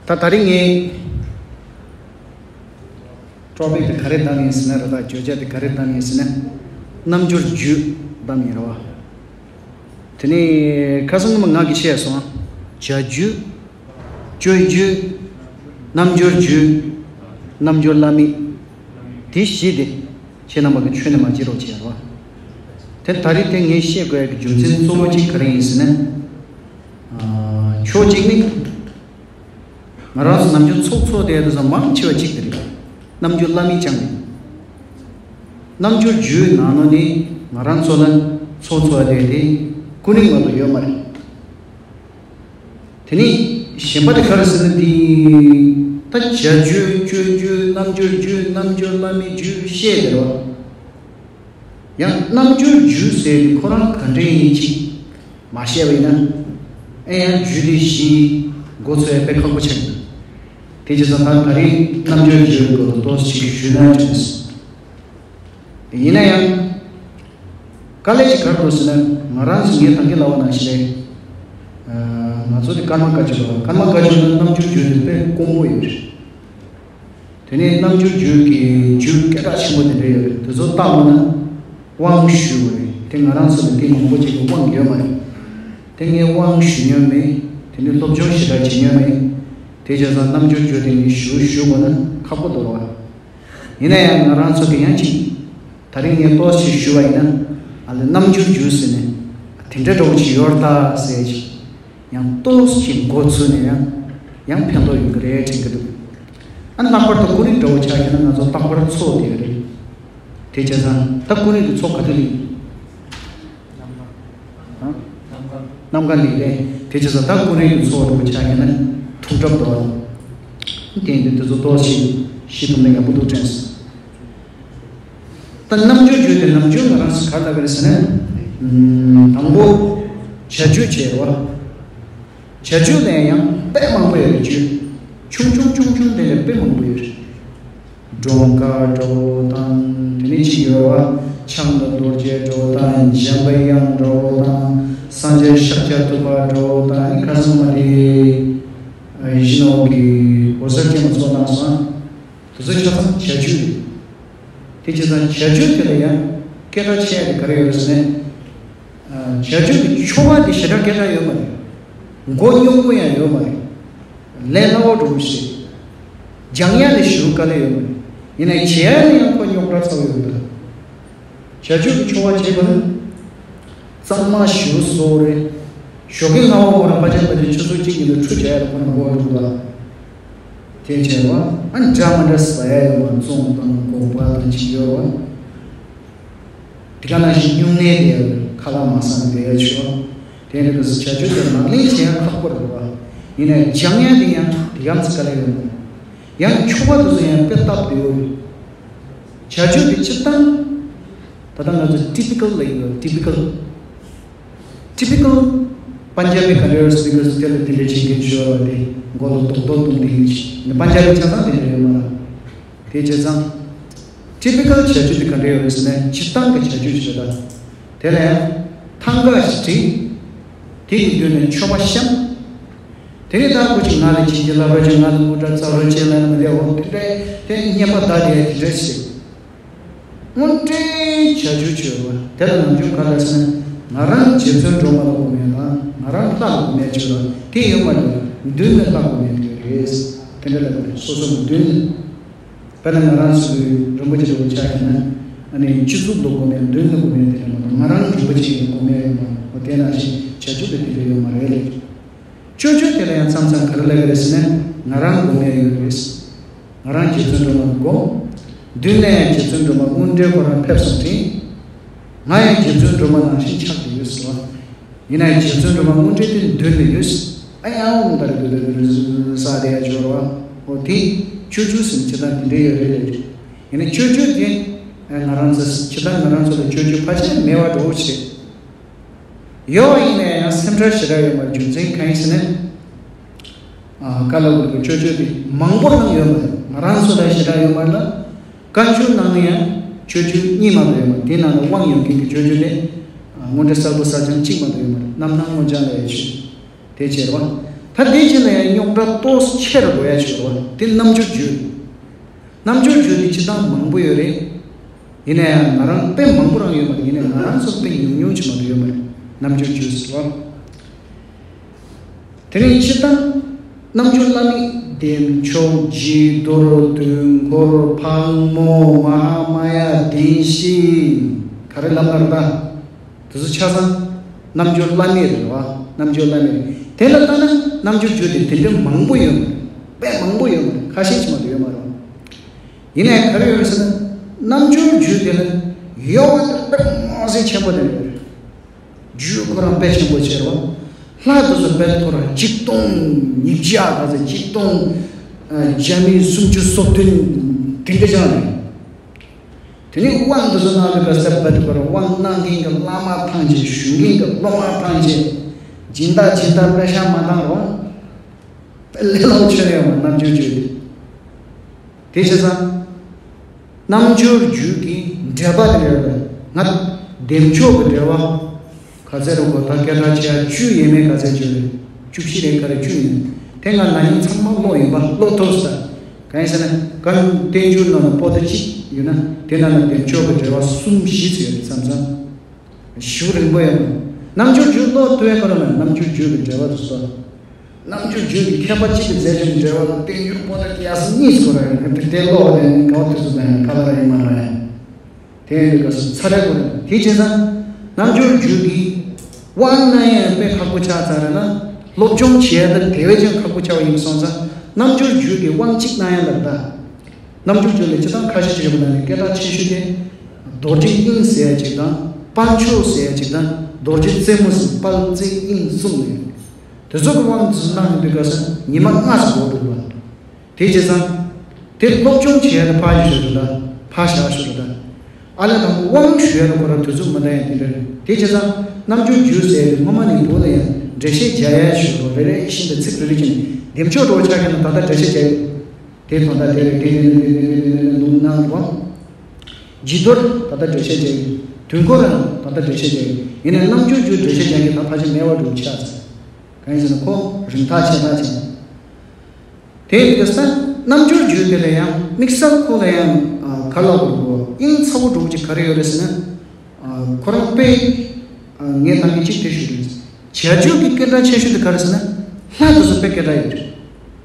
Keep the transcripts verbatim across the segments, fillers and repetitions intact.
ད་ད་རིང་ངས་ཊོ་པིག་དེ་ག་རེ་བདམས་ཡིན་ཟེར་ན་རེད། ད་བརྗོད་བྱ་དེ་ག་རེ་བདམས་ཡིན་ཟེར་ན། རྣམ་འགྱུར་བརྗོད་བདམས་ཡིན་རེད་བ། དེ་ནས་ཁ་སང་ངོ་མ་ང་གིས་བཤད་སོང་། བྱ་རྒྱུད། སྤྱོད་རྒྱུད། རྣམ་འགྱུར་རྒྱུད། རྣམ་འགྱུར་བླ་མེད། དེ་བཞི་དེ་ཁྱེད་རྣམ་པ་གིས་ཆུང་ནས་མ་བརྗེད་རོགས་བྱེད་རོགས། དེ་ད་རེས་དེ་ངས་བཤད་དགོས་ཡག་གི་རྒྱུ་མཚན་གཙོ་བོ་གཅིག་ག་རེ་ཡིན་ཟེར་ན། ཨ། ཕྱོགས་གཅིག་ནི། ང་རང་ཚོ་ནམ་རྒྱུན་ཚོགས་འཚོགས་བསྡད་དུས་ཙམ་མང་ཆེ་བ་གཅིག་དེ་རེད། རྣམ་འགྱུར་བླ་མེད་རྐྱང་རེད། རྣམ་འགྱུར་རྒྱུད་ནང་ནང་ནས་ང་རང་ཚོ་ལ་ཚོགས་འཚོགས་བསྡད་དེ་ཀུན་རིག་མ་གཏོགས་ཡོད་མ་རེད། དེ་ནས་གཞན་པ་དེ་ག་རེ་ཟེར་ན། དེ་ད་བྱ་རྒྱུད། སྤྱོད་རྒྱུད། རྣམ་འགྱུར་རྒྱུད། རྣམ་འགྱུར་བླ་མེད་རྒྱུད་བཤད་དེ་རོ། ཡང་རྣམ་འགྱུར་རྒྱུད་ཟེར་དེ་ཁོ་རང་ག་འདྲ་ཡིན་ཅིག་མ་བཤད་པ་ཡིན་ན། ཨེ་ཡང་རྒྱུད་དེ་བཞི་མགོ་ཚོས་དཔེ་ཁག་པོ་ཆགས་འདུག་དེ་བྱས་ཙང་ད་ད་རེས་རྣམ་འགྱུར་རྒྱུད་སྐོར་དུ་ཏོག་ཙམ་ཞུས་ན་དྲན། ཡིན་ན་ཡང་། དཀའ་ལས་ཅིག་ག་རེ་འདུག་ཟེར་ན། ང་རང་ཚོ་ངས་ད་གིན་ལབ་པ་ནང་བཞིན་རེད། ང་ཚོ་དེ་ཀརྨ་བཀའ་བརྒྱུད་པ། ཀརྨ་བཀའ་བརྒྱུད་ནང་རྣམ་འགྱུར་རྒྱུད་དེ་དཔེ་དཀོན་པོ་ཡོད་རེད། དེ་ནས་རྣམ་འགྱུར་རྒྱུད་ཀྱི་རྒྱུད་སྐད་གྲགས་ཆེན་པོ་དེ་འདྲ་ཡོད་རེད། དེ་ཚོ་བལྟས་པ་ན་དབང་ཞུ་དགོས་རེད། དེ་ང་རང་ཚོ་ལ་དེ་མང་པོ་ཅིག་གི་དབང་ཡོད་མ་རེད། དེ་ངས་དབང་ཞུ་མྱོང་མེད། དེ་ནས་སློབ་སྦྱོང་ཞེ་དྲག་བྱེད་མྱོང་མེད། དེ་བྱས་ཙང་རྣམ་འགྱུར་རྒྱུད་དེ་ངས་ཞུ་ཞུ་དགོས་ན་ཁག་པོ་འདུག་རོ། ཡིན་ན་ཡང་ང་རང་ཚོ་གི་ཡང་ཅིག་ད་རིང་ངས་ཏོག་ཙམ་ཞུས་པ་ཡིན་ན། ཨ་ལས་རྣམ་འགྱུར་རྒྱུད་ཟེར་ནས་དེ་འདྲ་འདྲ་བོ་ཅིག་ཡོད་རེད་ད་ཟེར་ཅིག་ཡང་ཏོག་ཙམ་མགོ་ཚོས་ནས་ཡང་ཡང་ཕན་ཐོགས་ཡོང་གི་རེད་དྲན་གི་འདུག་ཨ་ནི་ལྷག་པར་དུ་ཀུན་རིག་འདྲ་བོ་ཆགས་ཡོད་ན་ང་ཚོ་རྟག་པར་ཚོགས་བསྡད་ཀྱི་རེད། དེ་བྱས་ཙང་ད་ཀུན་རིག་གི་ཚོགས་ག་དུས་ལས། ཨ། གནམ་གང་ལས་རེད། དེ་བྱས་ཙང་ད་ཀུན་རིག་གི་ཚོགས་འདྲ་བོ་ཆགས་ཡོད་ན་ཐུགས་གྲབས་དོ། དེ་ཡིན་དུས་དེ་ཚོ་ཏོག་ཙམ་ཤེས་ཐུབ་ན་ཡག་པོ་འདུག་དྲན་སོང་། ད་རྣམ་འགྱུར་རྒྱུད་དེ་ནམ་རྒྱུན་ང་རང་ཚོ་ག་རེ་ལབ་ཀྱི་རེད་ཟེར་ན། ཨམ། དང་པོ། བྱ་རྒྱུད་བྱས་རེད་བ། བྱ་རྒྱུད་ལ་ཡང་དཔེ་མང་པོ་ཡོད་རེད། རྒྱུད་ཆུང་ཆུང་ཆུང་ཆུང་དེ་ལ་དཔེ་མང་པོ་ཡོད་རེད། འབྲོང་དཀར་འདྲ་བོ་དང་། དེ་ནས་ཅིག་ཡོད་བ། ཕྱག་ན་རྡོ་རྗེ་འདྲ་བོ་དང་། འཇམ་པའི་དབྱངས་འདྲ་བོ་དང་། སངས་རྒྱས་ཤཱཀྱ་ཐུབ་པ་འདྲ་བོ་དང་། ཨ་ནི་ཁ་སང་མ་དེ་གཞི་ནོར་གྱི་འོད་གསལ་ཅན་མ་ཚོགས་གནང་སོང་། དེ་ཚོ་ཆ་ཚང་བྱ་རྒྱུད་རེད། དེ་བྱས་ཙང་བྱ་རྒྱུད་དེ་ལ་ཡང་སྐད་གྲགས་ཆེ་ཡ་དེ་ག་རེ་ཡོད་རེད་ཟེར་ན། ཨ། བྱ་རྒྱུད་ཀྱི་ཆོ་ག་དེ་ཞེ་དྲག་སྐད་གྲགས་ཡོད་མ་རེད། མགོ་རྙོག་པོ་ཡང་ཡོད་མ་རེད། ལས་སླ་བོ་འདྲ་བོ་ཞིག་སྦྱང་ཡ་ལས་ཞུ་དཀའ་ལས་ཡོད་མ་རེད། ཡིན་ནའི་བྱེད་ཡ་ལ་ཡང་ཁོ་རྙོག་དྲ་ཚ་བོ་ཡོད་འདུག་བྱ་རྒྱུད་ཀྱི་ཆོ་ག་བྱེད་པ་ནི། གཙང་མ་ཞུ་སོ་རེད། ཞོགས་ཀའི་སྔ་བོ་ཁོ་རང་ཕལ་ཆེར་ཕལ་ཆེར་ཆུ་ཚོད་གཅིག་ཡིན་ན་ཁྲུས་བྱ་ཡ་ལ་ཁོ་རང་མགོ་འགྲོ་འདུག་དེ་བྱས་པ། ཨ་ནི་འདྲ་མི་འདྲ་ཟ་ཡ་ཡོད་པ། བཙོང་དང་སྒོག་པ་དང་ཅིག་ཡོད་པ། དེ་ག་ནང་བཞིན་སྨྱུང་གནས་དེ་ཡང་ཁ་ལག་མ་ཟ་ནས་བསྡད་ཡ་ཆོག་དེ་འདྲ་གི་བྱ་སྤྱོད་དེ་ལག་ལེན་བྱེད་ཡ་ཁག་པོ་རེད་པ། ཡིན་ནའི་སྦྱང་ཡ་དེ་ཡང་དེ་ག་ཙམ་དཀའ་ལས་ཡོད་མ་རེད། ཡང་ཆོ་ག་དེ་ཚོ་ཡང་དཔེ་སྟབས་བདེ་བོ་རེད། བྱ་སྤྱོད་དེ་སྤྱིར་བཏང་། ད་ལྟ་ང་ཚོ་ཊི་པི་ཀལ་ལབ་ཡོད། ཊི་པི་ཀལ། ཊི་པི་ཀལ་པན་ཇ་བི་ག་འདྲ་ཡོད་སྤི་ཀར་དེ་ལ་དེ་འདྲ་བྱེད་མཁན་ཅིག་ཡོད་རེད་པ། དེ་མགོ་ལ་རྡོག་རྡོག་བཏུམས་དེ་ཡིན་ཅིག་ནི་པན་ཇ་བི་ཆ་ཚང་དེ་འདྲ་ཡོད་མ་རེད། དེ་བྱས་ཙང་། ཊི་པི་ཀལ་བྱ་སྤྱོད་དེ་ག་འདྲ་ཡོད་རེད་ཟེར་ན། སྤྱིར་བཏང་གི་བྱ་སྤྱོད་ཅིག་རེད་ད། དེ་ལ་ཡང་ཐང་ག་ཞིག་བྲིས། དེ་གི་མདུན་ནས་མཆོད་པ་བཤམས། དེ་ནས་ད་ཁོ་ཅིག་ང་ལ་བྱིན་གྱིས་བརླབ་པར་བྱོས། ང་ལ་དངངས་སྐྲག་ཚ་བར་བྱེད་ལབ་ནས་མི་བསྡད་འོ། དེ་འདྲ་དེ་བསྙེན་པ་བཟླས་ཏེ་དེ་འདྲ་བྱེད། དངོས་འབྲེལ་བྱ་སྤྱོད་བྱོས་པ་དེ་ལ་ནམ་རྒྱུན་ག་རེ་ཟེར་ན། ང་རང་རྗེ་བཙུན་སྒྲོལ་མ་ལ་དགོངས་ནས་དང་ང་རང་ལྷ་ལ་དགོངས་ནས་བྱོས་ལ་དེ་ཡོད་མ་རེད། མདུན་ནས་ལྷ་དགོངས་ནས་དེ་རེད། དེ་འདྲ་ལབ་ནས་སོ་སོ་གི་མདུན་ནས། དཔེར་ན་ང་རང་ཚོའི་རིན་པོ་ཆེ་འདྲ་བོ་ཆགས་ཀྱི་ན། ཨ་ནི་སྤྱི་གཙུག་ལ་དགོངས་ནས་མདུན་ལ་དགོངས་ནས་དེ་འདྲ་མ་གཏོགས་ང་རང་རིན་པོ་ཆེ་ཡིན་དགོངས་ནས་ཡོད་མ་རེད། དེ་ནང་བཞིན་བྱ་སྤྱོད་དེ་དེ་འདྲ་ཡོད་མ་རེད་ལེ། སྤྱོད་སྤྱོད་དེ་ལ་ཡང་མཚམས་མཚམས་ག་རེ་ལབ་ཀྱི་རེད་ཟེར་ན། ང་རང་དགོངས་ནས་ཡོད་རེད། ང་རང་རྗེ་བཙུན་སྒྲོལ་མ་དགོངས། མདུན་ལ་ཡང་རྗེ་བཙུན་སྒྲོལ་མ་དངོས་འབྲེལ་ཁོ་རང་ཕེབས་སོང་དྲན། ང་ཡང་རྗེ་བཙུན་སྒྲོལ་མ་ནང་བཞིན་ཆགས་ཀྱི་ཡོད་ཟེར་བ། ཡིན་ན་ཡང་རྗེ་བཙུན་སྒྲོལ་མ་དངོས་འབྲེལ་དེ་མདུན་ལ་ཡོད། ཨ་ཡང་འོང་ད་རེ་དུ་དུ་དུ་ས་དེ་ཡ་འབྱོར་བ། འོ་དེ་སྤྱོད་སྤྱོད་ཟེར་ན་ཇི་ལྟར་དེ་འདྲའི་ཡོད་རེད་ལེ། ཡིན་ན་སྤྱོད་སྤྱོད་དེ་ང་རང་ཚོ་ཇི་ལྟར་ང་རང་ཚོ་ལ་སྤྱོད་སྤྱོད་ཕལ་ཆེར་མེད་པ་འདྲ་བོ་ཞིག་རེད། ཡོད་པ་ཡིན་ན་ཡང་སེམས་ཁྲལ་ཞེ་དྲག་ཡོད་མ་རེད། རྒྱུ་མཚན་གང་ཡིན་ཟེར་ན། ཨ། བཀའ་སློབ་ཀྱི་སྤྱོད་སྤྱོད་དེ་མང་པོ་གནང་ཡོད་མ་རེད། ང་རང་ཚོ་ལ་ཞེ་དྲག་ཡོད་མ་རེད་ལ། བཀའ་འགྱུར་ནང་ནས་ཡང་སྤྱོད་སྤྱོད་གཉིས་མ་གཏོགས་ཡོད་མ་རེད། དེ་ནང་ལ་དབང་ཡོད་མཁན་གྱི་སྤྱོད་སྤྱོད་དེ། ཨ། དངོས་འབྲེལ་གསལ་པོ་གསལ་རྐྱང་གཅིག་མ་གཏོགས་ཡོད་མ་རེད། རྣམ་སྣང་མངོན་བྱང་ལ་ཡང་ཆོས་དེ་བྱས་རེད་བ། ད་དེ་རྗེས་ལ་ཡང་རྙོག་དྲ་ཏོག་ཙམ་ཆེ་རུ་འགྲོ་ཡ་ཅིག་ཡོད་རེད་བ། དེ་རྣམ་འགྱུར་བརྗོད། རྣམ་འགྱུར་བརྗོད་དེ་སྤྱིར་བཏང་མང་པོ་ཡོད་རེད། ཡིན་ན་ཡང་ང་རང་དཔེ་མང་པོ་རང་ཡོད་མ་རེད། ཡིན་ན་ང་རང་ཚོ་དཔེ་ཉུང་ཉུང་ཅིག་མ་གཏོགས་ཡོད་མ་རེད། རྣམ་འགྱུར་བརྗོད་ཟེར་བ། དེ་ནས་སྤྱིར་བཏང་རྣམ་འགྱུར་བླ་མེད་བདེ་མཆོག་བརྗིད་གཏོར་དུས་འཁོར་ཕག་མོ་མ་ཧཱ་མ་ཡ་བདེན་བཞི་ག་རེ་ལབ་ན་རེད་ད། དེ་ཚོ་ཆ་ཚང་རྣམ་འགྱུར་བླ་མེད་རེད་བ། རྣམ་འགྱུར་བླ་མེད་རེད། དེ་ལ་ལྟ་ན་རྣམ་འགྱུར་བརྗོད་དེ་དེ་འདྲའི་མང་པོ་ཡོད་མ་རེད། དཔེ་མང་པོ་ཡོད་མ་རེད། ཁ་ཤས་ཅིག་མ་གཏོགས་ཡོད་མ་རེད། ཡིན་ནའི་ག་རེ་ཡོད་ཟེར་ན། རྣམ་འགྱུར་བརྗོད་དེ་ལ་ཡོད་པ་དེ་དཔེ་མང་སེ་ཆེན་པོ་དེ་འདྲ་རེད། རྒྱུད་ཁོ་རང་དཔེ་ཆེན་པོ་ཆེ་རེད་བ། ལྷ་དེ་ཚོ་དཔེ་ཁོ་རང་ཆིག་སྟོང་ཉིས་བརྒྱ་ག་ཚོད་ཆིག་སྟོང་བརྒྱ་མེད་སུམ་ཅུ་སོ་བདུན་དེ་འདྲ་ཅང་རེད། དེ་ནས་དབང་དུ་སོང་ན་ལུས་པ་སེམས་པ་དུ་བར་དབང་གནང་མཁན་གྱི་བླ་མ་ཐམས་ཅད། ཞུ་མཁན་གྱི་སློབ་མ་ཐམས་ཅད། སྦྱིན་བདག་སྦྱིན་བདག་པད་ཤག་མ་བཏང་རོགས། དཔེ་ལས་སླ་པོ་ཆེ་ཡོད་མ་རྣམ་འགྱུར་བརྗོད་དེ། དེ་བྱས་ཙང་། རྣམ་འགྱུར་བརྗོད་ཀྱི་འགྲེལ་པ་དེ་ཡོད་པས་ང་། བདེ་མཆོག་གི་འགྲེལ་པ། ག་ཚད་རུང་གོ་ད་སྐད་གྲགས་ཆེ་བ་བཅུ་ཡས་མས་ག་ཚད་བརྗོད་རེད། བཅུ་བཞི་རེད་ག་རེ་བཅུ་ཡིན། དེ་ང་ན་ནིང་ཚང་མ་ཀློག་ཡིན་པ་ཀློག་ཐུབ་ས། གང་ཡིན་ཟེར་ན་གང་བསྟན་འགྱུར་ནང་ལ་པོ་ཏི་གཅིག་ཡོད་ན་དེ་ནང་ལ་བདེ་མཆོག་གི་འགྲེལ་པ་གསུམ་བཞི་ཙམ་ཡོད་རེད་བསམ་ཙང་། ཞུ་རིང་པོ་ཡོད་མ། རྣམ་འགྱུར་བརྗོད་ཀློག་ཐུབ་ཡ་ཁོ་རང་ལ་རྣམ་འགྱུར་བརྗོད་ཀྱི་འགྲེལ་པ་དུ་སོ། རྣམ་འགྱུར་བརྗོད་ཀྱི་མཁས་པ་གཅིག་གིས་མཛད་བྱུང་གི་འགྲེལ་པ་ལ་བསྟན་འགྱུར་པོ་ཏི་གི་ཡག་སོ་གཉིས་སུ་གོ་ར་ཡོད་ན་དེ་ལྟའི་ཀློག་པ་དེ་ནི་ག་བ་དུས་སུ་མེད་ན་ཁ་ལ་ར་ཡིན་མ་རེད། དེ་ཡིན་དུས་སྐབས་སུ་ཚ་རེ་གོ་རེད། དེ་བྱས་ཙང་། རྣམ་འགྱུར་བརྗོད་ཀྱི་དབང་གནང་ཡ་དཔེ་ཁག་པོ་ཆགས་ཚར་རེད་ན། སློབ་སྦྱོང་བྱེད་ཡ་དེ་དེ་བས་ཀྱང་ཁག་པོ་ཆགས་པ་ཡིན་སོང་ཙང་། རྣམ་འགྱུར་བརྗོད་ཀྱི་དབང་གཅིག་གནང་ཡ་ལ་ད། རྣམ་འགྱུར་བརྗོད་ལས་སྤྱིར་བཏང་ཁ་ཤས་ཅིག་ཡོད་པ་ནང་ནས་སྐད་གྲགས་ཆེ་ཤོས་དེ། རྡོ་རྗེ་དབྱིངས་ཟེར་ཡ་ཅིག་དང་། དཔལ་མཆོག་ཟེར་ཡ་ཅིག་དང་། རྡོ་རྗེ་རྩེ་མོ་ཟེར། དཔལ་རྩེ་དབྱིངས་གསུམ་ནས། དེ་ཚོ་གི་དབང་དུ་གནང་དུས་སྐབས་སུ་ཉི་མ་ལྔ་ཙམ་འགོར་འདུག་པ། དེ་བྱས་ཙང་། དེ་སློབ་སྦྱོང་བྱེད་ཡ་དེ་ཕར་ཞོག་ཞུ་རུ་ད། ཕར་བཞག་ཞུ་རུ་ད། ཨ་ལས་དང་དབང་ཞུ་ཡ་དེ་ཁོ་རང་དུས་ཚོད་མི་འདང་ཡ་དེ་འདྲ་རེད། དེ་བྱས་ཙང་རྣམ་འགྱུར་བརྗོད་ཟེར་ཡ་དེ་སྔོན་མ་ནས་འདུག་ལ་ཡང་འགྲེལ་བཤད་རྒྱག་ཡ་ཞུ་རུ་རེ་རེ་བཞིན་དུ་ཚིག་རེ་རེ་བཞིན་བདེ་མཆོག་འགྲོ་བ་ཆགས་མཁན་ལ་ད་ལྟ་འགྲེལ་བཤད་རྒྱག་ཡོད། དེ་དོན་དག་དེ་རེད། དེ་ནས་ནས་ནས་ནས་ནས་ལུང་གནང་བ། བརྗིད་གཏོར་ད་ལྟ་འགྲེལ་བཤད་བྱས་ཡོད། དུས་འཁོར་རང་ད་ལྟ་འགྲེལ་བཤད་བྱས་ཡོད། ཡིན་ནའི་རྣམ་འགྱུར་བརྗོད་འགྲེལ་བཤད་རྒྱག་མཁན་ད་ཕལ་ཆེར་མེད་པ་འགྲོ་ཆགས་ཚར། གང་ཡིན་ཟེར་ན་ཁོ་རིན་ཐང་ཆེ་ཐག་ཆེ། དེ་ཡིན་དུས་ས་རྣམ་འགྱུར་བརྗོད་དེ་ལ་ཡང་དམིགས་བསལ་ཁོ་ལ་ཡང་ག་ལ་བར་གོ་དབྱིངས་ཚ་བོ་འགྲོ་གི་ག་རེ་ཡོད་རེད་ཟེར་ན། ཁོ་རང་དཔེ་ངས་ད་གིན་གཅིག་དེ་ཞུས་རེད། བྱ་རྒྱུད་ཀྱི་སྐད་གྲགས་ཆེ་ཤོས་དེ་ག་རེ་ཟེར་ན། ལྷ་དེ་ཚོ་དཔེ་སྐད་གྲགས་ཡོད་རེད།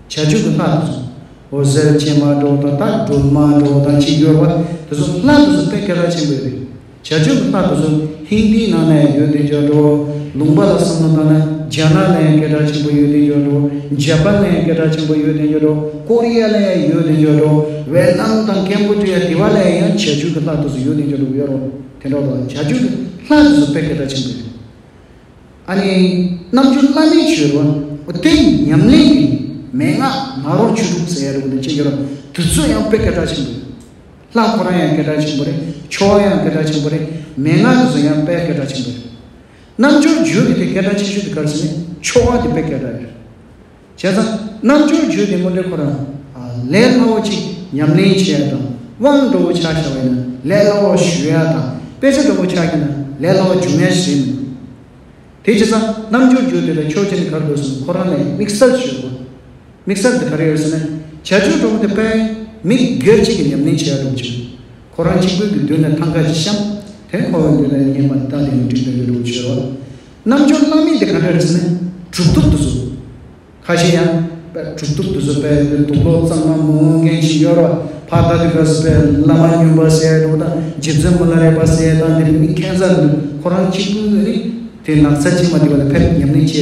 བྱ་རྒྱུད་ཀྱི་ལྷ་དེ་ཚོ། འོད་ཟེར་ཅན་མ་འགྲོ་དང་ད་སྒྲོལ་མ་འགྲོ་དང་ཅིག་ཡོད་པ་དེ་ཚོ་ལྷ་དེ་ཚོ་དཔེ་སྐད་གྲགས་ཆེན་པོ་ཡོད་རེད། བྱ་རྒྱུད་ཀྱི་ལྷ་དེ་ཚོ་ཧིན་དིའི་ནང་ནས་ཡོད་དེ་འཇོག་འགྲོ། ལུང་པ་ལ་བསམ་བློ་བཏང་ན་རྒྱ་ནག་ནས་སྐད་གྲགས་ཆེན་པོ་ཡོད་དེ་འཇོག་འགྲོ། ཇ་པན་ནས་སྐད་གྲགས་ཆེན་པོ་ཡོད་དེ་འཇོག་འགྲོ། ཀོ་རི་ཡ་ནས་ཡོད་དེ་འཇོག་འགྲོ། ཝེ་ནམ་དང་ཀེམ་བོ་ཌི་ཡ་དེ་བ་ནས་ཡང་བྱ་རྒྱུད་ཀྱི་ལྷ་དེ་ཚོ་ཡོད་དེ་འཇོག་འགྲོ་ཡོད་རོ། དེ་འདྲ་བ་བྱ་རྒྱུད་ཀྱི་ལྷ་དེ་ཚོ་དཔེ་སྐད་གྲགས་ཆེན་པོ་རེད། ཨ་ནི། རྣམ་འགྱུར་བླ་མེད་ཅིག་ཡོད་རེད་བ། དེ་ཉམས་ལེན་གྱི་མན་ངག་ནཱ་རོ་ཆོས་དྲུག་ཟེར་ཡ་རེད་བ། དེ་ཅི་ཡོད་རེད། དེ་ཚོ་ཡང་དཔེ་སྐད་གྲགས་ཆེན་པོ་རེད། ལྷ་ཁོ་རང་ཡང་སྐད་གྲགས་ཆེན་པོ་རེད། ཆོ་ག་ཡང་སྐད་གྲགས་ཆེན་པོ་རེད། མན་ངག་དེ་ཚོ་ཡང་དཔེ་སྐད་གྲགས་ཆེན་པོ་རེད། རྣམ་འགྱུར་བརྗོད་ཀྱི་དེ་སྐད་གྲགས་ཆེ་ཤོས་དེ་ག་རེ་ཟེར་ན་ཆོ་ག་དེ་དཔེ་སྐད་གྲགས་རེད། བྱས་ཙང་རྣམ་འགྱུར་བརྗོད་དེ་དངོས་འབྲེལ་ཁོ་རང་ལས་སླ་བོ་ཅིག་ཉམས་ལེན་བྱེད་ཡ་དང་། དབང་འགྲོ་བོ་ཆ་བཞག་པ་ཡིན་ན་ལས་སླ་བོ་ཞུ་ཡ་དང་། དཔེ་ཆ་འགྲོ་བོ་ཆ་གི་ན་ལས་སླ་བོ་འབྱུང་ཡ་ཞིག་མིན། དེ་བྱས་ཙང་རྣམ་འགྱུར་བརྗོད་དེ་ལ་ཕྱོགས་གཅིག་ནས་ག་རེ་འདུག་ཟེར་ན་ཁོ་རང་ལ་དམིགས་བསལ་ཞིག་ཡོད་པ། དམིགས་བསལ་དེ་ག་རེ་ཡོད་ཟེར་ན། བྱ་རྒྱུད་འགྲོ་བོ་དེ་དཔེ་མི་སྒེར་གཅིག་གི་ཉམས་ལེན་བྱེད་ཡ་འགྲོ་བོ་ཅིག་ཁོ་རང་གཅིག་པུའི་གི་མདུན་ལ་ཐང་ཀ་ཅིག་བཤམས། དེ་ཁོ་བོའི་མདུན་ལ་བསྙེན་པ་བཏང་དེ་ནས་འགྲིག་འགྲོ་གི་འགྲོ་བོ་ཅིག་ཡོད་པ། རྣམ་འགྱུར་བླ་མེད་དེ་ག་འདྲ་རེད་ཟེར་ན། གྲུབ་ཐོབ་དེ་ཚོ། ཁ་ཤས་ཡང་། དཔེ་གྲུབ་ཐོབ་དེ་ཚོ་དཔེ་དུག་ལོག་གཙང་མ་མི་འོང་མཁན་ཞིག་ཡོད་རེད་བ། ཕར་ལྟ་དུས་སྐབས་སུ་དཔེ་བླ་མ་སྨྱོན་པ་ཟེར་འགྲོ་དང་རྗེ་བཙུན་མི་ལ་རས་པ་ཟེར་དང་དེ་མི་ཁྱད་མཚར་འདུག་ཁོ་རང་གཅིག་པུ་ནི་དེ་ནགས་ཚལ་གཅིག་མ་དེ་བ་ལ་ཕེབས་ཉམས་ལེན་བྱས་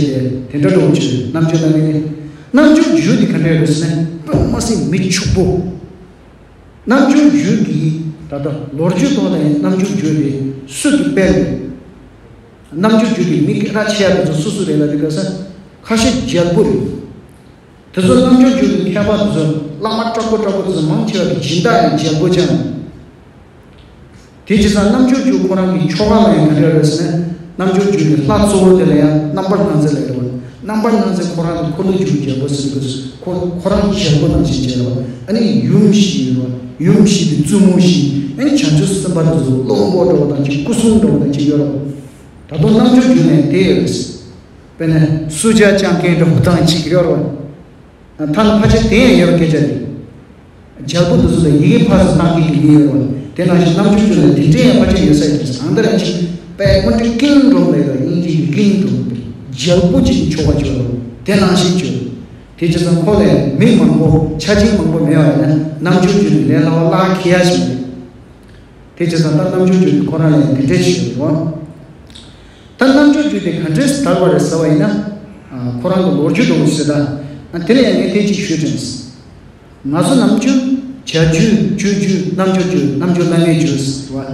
ཏེ་དེ་འདྲ་འགྲོ་བྱུང་། རྣམ་འགྱུར་བླ་མེད་ནི། རྣམ་འགྱུར་བརྗོད་དེ་ག་འདྲ་རེད་ཟེར་ན་དཔེ་མ་སྲིད་མི་ཕྱུག་པོ། རྣམ་འགྱུར་བརྗོད་ཀྱི་ད་ལྟ་ལོ་རྒྱུས་ཐོག་ནས་རྣམ་འགྱུར་བརྗོད་དེ་སུ་གི་དཔེ་རེད། རྣམ་འགྱུར་བརྗོད་ཀྱི་མི་སྐད་གྲགས་ཆེ་ཡ་དེ་ཚོ་སུ་སུ་རེད་ལབ་དུས་སྐབས་སུ་ཁ་ཤས་རྒྱལ་པོ་རེད། དེ་ཚོ་རྣམ་འགྱུར་བརྗོད་ཀྱི་མཁས་པ་དེ་ཚོ་བླ་མ་དྲག་པོ་དྲག་པོ་དེ་ཚོ་མང་ཆེ་བ་གི་སྦྱིན་བདག་ཡང་རྒྱལ་པོ་ཅང་། དེ་བྱས་ཙང་རྣམ་འགྱུར་བརྗོད་ཁོ་རང་གི་ཆོ་ག་ལ་ཡང་ག་འདྲ་རེད་ཟེར་ན། རྣམ་འགྱུར་བརྗོད་ཀྱི་ལྷ་གཙོ་བོ་དེ་ལ་ཡང་རྣམ་པར་སྣང་མཛད་ལབ་ཡོད་རེད་བ། རྣམ་པར་སྣང་མཛད་ཁོ་རང་གི་འཁོར་ལོས་སྒྱུར་རྒྱལ་པོ་ཟེར་དུས་ཁོ་ཁོ་རང་རྒྱལ་པོ་ནང་བཞིན་བྱས་རེད་བ། ཨ་ནི་ཡུམ་བཞི་ཡོད་རེད་བ། ཡུམ་བཞི་དེ་བཙུན་མོ་བཞི། ཨ་ནི་བྱང་ཆུབ་སེམས་དཔའ་དེ་ཚོ་བློན་པོ་འདྲ་བོ་དང་གཅིག་སྐུ་སྲུང་འདྲ་བོ་དང་གཅིག་ཡོད་རེད་བ། ད་དུང་རྣམ་འགྱུར་བརྗོད་ནས་དེ་ཡོད་རེད། དཔེར་ན་སུ་ཇཱ་ཅང་ཀེན་འདྲ་པོ་བཏང་ཅིག་ཡོད་རེད་བ། ཐ་ན་ཕལ་ཆེར་དེ་ཡང་ཡོད་སྐད་ཆ་རེད། རྒྱལ་པོ་འདི་ཚོ་ལ་ཡི་གེ་ཕར་ཚུར་བཏང་མཁན་གྱི་མི་ཡོད་རེད་བ། དེ་ནང་བཞིན་རྣམ་འགྱུར་བརྗོད་ལ་དེ་འདྲའི་ཡང་ཕལ་ཆེར་ཡོད་ས་ཡོད་རེད། གང་ལྟར་ཡང་ཅིག་དཔེ་མ་འདྲི་ཀིང་འགྲོ་ལས་ར་དབྱིན་ཇི་གི་ཀིང་འགྲོ། རྒྱལ་པོ་ཅིག་གི་ཆོ་ག་བརྗོད་རེད་བ། དེ་ནང་བཞིན་བརྗོད། དེ་བྱས་ཙང་ཁོ་ལས་མི་མང་པོ་ཆ་རྐྱེན་མང་པོ་མེད་པ་ཡིན་ན་རྣམ་འགྱུར་བརྗོད་ལས་སླ་བ་བརླག་ཁེལ་ཡ་ཞིག་མེད། དེ་བྱས་ཙང་ད་རྣམ་འགྱུར་བརྗོད་དེ་ཁོ་རང་ལ་ཡང་དེ་འདྲས་ཞིག་ཡོད་རེད་བ། ད་རྣམ་འགྱུར་བརྗོད་དེ་ག་འདྲས་དར་བ་རེད་ཟེར་བ་ཡིན་ན། ཨ། ཁོ་རང་གི་ལོ་རྒྱུས་འདྲ་བོ་ཞིག་ད། ཨ། དེ་ལ་ཡང་ངས་དེ་གཅིག་ཞུས་དྲན། ང་ཚོ་ནམ་རྒྱུན་བྱ་རྒྱུད་སྤྱོད་རྒྱུད་རྣམ་འགྱུར་བརྗོད་རྣམ་འགྱུར་བླ་མེད་བརྗོད་ཟེར་བ།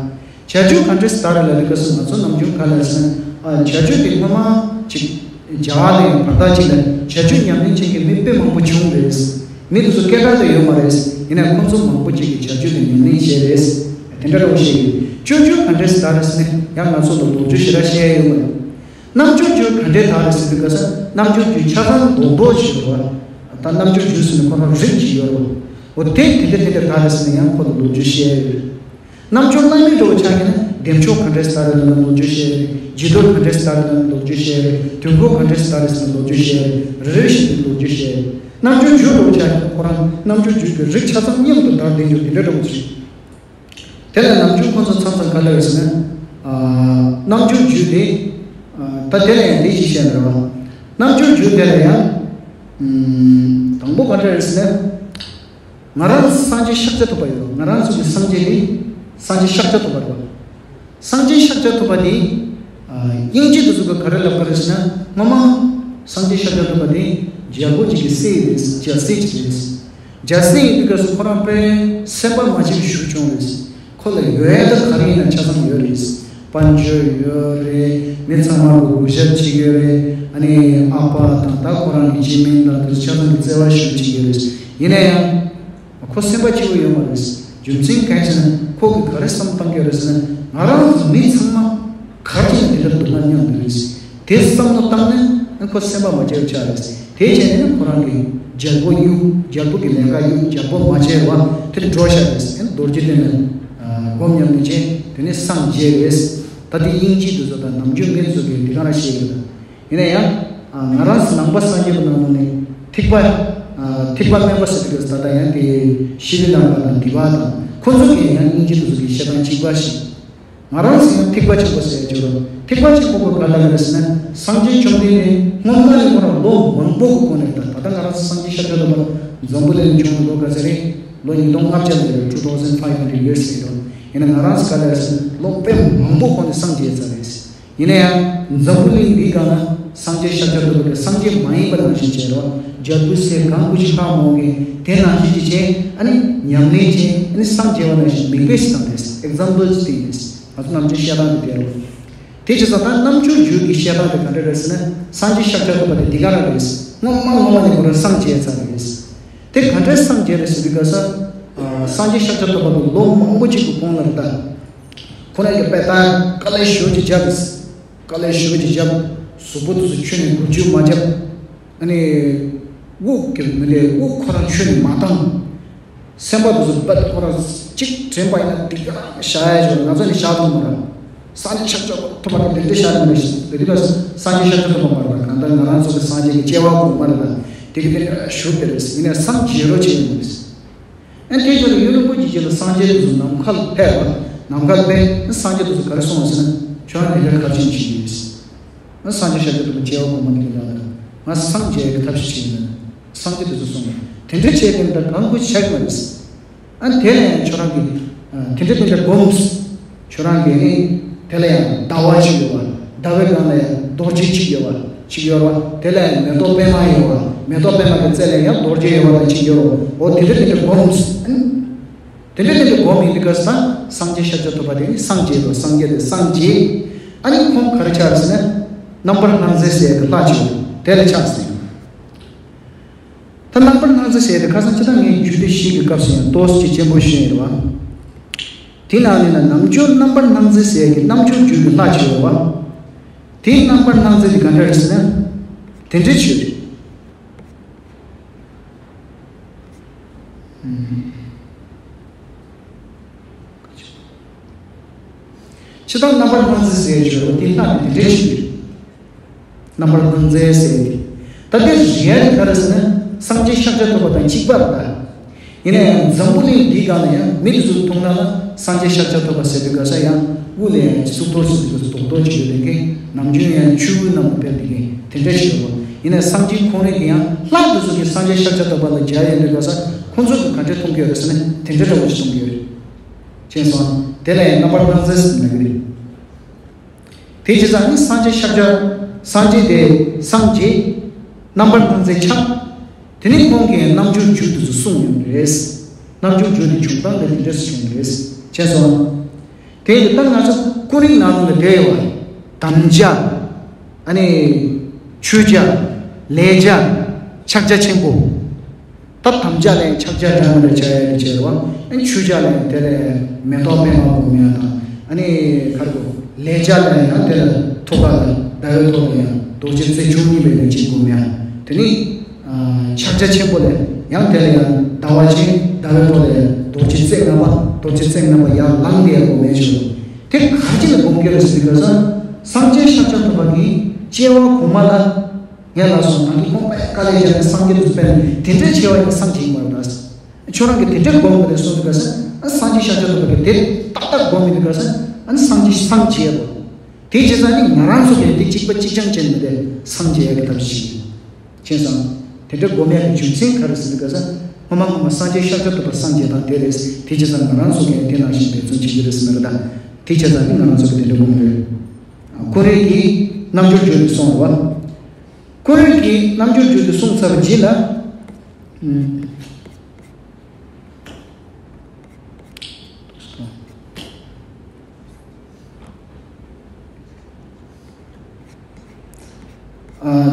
བྱ་རྒྱུད་ག་འདྲས་དར་རེད་ལབ་དུས་སྐབས་སུ་ང་ཚོ་ནམ་རྒྱུན་ག་ལ་ཟེར་ན། ཨ། བྱ་རྒྱུད་དེ་སྔོན་མ་ཅིག་རྒྱ་གར་ལ་ཡང་བར་ཐག་ཅིག་ལ་བྱ་རྒྱུད་ཉམས་ལེན་བྱེད་མཁན་མི་དཔེ་མང་པོ་བྱུང་རེད། མི་དེ་ཚོ་སྐད་གྲགས་ལ་ཡོད་མ་རེད། ཡིན་ནའང་ཁོང་ཚོ་མང་པོ་ཅིག་གིས་བྱ་རྒྱུད་དེ་ཉམས་ལེན་བྱས་རེད། དེ་འདྲ་འདྲ་བོ་བཤད་ཡོད། སྤྱོད་རྒྱུད་ག་འདྲས་དར་རེད་ཟེར་ན་ཡང་ང་ཚོ་ལ་ལོ་རྒྱུས་ཞེ་དྲག་བཤད་ཡ་ཡོད་མ་རེད། རྣམ་འགྱུར་བརྗོད་ག་འདྲས་དར་རེད་ཟེར་དུས་སྐབས་སུ་རྣམ་འགྱུར་བརྗོད་ཆ་ཚང་རྡོག་རྡོག་ཞིག་ཡོད་རེད་བ། ད་རྣམ་འགྱུར་བརྗོད་ཟེར་ནས་ཁོ་རང་རིགས་ཅིག་ཡོད་རེད་བ། འོ་དེ་དེ་འདྲ་དེ་འདྲ་དར་རེད་ཟེར་ན་ཡང་ཁོ་ལ་ལོ་རྒྱུས་བཤད་ཡ་ཡོད་རེད། རྣམ་འགྱུར་བླ་མེད་འདྲ་བོ་ཆགས་ཀྱི་ན་བདེ་མཆོག་ག་འདྲས་དར་རེད་ལབ་ན་ལོ་རྒྱུས་བཤད་ཡ་རེད། རྗེས་ཐོབ་ག་འདྲས་དར་རེད་ལབ་ན་ལོ་རྒྱུས་བཤད་ཡ་རེད། དུས་འཁོར་ག་འདྲས་དར་རེད་ཟེར་ན་ལོ་རྒྱུས་བཤད་ཡ་རེད། རེ་རེ་བཞིན་དུ་ལོ་རྒྱུས་བཤད་ཡ་རེད། རྣམ་འགྱུར་བརྗོད་འདྲ་བོ་ཆགས་ཀྱི་ན་ཁོ་རང་རྣམ་འགྱུར་བརྗོད་ཀྱི་རིགས་ཆ་ཚང་མཉམ་དུ་དར་བསྡད་རྒྱུ་དེ་འདྲ་འདྲ་བོ་ཞིག་དེ་ལ་ནམ་རྒྱུན་ཁོ་ཚོ་མཚམས་མཚམས་ག་འདྲ་ཡོད་ཟེར་ན། ཨ། རྣམ་འགྱུར་བརྗོད་དེ། ཨ། ད་དེ་ལ་ཡང་དེ་ཅིག་བཤད་ན་རེད་བ། རྣམ་འགྱུར་བརྗོད་དེ་ལ་ཡང་། ཨམ། དང་པོ་ག་འདྲ་ཡོད་ཟེར་ན། ང་རང་སངས་རྒྱས་ཤཱཀྱ་ཐུབ་པ་ཡོད། ང་རང་ཚོ་གི་སངས་རྒྱས་དེ་སངས་རྒྱས་ཤཱཀྱ་ཐུབ་པ་རེད་བ། སངས་རྒྱས་ཤཱཀྱ་ཐུབ་པ་དེ། ཨ། དབྱིན་ཇི་དེ་ཚོ་གི་ག་རེ་ལབ་ག་རེ་ཟེར་ན་སྔོན་མ་སངས་རྒྱས་ཤཱཀྱ་ཐུབ་པ་དེ་རྒྱལ་པོ་ཅིག་གི་སྲས་རེད། རྒྱལ་སྲས་ཅིག་རེད། རྒྱལ་སྲས་ཡིན་དུས་སྐབས་སུ་ཁོ་རང་དཔེ་སེམས་པ་མ་བརྗེད་པའི་བཞུགས་བྱུང་རེད། ཁོ་ལ་ཡོད་ཡ་ད་ག་རེ་ཡིན་ན་ཆ་ཚང་ཡོད་རེད། དཔལ་འབྱོར་ཡོད་རེད། མི་ཚང་མ་གི་གུས་ཞབས་བྱེད་ཀྱི་ཡོད་རེད། ཨ་ནི་ཨ་ཕ་དང་ད་ཁོ་རང་གི་སྤྱི་མིང་དང་དེ་ཚོ་ཆ་ཚང་གི་བརྩེ་བ་ཞུ་བྱེད་ཀྱི་ཡོད་རེད། ཡིན་ན་ཡང་ཁོ་སེམས་པ་སྐྱིད་པོ་ཡོད་མ་རེད། རྒྱུ་མཚན་གང་ཡིན་ཟེར་ན་ཁོ་གིས་ག་རེ་བསམ་བཏང་གི་ཡོད་རེད་ཟེར་ན་ང་རང་ཚོ་མི་ཚང་མ་ག་རེ་བྱས་ན་དེ་འདྲ་སྡུག་བསྔལ་མྱོང་གི་རེད། དེ་བསམ་བློ་བཏང་ནས་ཁོ་སེམས་པ་མ་བརྗེད་པ་ཆགས་རེད། དེ་བྱས་ནས་ཁོ་རང་གི་རྒྱལ་པོ་གཡུག་རྒྱལ་པོ་གི་ལས་ཀ་གཡུག་རྒྱལ་པོ་མ་བྱས་པ་དེར་འགྲོ་བཞག་རེད། རྡོ་རྗེ་གདན་ནས་སྒོམ་ཉམས་ལེན་བྱས་དེ་ནས་སངས་རྒྱས་རེད། ད་དེ་དབྱིན་ཇི་དེ་ཚོ་དང་ནམ་རྒྱུན་མི་ཚོ་གིས་དེ་ག་རང་བཤད་ཡོད། ཡིན་ན་ཡང་ང་རང་ཚོ་ནང་པ་སངས་རྒྱས་པ་ནང་ནས་ཐེག་པ། ཐེག་པ་དམན་པ་ཟེར་དུས་ད་ལྟ་ཡང་དེ་ཤྲི་ལངྐ་དང་འདི་པ་དང་ཁོ་ཚོ་གིས་ཡང་དབྱིན་ཇི་དེ་ཚོ་གི་བཤད་སྟངས་གཅིག་པ་ཞིག་ང་རང་ཚོ་ཡང་ཐེག་པ་ཆེན་པོ་ཟེར་ཡ་ཅིག་ཡོད་རེད། ཐེག་པ་ཆེན་པོ་ག་ལ་རེད་ཟེར་ན་སངས་རྒྱས་བཅོམ་ལྡན་འདས་སྔོན་མ་ནས་ཁོ་རང་ལོ་མང་པོ་གི་གོང་ནས་ད་ད་ལྟ་ང་རང་ཚོ་སངས་རྒྱས་ཤཱཀྱ་ཐུབ་པ་འཛམ་བུ་གླིང་བྱུང་ལོ་ག་ཚོད་རེད། ལོ་ཉིས་སྟོང་ལྔ་བརྒྱ་ལ་རེད། two thousand five hundred years རེད་དོ། ཡིན་ན་ང་རང་ཚོ་ག་ལ་རེད་ཟེར་ན་ལོ་དཔེ་མང་པོ་གོང་ནས་སངས་རྒྱས་ཚར་རེད། ཡིན་ན་ཡང་འཛམ་བུ་གླིང་འདིའི་སྒང་ལ་སངས་རྒྱས་ཤཱཀྱ་ཐུབ་པ་དེ་སངས་རྒྱས་མ་ཡིན་པ་ནང་བཞིན་བྱས་རོགས། རྒྱལ་པོའི་སྲས་གང་དགོས་ཤིག་ལྷག་མོ་གི་དེ་ནང་བཞིན་གྱི་བྱས་ཨ་ནི་ཉམས་ལེན་བྱས་ཨ་ནི་སངས་རྒྱས་པ་ནང་བཞིན་མིག་དཔེ་ཞིག་བཏང་རེད། ཨེག་ཛམ་པལ་ཅིག་བསྟན་རེད། ང་ཚོ་ནམ་རྒྱུན་བཤད་སྟངས་དེ་དེ་རེད། དེ་བྱས་ཙང་ད་རྣམ་འགྱུར་བརྗོད་ཀྱི་བཤད་སྟངས་དེ་ག་འདྲ་རེད་ཟེར་ན་སངས་རྒྱས་ཤཱཀྱ་ཐུབ་པ་དེ་འདི་ག་རང་རེད། སྔོན་མ་སྔོན་མ་ནས་ཁོ་རང་སངས་རྒྱས་ཚར་རེད། དེ་ག་འདྲའི་སངས་རྒྱས་རེད་ཟེར་དུས་སྐབས་སུ། ཨ། སངས་རྒྱས་ཤཱཀྱ་ཐུབ་པ་དེ་ལོ་མང་པོ་ཅིག་གི་གོང་ལ་རེད་ད། ཁོ་རང་གིས་དཔེ་ལྟ་དཀའ་ལས་ཞེ་པོ་ཅིག་བརྒྱབ། དཀའ་ལས་ཞེ་པོ་ཅིག་བརྒྱབ། གཟུགས་པོ་དེ་ཚོ་ཆོས་ནས་འགུལ་སྐྱོད་མ་བརྒྱབ། ཨ་ནི། དབུགས་ཀྱི་མི་ལས་དབུགས་ཁོ་རང་ཆོས་ནས་མ་བཏང་། སེམས་པ་དེ་ཚོ་དཔེ་ཁོ་རང་གཅིག་དྲན་པ་ཡིན་ན་འདི་ག་རང་བཞག་ཡ་ཅིག་ང་ཚོ་ནི་བཞག་ཐུབ་མ་རེད། སངས་རྒྱས་ཤཱཀྱ་ཐུབ་པ་དེ་འདྲ་བཞག་ནི་མ་རེད། དེ་དུས་ལ་སངས་རྒྱས་ཤཱཀྱ་ཐུབ་པ་མ་རེད། གང་ལྟར་ང་རང་ཚོ་གི་སངས་རྒྱས་ཀྱི་སྐྱེ་བ་གོང་མ་རེད། དེ་གི་དེ་འདྲ་བཞུགས་དེ་རེད། ཡིན་ནའི་སངས་རྒྱས་རོགས་བྱས་ཡོང་གི་རེད། ཨ་ནི་དེ་ཕྱིར་ཡུན་རིང་པོ་ཅིག་རྗེས་ལ་སངས་རྒྱས་དེ་ཚོ་ནམ་མཁའ་ལ་ཕེབས་པ། ནམ་མཁའ་ལ་ཕེབས་ཨ་ནི་སངས་རྒྱས་དེ་ཚོ་ག་རེ་གསུངས་པ་ཟེར་ན་ཁྱོད་རང་དེ་འདྲ་ག་རེ་བྱས་ནས་བྱེད་ཀྱི་ཡོད། ཨ་ནི་སངས་རྒྱས་ཤཱཀྱ་ཐུབ་པ་སྐྱེ་བ་གོང་མ་དེ་འདྲ་ལ་ང་སངས་རྒྱས་ཀྱི་ཐབས་ཤེས་བྱེད་ཀྱི་ཡིན། སངས་རྒྱས་དེ་ཚོ་གསུངས་པ་དེ་འདྲ་བྱས་དེ་འདྲ་གང་དགོས་བྱེད་ཀྱི་མ་རེད། ཨ་ནི་དེ་ལ་ཡང་ཁྱོད་རང་གིས་ཨ་དེ་འདྲ་དེ་འདྲ་སྒོམས། ཁྱོད་རང་གིས་ནི་དེ་ལ་ཡང་ཟླ་བ་ཅིག་ཡོད་པ། ཟླ་བའི་སྒང་ལ་ཡང་རྡོ་རྗེ་གཅིག་ཡོད་པ་ཅིག་ཡོད་པ། དེ་ལ་ཡང་མེ་ཏོག་པད་མ་ཡོད་པ། མེ་ཏོག་པད་མ་གི་རྩེ་ལ་ཡང་རྡོ་རྗེ་ཡོད་པ་དང་གཅིག་ཡོད་པ། འོ་དེ་འདྲ་དེ་འདྲ་སྒོམས། དེ་འདྲ་དེ་འདྲ་སྒོམ་ཡིན་དུས་སྐབས་སུ་ད་སངས་རྒྱས་ཤཱཀྱ་ཐུབ་པ་དེ་ནི་སངས་རྒྱས་དང་སངས་རྒྱས་དེ་སངས་རྒྱས། ཨ་ནི་ཁོང་ག་རེ་ཆགས་ཟེར་ན། རྣམ་པར་སྣང་མཛད་ཟེར་ཡག་གི་ལྷ་ཅིག་ཡོད་དེ་ལ་ཆགས་ཟེར། ད་རྣམ་པར་སྣང་མཛད་ཟེར་ཏེ་ཁ་སང་ཅི་ལྟར་ངས་རྒྱུད་སྡེ་བཞི་གི་སྐབས་སུ་ཡང་ཏོག་ཙམ་ཅིག་ཆེན་པོ་ཞུས་ཡོད་པ། དེ་ནང་ནས་ན་ནམ་རྒྱུན་རྣམ་པར་སྣང་མཛད་ཟེར་གྱི་རྣམ་འགྱུར་རྒྱུད་ཀྱི་ལྷ་ཅིག་ཡོད་པ། དེའི་རྣམ་པར་སྣང་མཛད་དེ་ག་འདྲ་རེད་ཟེར་ན། དེ་འདྲའི་ཆོས་རེད། ཕྱི་དང་རྣམ་པར་སྣང་མཛད་ཟེར་གྱི་ཡོད་པ་དེ་ལྷ་དེ་དེ་འདྲའི་ཆོས་རེད། རྣམ་པར་སྣང་མཛད་ཟེར་ཏེ། ད་དེ་རེད་ཡ་ག་རེ་ཟེར་ན་སངས་རྒྱས་ཤཱཀྱ་ཐུབ་པ་དང་གཅིག་པ་རེད་ད། ཡིན་ན་ཡང་འཛམ་བུ་གླིང་འདིའི་སྒང་ལ་ཡང་མི་དེ་ཚོ་མཐོང་ན་ལ་སངས་རྒྱས་ཤཱཀྱ་ཐུབ་པ་ཟེར་དུས་ག་ས་ཡང་དབུ་ལ་ཡང་ཚུགས་ཐོར་ཚུགས་དུས་ག་ས་རྡོག་རྡོག་ཅིག་ཡོད་དེ་གི་ནམ་རྒྱུན་ཡང་ཆུ་བོའི་ནང་དུ་ཕེབས་དེ་གི་དེ་འདྲ་ཞིག་ཡོད་པ་ཡིན་ན་སངས་རྒྱས་ཁོང་རང་གི་ཡང་ལྷ་དེ་ཚོ་གི་སངས་རྒྱས་ཤཱཀྱ་ཐུབ་པ་ལ་མཇལ་ཡོང་དུས་ག་ས་ཁོང་ཚོ་གི་ག་འདྲ་མཐོང་གི་ཡོད་རེད་ཟེར་ན་དེ་འདྲ་འདྲ་བོ་ཞིག་མཐོང་གི་ཡོད་རེད། མཁྱེན་སོང་། དེ་ལ་ཡང་རྣམ་པར་སྣང་མཛད་ཟེར་ན་གི་རེད། དེ་བྱས་ཙང་ནི་སངས་རྒྱས་ཤཱཀྱ། སངས་རྒྱས་དེ་སངས་རྒྱས། རྣམ་པར་སྣང་མཛད་ཆགས། དེ་ནི་ཁོང་གིས་རྣལ་འབྱོར་རྒྱུད་དེ་ཚོ་གསུངས་ཡོང་གི་རེད། རྣལ་འབྱོར་རྒྱུད་དེ་བྱུང་སྟངས་དེ་འདི་འདྲས་སུ་བྱུང་གི་རེད། མཁྱེན་སོང་། དེ་ཡིན་ད་ང་ཚོ་ཀུན་རིག་ནང་ལ་བསྡད་ཡོད་པ། དམ་བཅའ། ཨ་ནི། མཆོད་བྱ། ལས་བྱ། ཕྱག་རྒྱ་ཆེན་པོ། ད་དམ་བཅའ་ལ་ཡང་ཕྱག་རྒྱ་འདྲ་མི་འདྲ་བྱ་ཡ་དེ་བྱས་རོ། ཨ་ནི་མཆོད་བྱ་ལ་ཡང་དེ་ལ་མེ་ཏོག་པད་མ་སྒོམ་ཡ་དང་། ཨ་ནི་ཁར་གོ་ལས་བྱ་ལ་ཡང་དེ་ལ་ཐུགས་ཀ་ལ་ཟླ་བའི་ཐོག་ལ་ཡང་རྡོ་རྗེ་རྩེ་བཅུ་གཉིས་པའི་ལས་ཅན་སྒོམ་ཡ། དེ་ནི་ཕྱག་རྒྱ་ཆེན་པོ་ལ་ཡང་དེ་ལ་ཡང་ཟླ་བ་ཅན་ཟླ་བའི་ཐོག་ལ་ཡང་རྡོ་རྗེ་རྩེ་ལྔ་པ་རྡོ་རྗེ་རྩེ་ལྔ་པ་ཡར་ལངས་ཏེ་ཡང་སྒོམ་ཡ་བྱེད་རོ། དེ་ག་ཅི་ལ་སྒོམ་གྱི་རེད་ཟེར་དུས་སྐབས་སུ་སངས་རྒྱས་ཤཱཀྱ་ཐུབ་པ་གིས་སྐྱེ་བ་གོང་མ་ལ། ངས་ལ་སོང་ང་ཚོ་ཁོང་པའི་དཀའ་ལས་བརྒྱབ་ནས་སངས་རྒྱས་དུ་སྤེལ་ནས་དེ་འདྲའི་ཆེ་བ་ཡིན་སངས་རྒྱས་ཡིན་པར་གདའ། ཁྱོད་རང་གིས་དེ་འདྲའི་སྒོམ་མི་དེ་གསུངས་འདུག་ག་ས། ཨ་སངས་རྒྱས་ཤཱཀྱ་ཐུབ་པ་གིས་དེ་ཏག་ཏག་སྒོམ་མི་འདུག་ག་ས། ཨ་ནི་སངས་རྒྱས་སངས་རྒྱས་པ། དེ་བྱས་ཙང་ནི་ང་རང་ཚོ་གིས་དེ་གཅིག་པ་གཅིག་རྐྱང་བྱས་ནས་མི་དེ་སངས་རྒྱས་ཡག་གི་ཐབས་ཤིག་ཡིན། མཁྱེན་སོང་། དེ་འདྲའི་སྒོམ་ཡག་གི་རྒྱུ་མཚན་ག་རེ་ཟེར་འདུག་ག་ས། སྔོན་མ་སྔོན་མ་སངས་རྒྱས་ཤཱཀྱ་ཐུབ་པ་སངས་རྒྱས་དང་དེ་རེད། དེ་བྱས་ཙང་ང་རང་ཚོ་གིས་དེ་ནང་བཞིན་འབད་བརྩོན་བྱེད་ཀྱི་རེད་ཟེར་ནི་རེད་ད། དེ་བྱས་ཙང་ནི་ང་རང་ཚོ་གིས་དེ་འདྲ་སྒོམ་དགོས། ཁོ་རང་གིས་རྣལ་འབྱོར་བརྗོད་དེ་གསུངས་རེད་བ། ཁོ་རང་གིས་རྣལ་འབྱོར་བརྗོད་དེ་གསུངས་ཚར་བའི་རྗེས་ལ།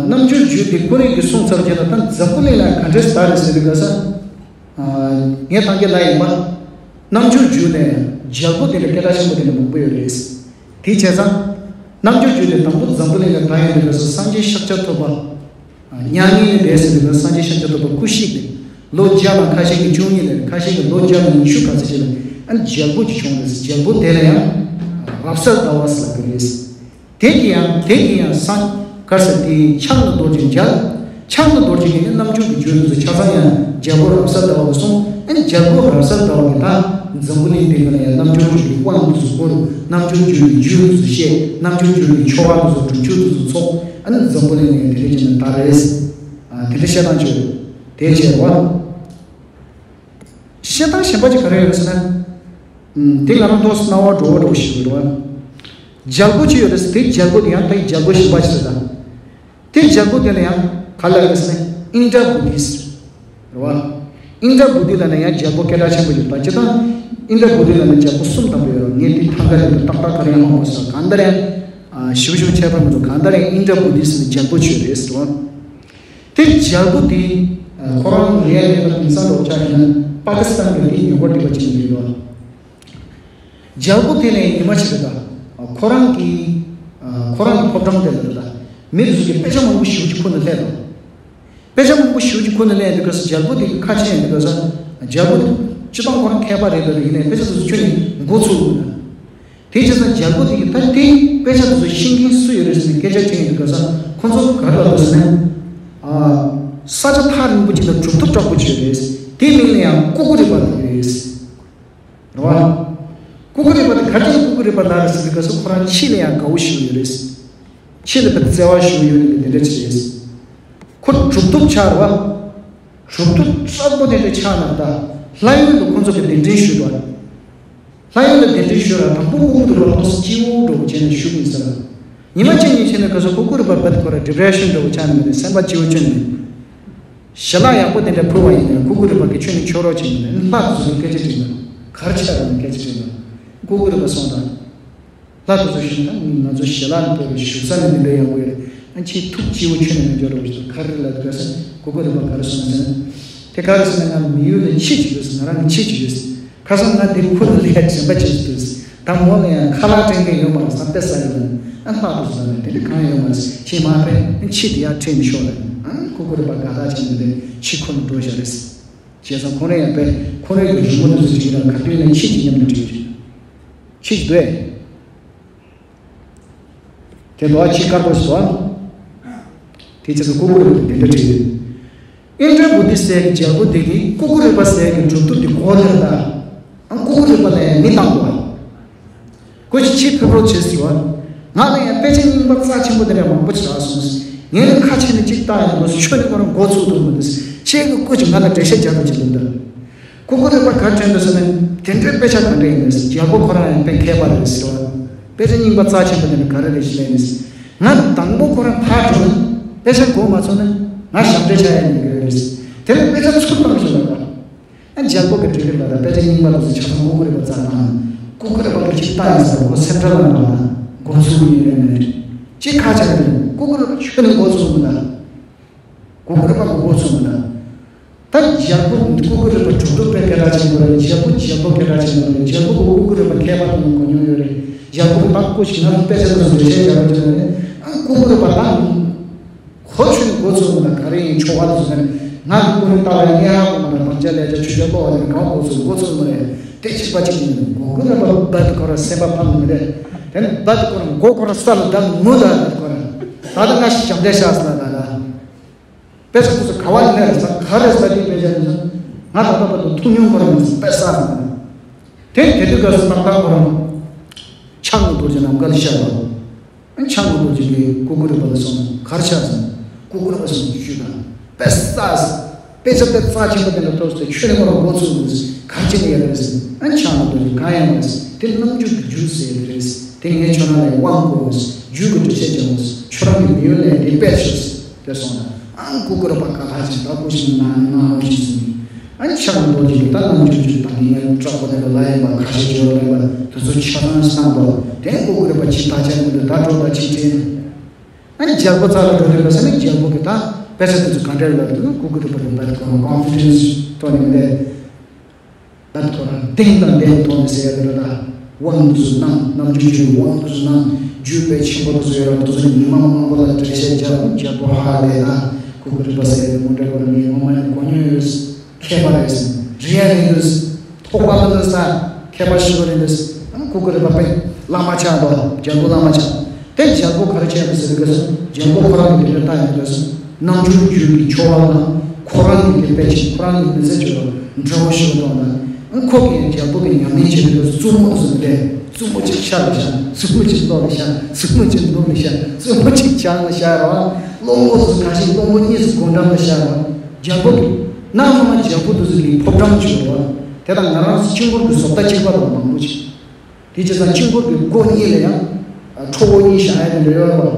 རྣལ་འབྱོར་བརྗོད་དེ་ཁོ་རང་གིས་གསུངས་ཚར་བའི་རྗེས་ལ་ད་འཛམ་བུ་གླིང་ལ་ག་འདྲས་དར་རེད་ཟེར་དུས་ག་ས། ངས་ཐང་གེ་ལ་ཡིན་པ། རྣལ་འབྱོར་བརྗོད་ནས་རྒྱལ་པོ་དེ་འདྲ་སྐད་གྲགས་ཆེན་པོ་དེ་འདྲ་མང་པོ་ཡོད་རེད། དེ་བྱས་ཙང་། རྣལ་འབྱོར་བརྗོད་དེ་དང་པོ་འཛམ་བུ་གླིང་ལ་དར་ཡོང་དུས་སྐབས་སུ་སངས་རྒྱས་ཤཱཀྱ་ཐུབ་པ། མྱ་ངན་ལས་འདས་ཟེར་དུས་སྐབས་སངས་རྒྱས་ཤཱཀྱ་ཐུབ་པ་སྐུ་གཤེགས་ཏེ། ལོ་བརྒྱ་དང་ཁ་ཤས་ཀྱི་བཅུ་གཉིས་ལས་ཁ་ཤས་ཀྱི་ལོ་བརྒྱ་དང་ཉི་ཤུ་ག་ཚོད་ཅིག་ལ་ཨ་ནི་རྒྱལ་པོ་ཅིག་བྱུང་རེད། རྒྱལ་པོ་དེ་ལ་ཡང་རབ་གསལ་ཟླ་བ་ཟེར་གྱི་རེད། དེ་གི་ཡང་དེ་གི་ཡང་སངས་གར་ཟེར་དེ་ཕྱག་ན་རྡོ་རྗེ་མཇལ། ཕྱག་ན་རྡོ་རྗེ་གི་ནི་རྣལ་འབྱོར་གྱི་རྒྱུད་དུ་ཆ་ཚང་ཡང་རྒྱལ་པོ་རབ་གསལ་ཟླ་བ་གི་གསུངས། ཨ་ནི་རྒྱལ་པོ་རབ་གསལ་ཟླ་བ་གི་ད་འཛམ་བུ་གླིང་འདི་ལ་ཡང་རྣལ་འབྱོར་གྱི་དབང་དུ་བསྐུར། རྣལ་འབྱོར་གྱི་རྒྱུད་དུ་བཤད། རྣལ་འབྱོར་གྱི་ཆོ་ག་དུ་རྒྱུན་ཆོས་དུ་ཚོགས། ཨ་ནི་འཛམ་བུ་གླིང་ནས་དེ་འདྲ་བྱས་ནས་དར་རེད། དེ་འདྲ་བཤད་སྟངས་བྱོས། དེ་བྱས་པ། བཤད་སྟངས་གཞན་པ་ཅིག་ག་རེ་ཡོད་རེད་ཟེར་ན། དེ་ང་རང་ཏོག་ཙམ་སྣང་བ་འགྲོ་བ་འགྲོ་བ་ཞིག་ཡོད་རེད་བ། རྒྱལ་པོ་ཅིག་ཡོད་རེད་ཟེར། དེ་རྒྱལ་པོ་དེ་ཡང་ད་རྒྱལ་པོ་གཞན་པ་ཅིག་རེད་ད། དེ་རྒྱལ་པོ་དེ་ལ་ཡང་ག་ལ་རེད་ཟེར་ན་ཨིནྡྲ་བྷུ་ཏི་ཟེར་བ། ཨིནྡྲ་བྷུ་ཏི་ལ་ན་ཡང་རྒྱལ་པོ་སྐད་གྲགས་ཆེན་པོ་ཡོད་པ་ཅི་ལྟར། ཨིནྡྲ་བྷུ་ཏི་ལ་ན་རྒྱལ་པོ་གསུམ་ཐམ་པ་ཡོད་རེད། ངས་དེ་ཐང་ག་རེད་ཏག་ཏག་ག་རེ་ཡང་ཧ་མ་སོང་། གང་ལྟར་ཡང་ཞིབ་ཞིབ་ཁྱད་པར་མི་འདུག་གང་ལྟར་ཡང་ཨིནྡྲ་བྷུ་ཏི་ཟེར་ནས་རྒྱལ་པོ་ཅིག་ཡོད་རེད་ཟེར་བ། དེ་རྒྱལ་པོ་དེ། ཁོ་རང་རེད་རེད་ལ་དེང་སང་འགྲོ་ཆ་ཡིན་ན་པ་ཀི་སི་ཐན་གྱི་དེ་ཉེ་འཁོར་དེ་པ་ཅིག་རེད་བ། རྒྱལ་པོ་དེ་ནས་ཉི་མ་ཞིག་རེད་ད། ཁོ་རང་གི། ཁོ་རང་གི་ཕོ་བྲང་དེ་ལ་རེད་ད། མི་དེ་ཚོ་གིས་དཔེ་ཆ་མང་པོ་ཞེ་པོ་ཅིག་ཁུར་ནས་སླེབས་དང་། དཔེ་ཆ་མང་པོ་ཞེ་པོ་ཅིག་ཁུར་ནས་སླེབས་དུས་སྐབས་སུ་རྒྱལ་པོ་དེ་གི་ཁ་ཆེ་ཡིན་དུས་སྐབས་སུ། རྒྱལ་པོ་དེ་སྤྱིར་བཏང་ཁོ་རང་མཁས་པ་རེད་འདུག་ཡིན་ནའི་དཔེ་ཆ་དེ་ཚོ་ཁྱོན་ནས་མགོ་ཚོས་འདུག་ན། དེ་བྱས་ཙང་རྒྱལ་པོ་དེ་གིས་ད་དེ་དཔེ་ཆ་དེ་ཚོ་ཤེས་མཁན་སུ་ཡོད་རེད་ཟེར་ནས་སྐད་ཆ་དྲིས་ཡོང་དུས་སྐབས་སུ་ཁོ་ཚོ་ག་རེ་ལབ་འདུག་ཟེར་ན། ཨ། ས་ཆ་ཐག་རིང་པོ་ཅིག་ལ་གྲུབ་ཐོབ་དྲག་པོ་ཅིག་ཡོད་རེད། དེའི་མིང་ལ་ཡང་ཀུ་ཀུ་རི་པ་ལབ་ཡོད་རེད། རེད་བ། ཀུ་ཀུ་རི་པ་དེ་ག་རེ་བྱས་ནས་ཀུ་ཀུ་རི་པ་ལབ་རེད་ཟེར་དུས་སྐབས་སུ་ཁོ་རང་ཆོས་ལ་ཡང་དགའ་བོ་ཞིག་ཡོད་རེད། ཆོས་ལ་དཔེ་བརྩེ་བ་ཞིག་ཡོད་ནི་དེ་འདྲ་ཅིག་རེད། ཁོ་གྲུབ་ཐོབ་ཆགས་རེད་བ། གྲུབ་ཐོབ་གསར་པོ་དེ་འདྲ་ཆགས་ན་ད། ལྷ་ཡུལ་དུ་ཁོ་ཚོ་གི་གདན་འདྲེན་ཞུས་པ། ལྷ་ཡུལ་ལ་གདན་འདྲེན་ཞུས་ར་དང་པོ་ཀུ་ཀུ་རི་པ་ཏོག་ཙམ་སྐྱིད་པོ་འདྲ་བོ་བྱས་ནས་བཞུགས་ཡིན་ཟེར། ཉི་མ་གཅིག་གཉིས་བྱས་ནས་ཁ་སང་ཀུ་ཀུ་རི་པ་བད་ཁོ་ར་ཌི་པི་རེ་ཤན་འདྲ་བོ་ཆགས་ནས་མི་རེད། སེམས་པ་སྐྱིད་པོ་ཅན་མེད། ཞལ་ལག་ཡག་པོ་དེ་འདྲ་ཕུལ་བ་ཡིན་ནའང་ཀུ་ཀུ་རི་པ་གིས་ཁྱོད་ནི་ཁྱོད་རོགས་བྱེད་མི་ནས་ལྷ་དེ་ཚོ་ལ་སྐད་ཆ་དྲིས་ན་ག་རེ་ཆགས་རེད་ནས་སྐད་ཆ་དྲིས་ན། ཀུ་ཀུ་རི་པ་སོང་དང་། ལྷ་དེ་ཚོ་ཞིག་ད་ང་ཚོ་ཞལ་ལག་ནས་ཕུལ་བའི་བཞུགས་ས་ནི་འདི་འདྲ་ཡག་པོ་ཡོད་རེད། ཨ་ཁྱེད་ཐུགས་སྐྱིད་པོ་ཁྱོད་ནས་མི་འཇོག་རོགས་བྱེད་ག་རེ་ལབ་དུས་སྐབས་སུ་ཀུ་ཀུ་རི་པ་ག་རེ་གསུངས་ཟེར་ན། དེ་ག་རེ་ཟེར་ན་ང་མི་ཡུལ་ལ་ཁྱི་གཅིག་ཡོད་ཟེར། ང་རང་གི་ཁྱི་གཅིག་ཡོད་ཟེར། ཁ་སང་ང་འདིར་ཁུར་ལ་སླེབས་དྲན་པ་བརྗེད་འདུག་ཟེར། ད་མོ་ལ་ཡང་ཁ་ལག་སྤྲད་མཁན་ཡོད་མ་རེད། ས་དཔེ་ས་ཡོད་ལ་ཨ་ལྷག་ཏུ་ཟ་ནས་དེ་འདྲ་གང་ཡོད་མ་རེད། ཁྱེད་མ་ཕེབས་ཁྱི་དེ་ཡར་ཁྲིད་ནས་ཤོག་ལ་ཨ་ཀུ་ཀུ་རི་པ་དགའ་ཐག་ཆད་ནས་དེ་ཁྱི་ཁུར་ནས་འགྲོ་བཞག་རེད་ཟེར། བྱས་ཙང་ཁོང་རང་ཡང་དཔེ་ཁོང་རང་གི་རི་མོ་དེ་ཚོ་བྲིས་ན་ག་དུས་ནས་ཁྱི་གཅིག་མཉམ་དུ་བྲིས་རེད། ཁྱི་གཅིག་འདུག་ཨེ། དེ་འདུག་ཨ་ཁྱི་དཀར་པོ་ཞིག་འདུག་ཨ། དེ་བྱས་ཙང་ཀུ་ཀུ་རི་པ་དེ་འདྲ་བྲིས་ཡོད། ཨིན་དྲ་བྷུ་ཏི་ཟེར་གྱི་རྒྱལ་པོ་དེ་གིས་ཀུ་ཀུ་རི་པ་ཟེར་གྱི་གྲུབ་ཐོབ་དེ་གོ་ནས་ད། ཨང་ཀུ་ཀུ་རི་པ་ལ་ཡང་མི་བཏང་དགོས། ཁོ་ཅིག་ཕྱིར་ཕེབས་རོགས་བྱེད་ཟེར་བ། ང་ལ་ཡང་དཔེ་ཆ་རྙིང་པ་རྩ་ཆེན་པོ་དེ་འདྲ་མང་པོ་ཅིག་རག་སོང་། ངས་ནི་ཁ་ཕྱེ་ནས་གཅིག་བལྟ་ཡང་མ་སོང་། ཁྱོད་ནི་ཁོ་རང་མགོ་ཚོས་འདུག་མི་འདུག་ཁྱེད་ཀྱི་སྐུ་ཅིག་ང་ལ་འགྲེལ་བཤད་རྒྱག་རོགས་བྱེད་ལབ་འདུག་ཀུ་ཀུ་རི་པ་ག་དྲན་འདུག་ཟེར་ན། དེ་འདྲའི་དཔེ་ཆ་ག་འདྲ་ཡིན་ནས། རྒྱལ་པོ་ཁོ་རང་ཡང་དཔེ་མཁས་པ་རེད་ཟེར་བ། དཔེ་ཆ་རྙིང་པ་རྩ་ཆེན་པོ་དེ་འདྲ་ག་རེ་རེད་ཞེས་ལན་ནས། ང་དང་པོ་ཁོ་རང་ཕར་འགྲོ་ན་དཔེ་ཆ་གོ་མ་ཚོར་ན་ང་ཞབས་འདྲེན་བྱ་ཡ་ཡིན་གྱི་རེད། དེ་ནས་དཔེ་ཆ་ཚུར་བཏང་ཞིག་ལ་ད། ཨ་རྒྱལ་པོ་གི་འགྲིག་གི་ལ་ད་དཔེ་ཆ་རྙིང་པ་དེ་ཚོ་ཆ་ཚང་ཀུ་ཀུ་རི་པ་རྩ་བཏང་། ཀུ་ཀུ་རི་པ་གི་ཅིག་བལྟ་ཡིན་ཟེར་ཁོ་སེམས་ཁྲལ་ལ་འགྲོ་ན་མགོ་ཚོས་ཡིན་རེད་མེད། ཅིག་ཁ་ཆག་གི་ཀུ་ཀུ་རི་པ་ཁྱོད་ནི་མགོ་ཚོས་མི་ད། ཀུ་ཀུ་རི་པ་མགོ་ཚོས་མི་ད། ད་རྒྱལ་པོ་ཀུ་ཀུ་རི་པ་གྲུབ་ཐོབ་དཔེ་སྐད་གྲགས་ཆེན་པོ་རེད། རྒྱལ་པོ་རྒྱལ་པོ་སྐད་གྲགས་ཆེན་པོ་རེད། རྒྱལ་པོ་ཀུ་ཀུ་རི་པ་མཁས་པ་དང་གོ་མྱོང་ཡོད་རེད། རྒྱལ་པོ་ད་ཀུ་ཞིག་ང་ཚོ་དཔེ་ཆ་ཚོ་འགྲེལ་བཤད་རྒྱག་རོགས་བྱེད་རེད། ཨ་ཀུ་ཀུ་རི་པ་ད་ཁོ་ཆུ་མགོ་ཚོས་མི་ད། ག་རེ་ཡིན་ཆོག་པ་དེ་ཚོ་ནས་ང་གི་ཀུ་རི་ལྟ་བ་ཡིན་ཧ་གོ་མ་ད། བང་ཆ་ལས་ཆ་ཆུ་ཆ་ལོག་བ་དེ་གང་མགོ་ཚོས་མགོ་ཚོས་མི་རེད། དེ་གཅིག་པ་གཅིག་ཡིན། ཀུ་ཀུ་རི་པ་བད་ཁོ་ར་སེམས་པ་ཕམ་མི་རེད། དེ་ནས་བད་ཁོ་ར་མགོ་ཁོ་ར་ས་ལ་བརྡབ་མུ་ད་ཁོ་ར་ད་ད་ང་ཞིག་ཞབས་འདྲེན་བྱ་ཟེར་ལ་ད་ད། དཔེ་ཆ་དེ་ཚོ་ག་བ་ནས་རེད་ཟེར། ག་རེ་ཟེར་དེ་དཔེ་ཆ་དེ་ཚོ་ང་ད་ལྟ་བར་དུ་མཐོང་མྱོང་ཁོ་རང་མི་ཟེར་དཔེ་བསགས་ཟེར། དེ་དེ་དུས་སྐབས་སུ་ཏག་ཏག་ཁོ་རང་ཕྱག་ནི་རྡོ་རྗེ་ནམ་མཁའ་ལ་ཤར་བ། ཕྱག་ནི་རྡོ་རྗེ་གིས་ཀུ་ཀུ་རི་པ་ལ་གསུངས། གར་ཆག་ཟེར། ཀུ་ཀུ་རི་པ་གསུངས་ཞུས་དང་དཔེ་བསགས་ཟེར། དཔེ་ཆ་དཔེ་རྩ་ཆེན་པོ་དེ་འདྲ་ཐོབ་ཟེར། ཁྱོད་ནི་ཁོ་རང་མགོ་ཚོས་མི་ཟེར། གར་ཆག་ནི་ཡ་རེད་ཟེར། ཨ་ཕྱག་ནི་རྡོ་རྗེ་གང་ཡང་མ་ཟེར། དེ་རྣམ་འགྱུར་གྱི་རྒྱུ་ཟེར་དེ་རེད། དེ་ངས་ཁྱོད་རང་ལ་དབང་བསྐུར་བ་ཟེར། རྒྱུད་ཀྱི་འགྲེལ་བཤད་རྒྱག་དགོས་ཟེར། ཁྱོད་རང་གི་མི་ཡུལ་ལས་དེ་དཔེ་ཤོད་ཟེར། དེ་སོང་ན་ཨང་ཀུ་ཀུ་རི་པ་དཀའ་ཁག་ཅིག་ད་ཀུ་ཤིང་ནང་ནང་ལོགས་ཤིག་ཟིན། ཨང་ཕྱག་ནི་རྡོ་རྗེ་གི་ད་རྣམ་འགྱུར་འགྱུར་དང་ངས་སྐྲག་པ་དེ་ལ་ལ་ཡིན་པ་ཁ་ཤས་བརྗོད་ལ་ཡིན་པ་དེ་ཚོ་ཆ་ཚང་སྣང་དོ། དེ་ཀུ་ཀུ་རི་པ་ཅིག་ད་ཆ་ནི་འདི་ད་འགྲོ་ད་ཅིག་དྲན། ཨང་རྒྱལ་པོ་རྩ་ལ་འགྲོ་དུས་ལ་ཟེར་ནས་རྒྱལ་པོ་གི་ད་དཔེ་ཆ་དེ་ཚོ་ག་འདྲ་ལ་དུས་ཀུ་ཀུ་རི་པ་དེ་འབད་ཁོ་རང་ཀོན་ཕི་ཌེན་སི་ཐོག་ནས་མི་འདས། ད་ཁོ་རང་གདེང་དང་ལྡན་ཐོག་ནས་ཟེར་ཡ་དེ་རེད་ད། དབང་དུ་སོང་ན་རྣམ་འགྱུར་བརྗོད་དབང་དུ་སོང་ན་རྒྱུད་དཔེ་ཆེན་པོ་དེ་ཚོ་ཡོད་ར། དེ་ཚོ་ཉི་མ་མང་པོ་ལ་འགྲེལ་བཤད་རྒྱབ་རྒྱབ་པོ་ཧ་ལས་ན་ཀུ་ཀུ་རི་པ་ཟེར་ཡ་དེ་མོ་འདྲ་བོ་ར། ངས་ངོ་མ་ནས་གོ་མྱོང་ཡོད། མཁས་པ་རེད། རེད་ཡ་རེད་འདུག་ཐོག་པ་མི་འདུག་ས། མཁས་པ་ཞིག་རེད་འདུག་ཨ་ཀུ་ཀུ་རི་པ་དཔེ་བླ་མ་ཆགས་འདུག་རྒྱལ་པོ་བླ་མ་ཆགས། དེ་རྒྱལ་པོ་ག་རེ་བྱས་པ་ཟེར་གི་སོང་། རྒྱལ་པོ་ཁོ་རང་གི་དེ་འདྲ་ལྟ་ཡོང་དུས་སོང་། རྣམ་འགྱུར་བརྗོད་ཀྱི་ཆོ་ག་དང་ཁོ་རང་གི་དེ་དཔེ་ཆེ་ཁོ་རང་གི་མི་ཚེ་བརྗོད་པ་འདྲ་བོ་ཞིག་མཐོང་ན། ཨ་ཁོ་གིས་རྒྱལ་པོ་གི་ཉམས་ལེན་བྱེད་དུས་རྩུབ་མོ་བཟོས་ཏེ་རྩུབ་མོ་གཅིག་ཤར་ལ་བཞག་རྩུབ་མོ་གཅིག་ལོགས་ལ་བཞག་རྩུབ་མོ་གཅིག་ནུབ་ལ་བཞག་རྩུབ་མོ་གཅིག་བྱང་ལ་བཞག་རོགས། གློ་བོ་ཚོ་ག་ཞིག་གློ་བོ་གཉིས་སུ་སྒོ་འགྲམ་ལ་བཞག་རོགས། རྒྱལ་པོ་གི་གནའ་སྔ་མ་རྒྱལ་པོ་དེ་ཚོ་གི་ཕོ་བྲང་བྱུང་རོགས། དེ་དང་ང་རང་ཚོ་དཀྱིལ་འཁོར་གྱི་བཟོ་ལྟ་གཅིག་པ་དང་མང་པོ་ཅིག་དེ་བྱས་ཙང་དཀྱིལ་འཁོར་གྱི་སྒོ་གཉིས་ལ་ཡང་ཁྲོ་བོ་གཉིས་བཞག་ཡ་དེ་འདྲ་ཡོད་རེད་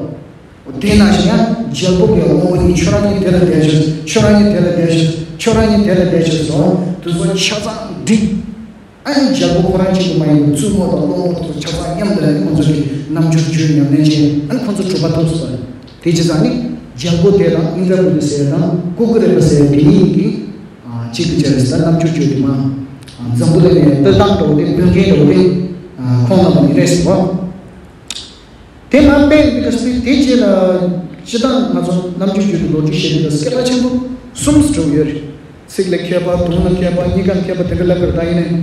པ། དེ་ནང་བཞིན་ཡང་རྒྱལ་པོ་གི་དབང་པོ་གཉིས། ཁྱོད་རང་གཉིས་དེ་ལ་བསྡད་ཤོག་ཁྱོད་རང་གཉིས་དེ་ལ་བསྡད་ཤོག་ཁྱོད་རང་གཉིས་དེ་ལ་བསྡད་ཤོག་ཟེར། དེ་ཚོ་ཆ་ཚང་བསྒྲིགས། ཨ་ནི་རྒྱལ་པོ་ཁོ་རང་གཅིག་པུ་མ་ཡིན་པར་བཙུན་མོ་དང་སློབ་མ་དེ་ཚོ་ཆ་ཚང་མཉམ་དུ་ལ་ནི་ཁོང་ཚོ་གི་རྣམ་འགྱུར་བརྗོད་ཉམས་ལེན་བྱས། ཨ་ནི་ཁོང་ཚོ་གྲུབ་པ་ཐོབ་སོང་བ་རེད། དེ་བྱས་ཙང་ནི་རྒྱལ་པོ་དེ་དང་ཨིནྡྲ་བྷུ་ཏི་ཟེར་དང་ཀུ་ཀུ་རི་པ་ཟེར་དེ་གཉིས་ཀྱིས་ཨ་གཅིག་ཏུ་བྱས་ཟེར། རྣམ་འགྱུར་བརྗོད་དེ་མ་འཛམ་བུ་གླིང་ནས་སྤེལ་སྟངས་འདྲ་བོ་དེ་སྤེལ་མཁན་འདྲ་བོ་དེ་ཁོང་རྣམ་པ་ཡིན་རེད་ཟེར་བ། དེ་མ་དཔེ་འདི་ག་སྲིད་དེ་རྗེས་ལ་སྤྱི་བཏང་ང་ཚོ་རྣམ་འགྱུར་བརྗོད་དེ་ལོ་རྒྱུས་བཤད་དུས་སྐད་གྲགས་ཆེན་པོ་གསུམ་ཙམ་ཡོད་རེད། ཚིག་ལ་མཁས་པ། དུང་ལ་མཁས་པ། གཉིས་ཀ་མཁས་པ་དེ་འདྲ་ལབ་པར་ད་ཡིན་ནའི།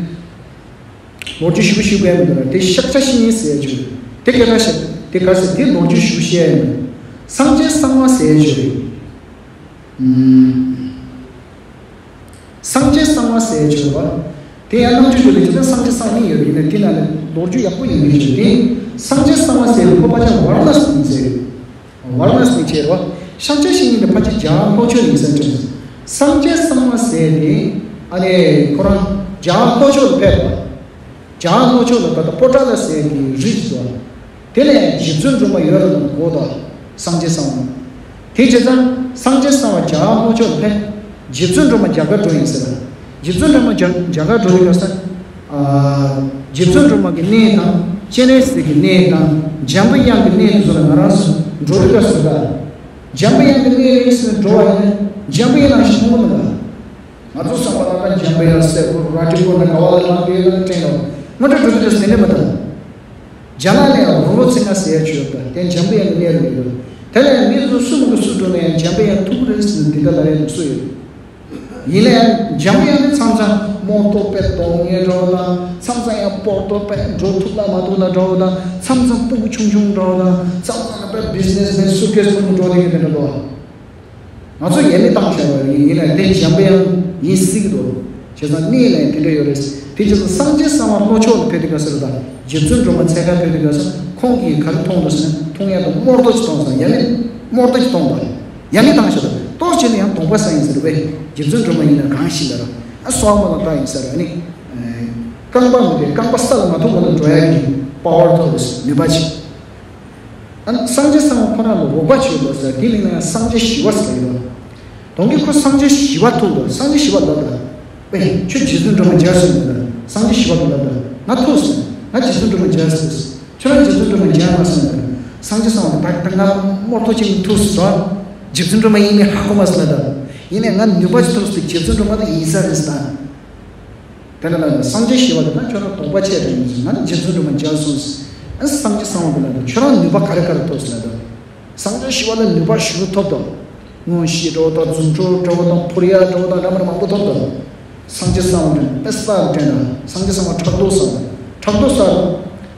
ལོ་རྒྱུས་ཞིབ་པོ་ཞིག་དགོས་མི་འདུག་ར། དེ་ཤཱཀྱ་བཤེས་གཉེན་ཟེར་ཡ་ཅིག་ཡོད། དེ་སྐད་གྲགས་ཤིག་དེ་ག་ཟེར་དེ་ལོ་རྒྱུས་ཞིབ་པོ་བཤད་ཡ་ཡིན། སངས་རྒྱས་གསང་བ་ཟེར་ཡ་ཅིག་ཡོད་རེད། ཨུམ། སངས་རྒྱས་གསང་བ་ཟེར་ཡ་ཅིག་ཡོད་པ། དེ་ཡང་རྣམ་འགྱུར་བརྗོད་དེ་ཇི་ལྟར་སངས་རྒྱས་གསང་བ་ཡོད་པ་ཡིན་ན། དེ་ན་ནི་ལོ་རྒྱུས་ཡག་པོ་ཡོད་མཁན་ཅིག་དེ་སངས་རྒྱས་གསང་བ་ཟེར་བའི་ཁོ་པ་ཅག་ཝཱ་ར་ཎ་སི་ནས་ཟེར། ཝཱ་ར་ཎ་སི་ནས་ཁྱེར་བ། ཤཱཀྱ་བཤེས་གཉེན་དེ་ཕལ་ཆེར་རྒྱ་གར་ལྷོ་ཕྱོགས་ནས་ཡིན་ས་འདྲ། སངས་རྒྱས་གསང་བ་ཟེར་དེ་ཨ་ནི་ཁོ་རང་རྒྱ་གར་ལྷོ་ཕྱོགས་ལ་ཕེབས་པ། རྒྱ་གར་ལྷོ་ཕྱོགས་ལ་ད་ལྟ་པོ་ཏ་ལ་ཟེར་གྱི་རི་ཞིག་འདུག་དེ་ལ་ཡང་རྗེ་བཙུན་སྒྲོལ་མ་ཡོད་རེད་དམ་གོ་ད། སངས་རྒྱས་གསང་བ། དེ་བྱས་ཙང་སངས་རྒྱས་གསང་བ་རྒྱ་གར་ལྷོ་ཕྱོགས་ལ་ཕེབས། རྗེ་བཙུན་སྒྲོལ་མ་རྒྱ་གར་འགྲོ་ཡིན་ཟེར། རྗེ་བཙུན་སྒྲོལ་མ་རྒྱ་རྒྱ་གར་འགྲོ་དུས་སྐབས་སུ། ཨ། རྗེ་བཙུན་སྒྲོལ་མ་གི་གནས་དང་སྤྱན་རས་གཟིགས་ཀྱི་གནས་དང་འཇམ་པའི་དབྱངས་ཀྱི་གནས་དེ་ཚོ་ལ་ང་རང་ཚོ་འགྲོ་དུས་སྐབས་སུ་ད། འཇམ་པའི་དབྱངས་ཀྱི་གནས་རེད་ཟེར་ནས་འགྲོ་བ་ཡིན་ན་འཇམ་པའི་དབྱངས་ནང་བཞིན་མཐོང་གི་མི་འདུག་ང་ཚོ་བསམ་པ་ལ་ད་འཇམ་པའི་དབྱངས་སེར་པོ་ར་ཏི་པོ་ན་ག་བ་ལ་ལངས་ཏེ་ཡོད་ན་དྲན་ཡོང་། སྔོན་འགྲོ་འགྲོ་དུས་དེ་འདྲ་མ་དང་། རྒྱ་ནག་ནས་རོ་ལོ་ཚིག་ང་ཟེར་ཡ་ཅིག་ཡོད་པ་དེ་འཇམ་པའི་དབྱངས་ཀྱི་གནས་རེད་འདུག་དེ་ལ་ཡང་མི་ཚོ་སུ་མི་གི་སུ་འགྲོ་ན་ཡང་འཇམ་པའི་དབྱངས་ཐུག་གི་རེད་ཟེར་ནས་འདི་འདྲ་ལབ་ཡ་འདུག་སུ་ཡོད། ཡིན་ན་ཡང་འཇམ་པའི་དབྱངས་དེ་མཚམས་མཚམས་མོ་ཏོ་པད་གཏོང་མཁན་འདྲ་བོ་དང་མཚམས་མཚམས་ཡང་པོར་ཏོ་པད་འགྲོ་ཐུབ་ལ་མ་ཐུབ་ལ་འདྲ་བོ་དང་མཚམས་མཚམས་སྤུ་གུ་ཆུང་ཆུང་འདྲ་བོ་དང་མཚམས་མཚམས་ཡང་པད་བི་ཛི་ནེ་སི་མེན་སུ་ཀེ་སི་ཐོགས་ནས་འགྲོ་བསྡད་མཁན་དེ་འདྲ་འདུག་ང་ཚོ་ཡ་མེད་བཏང་བཞག་པ་ཡིན་ཡིན་ནའི་དེ་འཇམ་པོ་ཡང་ཡིན་སྲིད་ཀྱི་འདུག་བྱས་ཙང་གནས་ལ་ཡང་དེ་འདྲ་ཡོད་རེད། དེ་བྱས་ཙང་སངས་རྒྱས་གསང་བ་ལྷོ་ཕྱོགས་ལ་ཕེབས་དུས་སྐབས་སུ་རེད་ད། རྗེ་བཙུན་སྒྲོལ་མ་མཚན་ག་ཕེབས་དུས་སྐབས་སུ་ཁོང་གིས་ག་རེ་མཐོང་འདུག་ཟེར་ན། མཐོང་ཡ་དང་རྨོག་རྡོ་ཅིག་མཐོང་སོང་། ཡ་མེད་རྨོག་རྡོ་ཅིག་མཐོང་འདུག་ཡ་མེད་བཏང་བཞག་ད། ཏོག་ཙམ་ནས་ཡང་གདོང་པ་ས་ཡིན་ཟེར་བས། རྗེ་བཙུན་སྒྲོལ་མ་ཡིན་ན་གང་ཞིག་ལ་ར། ཨ་སོག་མོ་ལ་བཏགས་ཡིན་ས་ར་ནི། རྐང་པ་མི་དེ་རྐང་པ་ས་ལ་མ་ཐུག་གོང་དུ་འགྲོ་ཡ་གི་པ་ཝར་ཐོབ་རེད། ནུས་པ་ཅིག་ཨ་ནི་སངས་རྒྱས་གསང་བ་ཁོ་རང་ལ་རོགས་པ་བྱེད་དགོས་ཟེར། དེ་མིན་ན་ཡང་སངས་རྒྱས་ཞི་བ་ཟེར་ཡོད། དོན་གྱིས་ཁོ་སངས་རྒྱས་ཞི་བ་ཐུག་འདུག་སངས་རྒྱས་ཞི་བ་ལབ་ད། ཨེ་ཁྱོད་རྗེ་བཙུན་སྒྲོལ་མ་མཇལ་སོང་ཡོད་ད། སངས་རྒྱས་ཞི་བ་ལབ་ད། ང་ཐུག་སོང་། ང་རྗེ་བཙུན་སྒྲོལ་མ་མཇལ་སོང་། ཁྱོད་རང་རྗེ་བཙུན་སྒྲོལ་མ་མཇལ་མ་སོང་ཡོད་ད། སངས་རྒྱས་གསང་བ་ད་ད་ང་རྨོག་ཐོག་ཅིག་ཐུག་སོང་། རྗེ་བཙུན་སྒྲོལ་མ་ཡིན་མིན་ཧ་གོ་མ་སོང་ད། ཡིན་ནའི་ང་ནུས་པ་ཅིག་ཐུག་སོང་། རྗེ་བཙུན་སྒྲོལ་མ་ད་ཡིན་ས་རེད་ད། དེ་ལ་ལ་སངས་རྒྱས་ཞི་བ་དེ་ན་ཁྱོད་རང་གདོང་པ་ཆེ་དྲགས་ཡིན་ཟེར། ང་ནི་རྗེ་བཙུན་སྒྲོལ་མ་མཇལ་སོང་ཟེར། ཨ་སངས་རྒྱས་གསང་བ་དེ་ལ་ཁྱོད་རང་ནུས་པ་ག་རེ་ག་རེ་ཐོབ་ཟེར་ལ་དང་། སངས་རྒྱས་ཞི་བ་ལ་ནུས་པ་ཞུ་ཐོབ་དང་། མངོན་ཤེས་འདྲ་བོ་དང་། རྫུ་འཕྲུལ་འདྲ་བོ་དང་། ཕོར་ཡ་འདྲ་བོ་དང་། འདྲ་མི་འདྲ་མང་པོ་ཐོབ་དང་། སངས་རྒྱས་གསང་བ་དེ་ཨེ་ས་དྲན་དང་། སངས་རྒྱས་གསང་བ་ཕྲག་དོག་ས་ཕྲག་དོག་ས་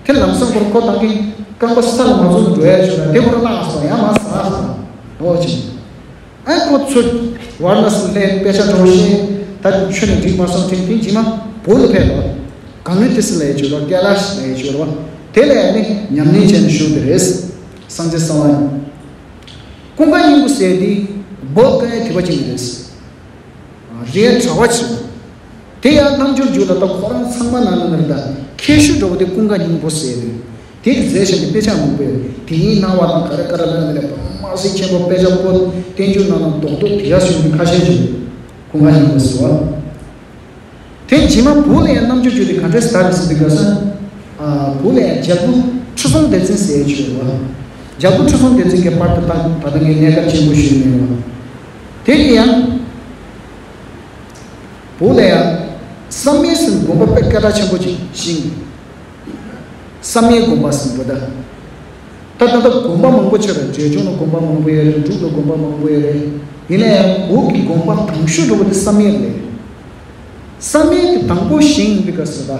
དེ་ལམ་སང་ཁོར་ཁོ་ཐང་གི་རྐང་པ་ས་ལ་མ་འཛུལ་དུ་འགྲོ་ཡ་བྱུང་ན་དེ་ཁོ་རང་བརླག་སོང་། ཡང་མ་ཟ་སོང་། འོ་ཅི། ཨ་ཁོ་ཚོས་ཝཱ་ར་ཎ་སི་སླེབས། དཔེ་ཆ་འདྲ་བོ་ཤེས། ད་ཆོས་ནི་འགྲིག་མ་སོང་། དེ་དེ་རྗེས་མ་བོད་ལ་ཕེབས་པ། གངས་ཏི་སེ་ལ་ཡ་བྱོས་རོགས། ཀེ་ལ་ཤ་ལ་ཡ་བྱོས་རོགས། དེ་ལ་ཡ་ནི་ཉམས་ལེན་བྱས་ནས་བཞུགས་པ་རེད། སངས་རྒྱས་གསང་བ་ཡིན། ཀུན་དགའ་སྙིང་པོ་ཟེར་དེ་བོད་ཀ་ཡ་དེ་བ་ཅན་རེད། རེད་གྲྭ་བ་ཆེ། དེ་ཡང་རྣལ་འབྱོར་རྒྱུད་ལ་ད་ཁོ་རང་ཚང་མ་ནང་ན་རེད་ད། མཁས་ཤོས་འདྲ་བོ་དེ་ཀུན་དགའ་སྙིང་པོ་ཟེར་རེད། དེ་གི་མཛད་བྱ་དེ་དཔེ་ཆ་མང་པོ་ཡོད། དེ་ཡིན་སྣང་བ་དང་ག་རེ་ག་རེ་ལ་ནི་རེད། མ་སྲིད་ཆེན་པོ། དཔེ་ཆ་པོ་བསྟན་འགྱུར་ནང་ན་རྡོག་རྡོག་དེ་ཡ་སོན་གྱི་ཁ་ཤས་ཤིག་ཀུན་དགའ་སྙིང་པོ་ཟེར་བ། དེ་རྗེས་མ་བོད་ལ་ཡང་རྣལ་འབྱོར་རྒྱུད་དེ་ག་འདྲས་དར་རེད་ཟེར་དུས་སྐབས་སུ། ཨ་བོད་ལ་ཡང་རྒྱལ་པོ་ཁྲི་སྲོང་ལྡེ་བཙན་ཟེར་ཡ་ཅིག་ཡོད་རེད་བ། རྒྱལ་པོ་ཁྲི་སྲོང་ལྡེ་བཙན་གྱི་པར་དེ་ད་ད་ལྟ་ངས་གནད་འགག་ཆེན་པོ་ཞིག་མེད་བ། དེ་གི་ཡང་བོད་ལ་ཡང་བསམ་ཡས་ཟེར་དགོན་པ་དཔེ་སྐད་གྲགས་ཆེན་པོ་ཅིག་བཞེངས། བསམ་ཡས་དགོན་པ་ཟེར་བ་ད། ད་ད་ལྟ་དགོན་པ་མང་པོ་ཆགས་རེད། འབྲས་ལྗོངས་ལ་དགོན་པ་མང་པོ་ཡོད་རེད། འབྲུག་ལ་དགོན་པ་མང་པོ་ཡོད་རེད། ཡིན་ན་ཡང་བོད་ཀྱི་དགོན་པ་དང་ཤོས་འདྲ་བོ་དེ་བསམ་ཡས་རེད། བསམ་ཡས་དེ་དང་པོ་བཞེངས་ཡིན་པའི་སྐབས་སུ་ད།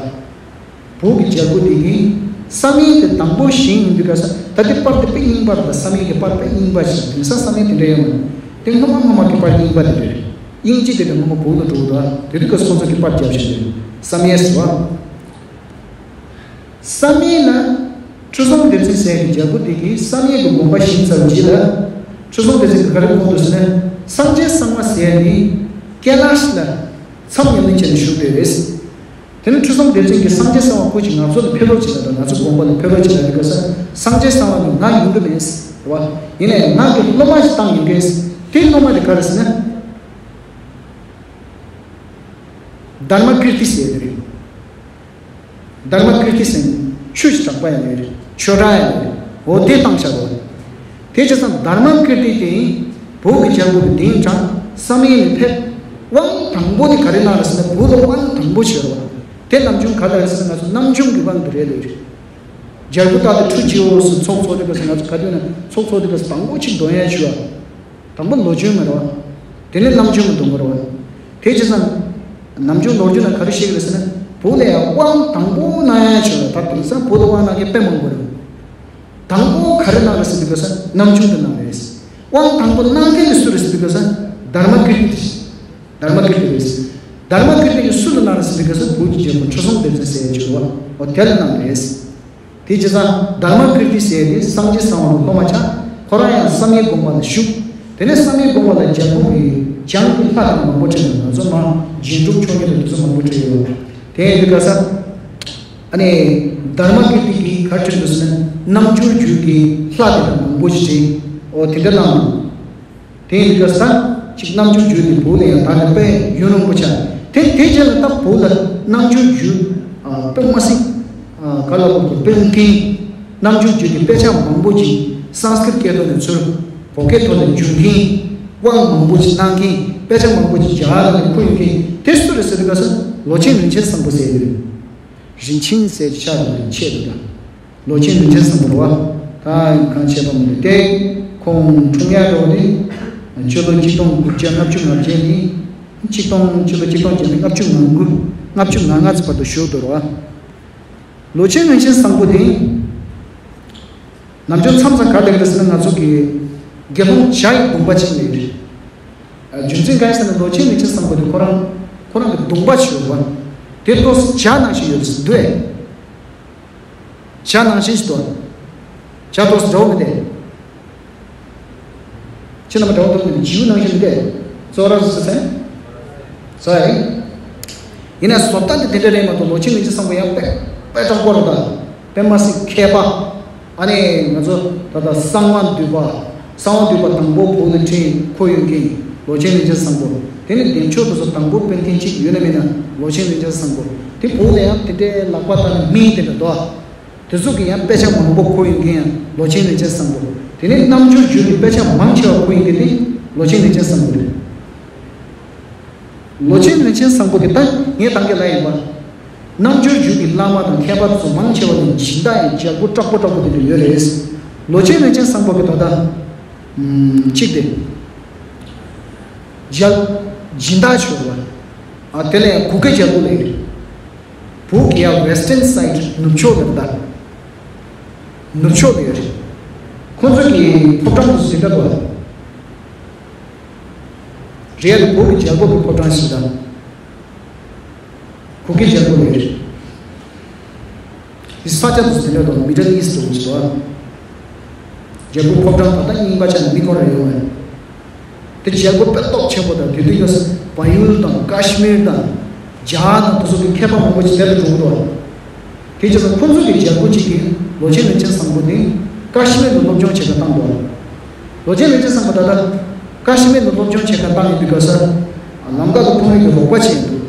བོད་ཀྱི་རྒྱལ་པོ་དེ་གིས་བསམ་ཡས་དེ་དང་པོ་བཞེངས་ཡིན་པའི་སྐབས་སུ་ད། དེ་པར་དེ་དཔེ་རྙིང་པ་རེད་ད། བསམ་ཡས་ཀྱི་པར་དཔེ་རྙིང་པ་ཞིག་དེང་སང་བསམ་ཡས་དེ་འདྲ་ཡོད་མ་རེད། དེ་སྔོན་མ་སྔོན་མ་གི་པར་རྙིང་པ་དེ་རེད། དབྱིན་ཇི་དེ་འདྲ་སྔོན་མ་བོད་ལ་འགྲོ་འདུག་དེ་དུས་སྐབས་སུ་ཁོང་ཚོ་གི་པར་རྒྱབ་བཞག་དེ་རེད། བསམ་ཡས་ཟེར་བ། བསམ་ཡས་ན་ཁྲི་སྲོང་ལྡེ་བཙན་ཟེར་བའི་རྒྱལ་པོ་དེ་གིས་བསམ་ཡས་ཀྱི་དགོན་པ་བཞེངས་ཚར་རྗེས་ལ། ཁྲི་སྲོང་ལྡེ་བཙན་གྱིས་ག་རེ་དགོངས་འདུག་ཟེར་ན། སངས་རྒྱས་གསང་བ་ཟེར་ཡ་ནི་ཀེ་ལ་ཤ་ལ་མཚམས་ཉམས་ལེན་བྱས་ནས་བཞུགས་པ་རེད། དེ་ནས་ཁྲི་སྲོང་ལྡེ་བཙན་གྱིས་སངས་རྒྱས་གསང་བ་ཁོ་ཅིག་ང་ཚོ་ལ་ཕེབས་རོགས་བྱེད་ལ་དང་། ང་ཚོ་དགོན་པ་ལ་ཕེབས་རོགས་བྱེད་ལ་དེ་སྐབས་སུ་སངས་རྒྱས་གསང་བ་ནི་ང་ཡོང་གི་མེད་ཟེར་བ། ཡིན་ནའི་ང་གི་སློབ་མ་ཞིག་བཏང་ཡོང་གི་ཟེར། དེའི་སློབ་མ་དེ་ག་རེ་ཟེར་ན། དྷརྨ་ཀིརྟི་ཟེར་དེ་རེད། དྷརྨ་ཀིརྟི་ཟེར་ཆོས་ཀྱི་གྲགས་པ་ཡང་ཡོད་རེད། ཆོས་གྲགས་ཡང་ཡོད་རེད། འོ་དེ་བཏང་བཞག་རོགས། དེ་བྱས་ཙང་དྷརྨ་ཀིརྟི་དེ་བོད་ཀྱི་རྒྱལ་པོ་གི་དེང་དྲངས། བསམ་ཡས་ནས་ཕེབས། དབང་དང་པོ་དེ་ག་རེ་གནང་རེད་ཟེར་ན། བོད་ལ་དབང་དང་པོ་བྱས་རོགས། དེ་ནམ་རྒྱུན་ག་ལ་རེད་ཟེར་ན། ང་ཚོ་རྣམ་འཇོམས་ཀྱི་དབང་དེ་རེད་ལོས་རེད། རྒྱལ་པོ་ད་དེ་ཁྲུ་གཅིག་འོ་སུ་ཚོགས་ཚོགས་དུས་སྐབས་སུ་ང་ཚོ་ག་དུས་ན་ཚོགས་ཚོགས་དུས་སྐབས་སུ་དང་པོ་ཅིག་འདོན་ཡ་ཆུ་བ། དང་པོ་ལོ་རྒྱུས་མ་རེད་བ། དེ་ནས་རྣམ་འཇོམས་མ་འདོན་པ་རེད་བ། དེ་བྱས་ཙང་། ནམ་རྒྱུན་ལོ་རྒྱུས་ན་ག་རེ་བཤད་ཀྱི་རེད་ཟེར་ན། བོད་ལ་ཡང་དབང་དང་པོ་གནང་ཡ་ཆོག་ལ། ད་དེང་སང་བོད་ལ་དབང་གནང་མཁན་དཔེ་མང་པོ་རེད། དང་པོ་ག་རེ་གནང་རེད་ཟེར་དུས་སྐབས་སུ་རྣམ་འཇོམས་དེ་གནང་རེད། དབང་དང་པོ་གནང་མཁན་དེ་སུ་རེད་ཟེར་དུས་སྐབས་སུ་དྷརྨ་ཀིརྟི་རེད། དྷརྨ་ཀིརྟི་རེད། དྷརྨ་ཀིརྟི་གིས་སུ་ལ་གནང་རེད་ཟེར་དུས་སྐབས་སུ་བོད་ཀྱི་རྒྱལ་པོ་ཁྲི་སྲོང་ལྡེ་བཙན་ཟེར་ཡ་ཆོག་བ། འོ་དེ་ལ་གནང་རེད། དེ་བྱས་ཙང་དྷརྨ་ཀིརྟི་ཟེར་དེ་སངས་རྒྱས་གསང་བ་གི་སློབ་མ་ཆགས། ཁོ་རང་ཡང་བསམ་ཡས་དགོན་པ་ལ་བཞུགས། དེ་ནས་བསམ་ཡས་དགོན་པ་ལ་རྒྱལ་པོ་གི་བྱང་གི་ལྷ་དང་མང་པོ་བྲིས་འདུག་ང་ཚོ་མ་རྗེས་འགྲུབ་མཆོག་གཉིས་དང་དེ་ཚོ་མང་པོ་བྲིས་ཡོད། དེ་ཡིན་དུས་སྐབས་སུ་ཨ་ནི་དྷརྨ་ཀིརྟི་གིས་ག་རེ་བྲིས་འདུག་ཟེར་ན། རྣལ་འབྱོར་རྒྱུད་ཀྱི་ལྷ་དེ་དང་མང་པོ་ཞིག་བྲིས། འོ་དེ་འདྲ་གནང་འདུག་དེ་ཡིན་དུས་ད་ཅིག་རྣལ་འབྱོར་རྒྱུད་དེ་བོད་ལ་ཡང་དར་ནས་དཔེ་ཡུན་རིང་པོ་ཆགས། དེ་དེ་རྗེས་ལ་ད་བོད་ལ་རྣལ་འབྱོར་རྒྱུད་ཨ་དཔེ་མ་སྲིད་ཨ་ག་ལ་བོད་ཀྱི་དཔེ་མཁན་རྣལ་འབྱོར་རྒྱུད་ཀྱི་དཔེ་ཆ་མང་པོ་ཅིག་སཾ་སྐྲྀཏ་སྐད་ཐོག་ནས་ཚུར་བོད་སྐད་ཐོག་ལ་བསྒྱུར་མཁན་དབང་མང་པོ་ཅིག་གནང་མཁན་དཔེ་ཆ་མང་པོ་ཅིག་རྒྱ་གར་ལ་ནས་ཁུར་ཡོང་མཁན་དེ་སུ་རེད་ཟེར་དུས་སྐབས་སུ་ལོ་ཆེན་རིན་ཆེན་བཟང་པོ་ཟེར་གྱི་རེད། རིན་ཆེན་ཟེར་གྱི་ཆགས་འདུག་ཆེད་དུ་ད། ལོ་ཆེན་རིན་ཆེན་བཟང་པོ་རེད་བ། ད་གང་བྱས་པ་མི་འདུག་སྟེ། ཁོང་འཁྲུངས་ཡ་འགྲོ་དེ། ཕྱི་ལོ་ཆིག་སྟོང་དགུ་བརྒྱ་ལྔ་བཅུ་ང་བརྒྱད་ནས། ཆིག་སྟོང་ཕྱི་ལོ་ཆིག་སྟོང་བརྒྱ་མེད་ལྔ་བཅུ་ང་དགུ། ལྔ་བཅུ་ང་ལྔ་ཙམ་བར་དུ་བཞུགས་འདུག་རེད་བ། ལོ་ཆེན་རིན་ཆེན་བཟང་པོ་དེ། ནམ་རྒྱུན་མཚམས་མཚམས་ག་ལེགས་རེད་ཟེར་ན། ང་ཚོ་གི་དགེ་སློང་བྱ་ཡི་དགོངས་པ་ཅིག་ཡོད་རེད། རྒྱུ་མཚན་གང་ཡིན་ཟེར་ན། ལོ་ཆེན་རིན་ཆེན་བཟང་པོ་དེ་ཁོ་རང་ཁོ་རང་གི་གདོང་པ་ཞིག་ཡོད་པ། དེ་ཏོག་ཙམ་བྱ་ནང་བཞིན་ཡོད་ཟེར་འདུག་ཨེ། བྱ་ནང་བཞིན་ཞིག་འདུག་བྱ་ཏོག་ཙམ་འདྲ་བོ་མི་འདུག་ཁྱེད་རྣམ་པ་འདྲ་བོ་འདུག་མི་འདུག་བྱིའུ་ནང་བཞིན་མི་འདུག་གཙོ་བོ་ར་བཟོ་ས་ཚན། བཟོ་ཡ་ཡིན། ཡིན་ན་བཟོ་ལྟ་འདི་དེ་འདྲ་རེད་མ་གཏོགས། ལོ་ཆེན་རིན་ཆེན་བཟང་པོ་ཡང་དཔེ་དཔེ་དྲག་པོ་རེད་ད། དཔེ་མ་སྲིད་མཁས་པ། ཨ་ནི་ང་ཚོ་ད་ལྟ་གསང་བ་འདུས་པ། གསང་བ་འདུས་པ་དང་པོ་བོད་ལ་ཕྲེང་འཁོར་ཡོང་མཁན་ལོ་ཆེན་རིན་ཆེན་བཟང་པོ། དེ་ནི་བདེ་མཆོག་དེ་ཚོ་དང་པོ་དཔོན་ཕྲན་གཅིག་ཡོད་ན་མེད་ན་ལོ་ཆེན་རིན་ཆེན་བཟང་པོ། དེ་བོད་ལ་ཡང་དེ་འདྲའི་ལག་པ་བཏགས་ན་མིང་དེ་འདྲ་འདུག་དེ་ཚོ་གི་ཡང་དཔེ་ཆ་མང་པོ་འཁོར་ཡོང་མཁན་ཡང་ལོ་ཆེན་རིན་ཆེན་བཟང་པོ། དེ་ནི་རྣམ་འགྱུར་བརྗོད་ཀྱི་དཔེ་ཆ་མང་ཆེ་བ་འཁོར་ཡོང་མཁན་དེ་ལོ་ཆེན་རིན་ཆེན་བཟང་པོ་རེད། ལོ་ཆེན་རིན་ཆེན་བཟང་པོ་གི་ད་ངས་ད་གིན་ལབ་ཡིན་པ། རྣམ་འགྱུར་བརྗོད་ཀྱི་བླ་མ་དང་མཁས་པ་ཚོ་མང་ཆེ་བ་ནི་སྦྱིན་བདག་ཡང་རྒྱལ་པོ་དྲག་པོ་དྲག་པོ་དེ་འདྲ་ཡོད་རེད། ལོ་ཆེན་རིན་ཆེན་བཟང་པོ་གི་ད་ལྟ་གཅིག་དེ། རྒྱལ། སྦྱིན་བདག་ཆོས་ར། ཨ་དེ་ལས་གུ་གེ་རྒྱལ་པོ་ལས་རེད། བོད་ཀྱི་ཡ་Western side ནུབ་ཕྱོགས་ལ་ད། ནུབ་ཕྱོགས་ལ་ཡོད་རེད། ཁོ་ཚོ་གི་ཕོ་བྲང་དུ་ཟིན་འདྲ་བ། རེད། བོད་ཀྱི་རྒྱལ་པོ་གི་ཕོ་བྲང་ཞིག་དང་། གུ་གེ་རྒྱལ་པོ་ལས་རེད། འདི་ས་ཆ་དུ་ཟིན་འདྲ་དང་Middle East དུ་ཞིག་བ། རྒྱལ་པོ་ཕོ་བྲང་ད་ལྟ་རྙིང་པ་ཆ་ནས་མི་ཁོ་ར་ཡོད་བས། དེ་རྒྱལ་པོ་དཔེ་སྟོབས་ཆེན་པོ་དང་དེ་དུས་ཡོད་བལ་ཡུལ་དང་ཀ་ཤི་མིར་དང་རྒྱ་དང་དེ་ཚོ་གི་མཁས་པ་མང་པོ་ཞིག་དེ་ལ་འགྲོ་གི་འདུག་དེ་རྗེས་སུ་ཁོ་ཚོ་གི་རྒྱལ་པོ་གཅིག་གིས་ལོ་ཆེན་རིན་ཆེན་བཟང་པོ་དེ་ཀ་ཤི་མིར་དུ་སློབ་སྦྱོང་བྱེད་གར་བཏང་འདུག་ལོ་ཆེན་རིན་ཆེན་བཟང་པོ་ད་ལྟ་ཀ་ཤི་མིར་དུ་སློབ་སྦྱོང་བྱེད་གར་བཏང་ཡོད་དུས་སྐབས་སུ་ལམ་ཁ་དུ་ཁོང་རང་གི་རོགས་པ་བྱས་འདུག་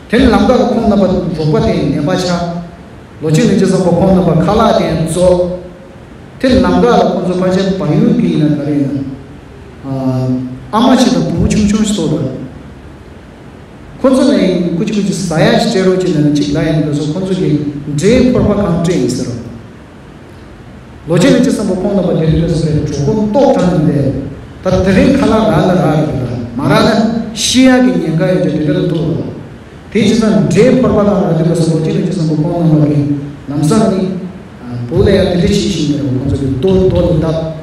དེ་ནས་ལམ་ཁ་ལ་ཁོང་རྣམ་པ་རོགས་པ་དེ་ནད་པ་ཆགས། ལོ་ཆེན་རིན་ཆེན་བཟང་པོ་ཁོང་རྣམ་པ་ཁ་ལག་དེ་རྫོགས། དེ་ལམ་ཁ་ལ་ཁོང་ཚོ་ཕལ་ཆེར་བལ་ཡུལ་གྱི་ཡིན་ན་ག་རེ་ཡིན་ན། ཨ་མ་ཞིག་དང་བུ་མོ་ཆུང་ཆུང་ཞིག་ཐོག་དང་། ཁོང་ཚོ་ལ་ཡིན་ཀུ་ཅི་ཀུ་ཅི་ཟ་ཡ་ཞིག་སྤྲད་རོགས་བྱེད་ན་ནི་གཅིག་ལ་ཡིན་དུས་སོ་ཁོང་ཚོ་གིས་འབྲས་ཕོར་པ་གང་སྤྲད་ཡིན་ཟེར་རོ། ལོ་ཆེན་རིན་ཆེན་བཟང་པོ་ཁོང་རྣམ་པ་དེ་དུས་ཚོད་གྲོད་ཁོག་ལྟོགས་དྲགས་ནས་བསྡད། ད་དེ་རིང་ཁ་ལག་རག་ན་རག་རེད་ད། མ་རག་ན་ཤི་ཡག་གི་ཉེན་ཁ་ཡོད་ཀྱང་དེ་འདྲ་ལ་ཐུག་རོགས། དེ་བྱས་ཙང་འབྲས་ཕོར་པ་དང་རག་དུས་སྐབས་སུ་ལོ་ཆེན་རིན་ཆེན་བཟང་པོ་ཁོང་རྣམ་པ་གིས་ལམ་སང་ནི། བོད་ལ་ཡང་དེ་འདྲ་བྱེད་བཞིན་ཡོད་རེད། ཁོང་ཚོ་གི་རྡོ་རྡོ་ལ་བརྡབ།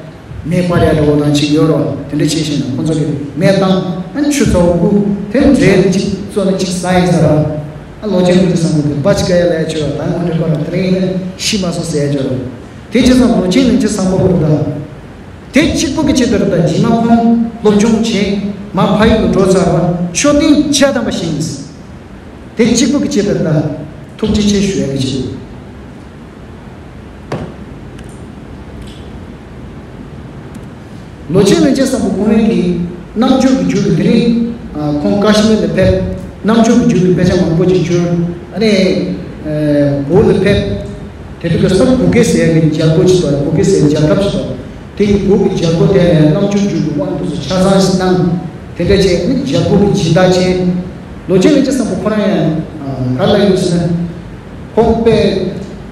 མེ་སྤར་ཡ་འདྲ་བོ་དང་ཅིག་ཡོད་རེད་བ། དེ་འདྲ་བྱེད་བཞིན་ན་ཁོང་ཚོ་གི་མེ་བཏང་། ཨ་ཆུ་ཚ་བོ་བསྐུ། དེ་འབྲས་དེ་ཅིག་བཙོས་ནས་ཅིག་ཟ་ཡིན་ཟེར་ར། ཨ་ལོ་ཆེན་རིན་ཆེན་བཟང་པོ་གི་བ་ཅིག་ག་ཡ་ལ་ཡ་བྱོས་ར། ད་ང་འདྲ་ཁོ་རང་དེ་རིང་ཡིན་ན་ཤི་མ་སོང་ཟེར་ཡ་བྱོས་ར། དེ་བྱས་ཙང་ལོ་ཆེན་རིན་ཆེན་བཟང་པོ་གི་རེད་ད། དེ་གཅིག་པུ་གི་ཆེད་དུ་རེད་ད། རྗེས་མ་ཁོང་སློབ་སྦྱོང་བྱས་མ་ཕ་ཡུལ་དུ་འགྲོ་ཚར་བ་མཆོད་རྟེན་བརྒྱ་ཐམ་པ་བཞེངས། དེ་གཅིག་པུ་གི་ཆེད་དུ་ད་ཐུགས་རྗེ་ཆེ་ཞུ་ཡ་གི་ཆེད་དུ། ལོ་ཆེན་རིན་ཆེན་བཟང་པོ་ཁོང་རང་གི་རྣམ་འགྱུར་གྱི་རྒྱུད་དུ་དེ་རིང་ཁོང་ཀ་ཤི་མིར་ལ་ཕེབས། རྣམ་འགྱུར་གྱི་རྒྱུད་དུ་དཔེ་ཆ་མང་པོ་ཅིག་བསྒྱུར། ཨ་ནི་བོད་ལ་ཕེབས། དེ་དུས་ཀྱི་སར་གུ་གེ་ཟེར་ཡ་གི་རྒྱལ་པོ་ཅིག་དང་གུ་གེ་ཟེར་ཡ་རྒྱལ་ཁབ་ཅིག་དང་། དེ་ཡི་བོད་ཀྱི་རྒྱལ་པོ་དེ་ལ་རྣམ་འགྱུར་རྒྱུད་ཀྱི་དབང་དུ་སུ་ཆ་ཚང་ཞིག་གནང་། དེ་འདྲ་བྱས་ནས་རྒྱལ་པོ་གི་སྦྱིན་བདག་བྱས། ལོ་ཆེན་རིན་ཆེན་བཟང་པོ་ཁོ་རང་ཡང་ག་ལ་ཡོད་ཟེར་ན། ཁོང་དཔེ་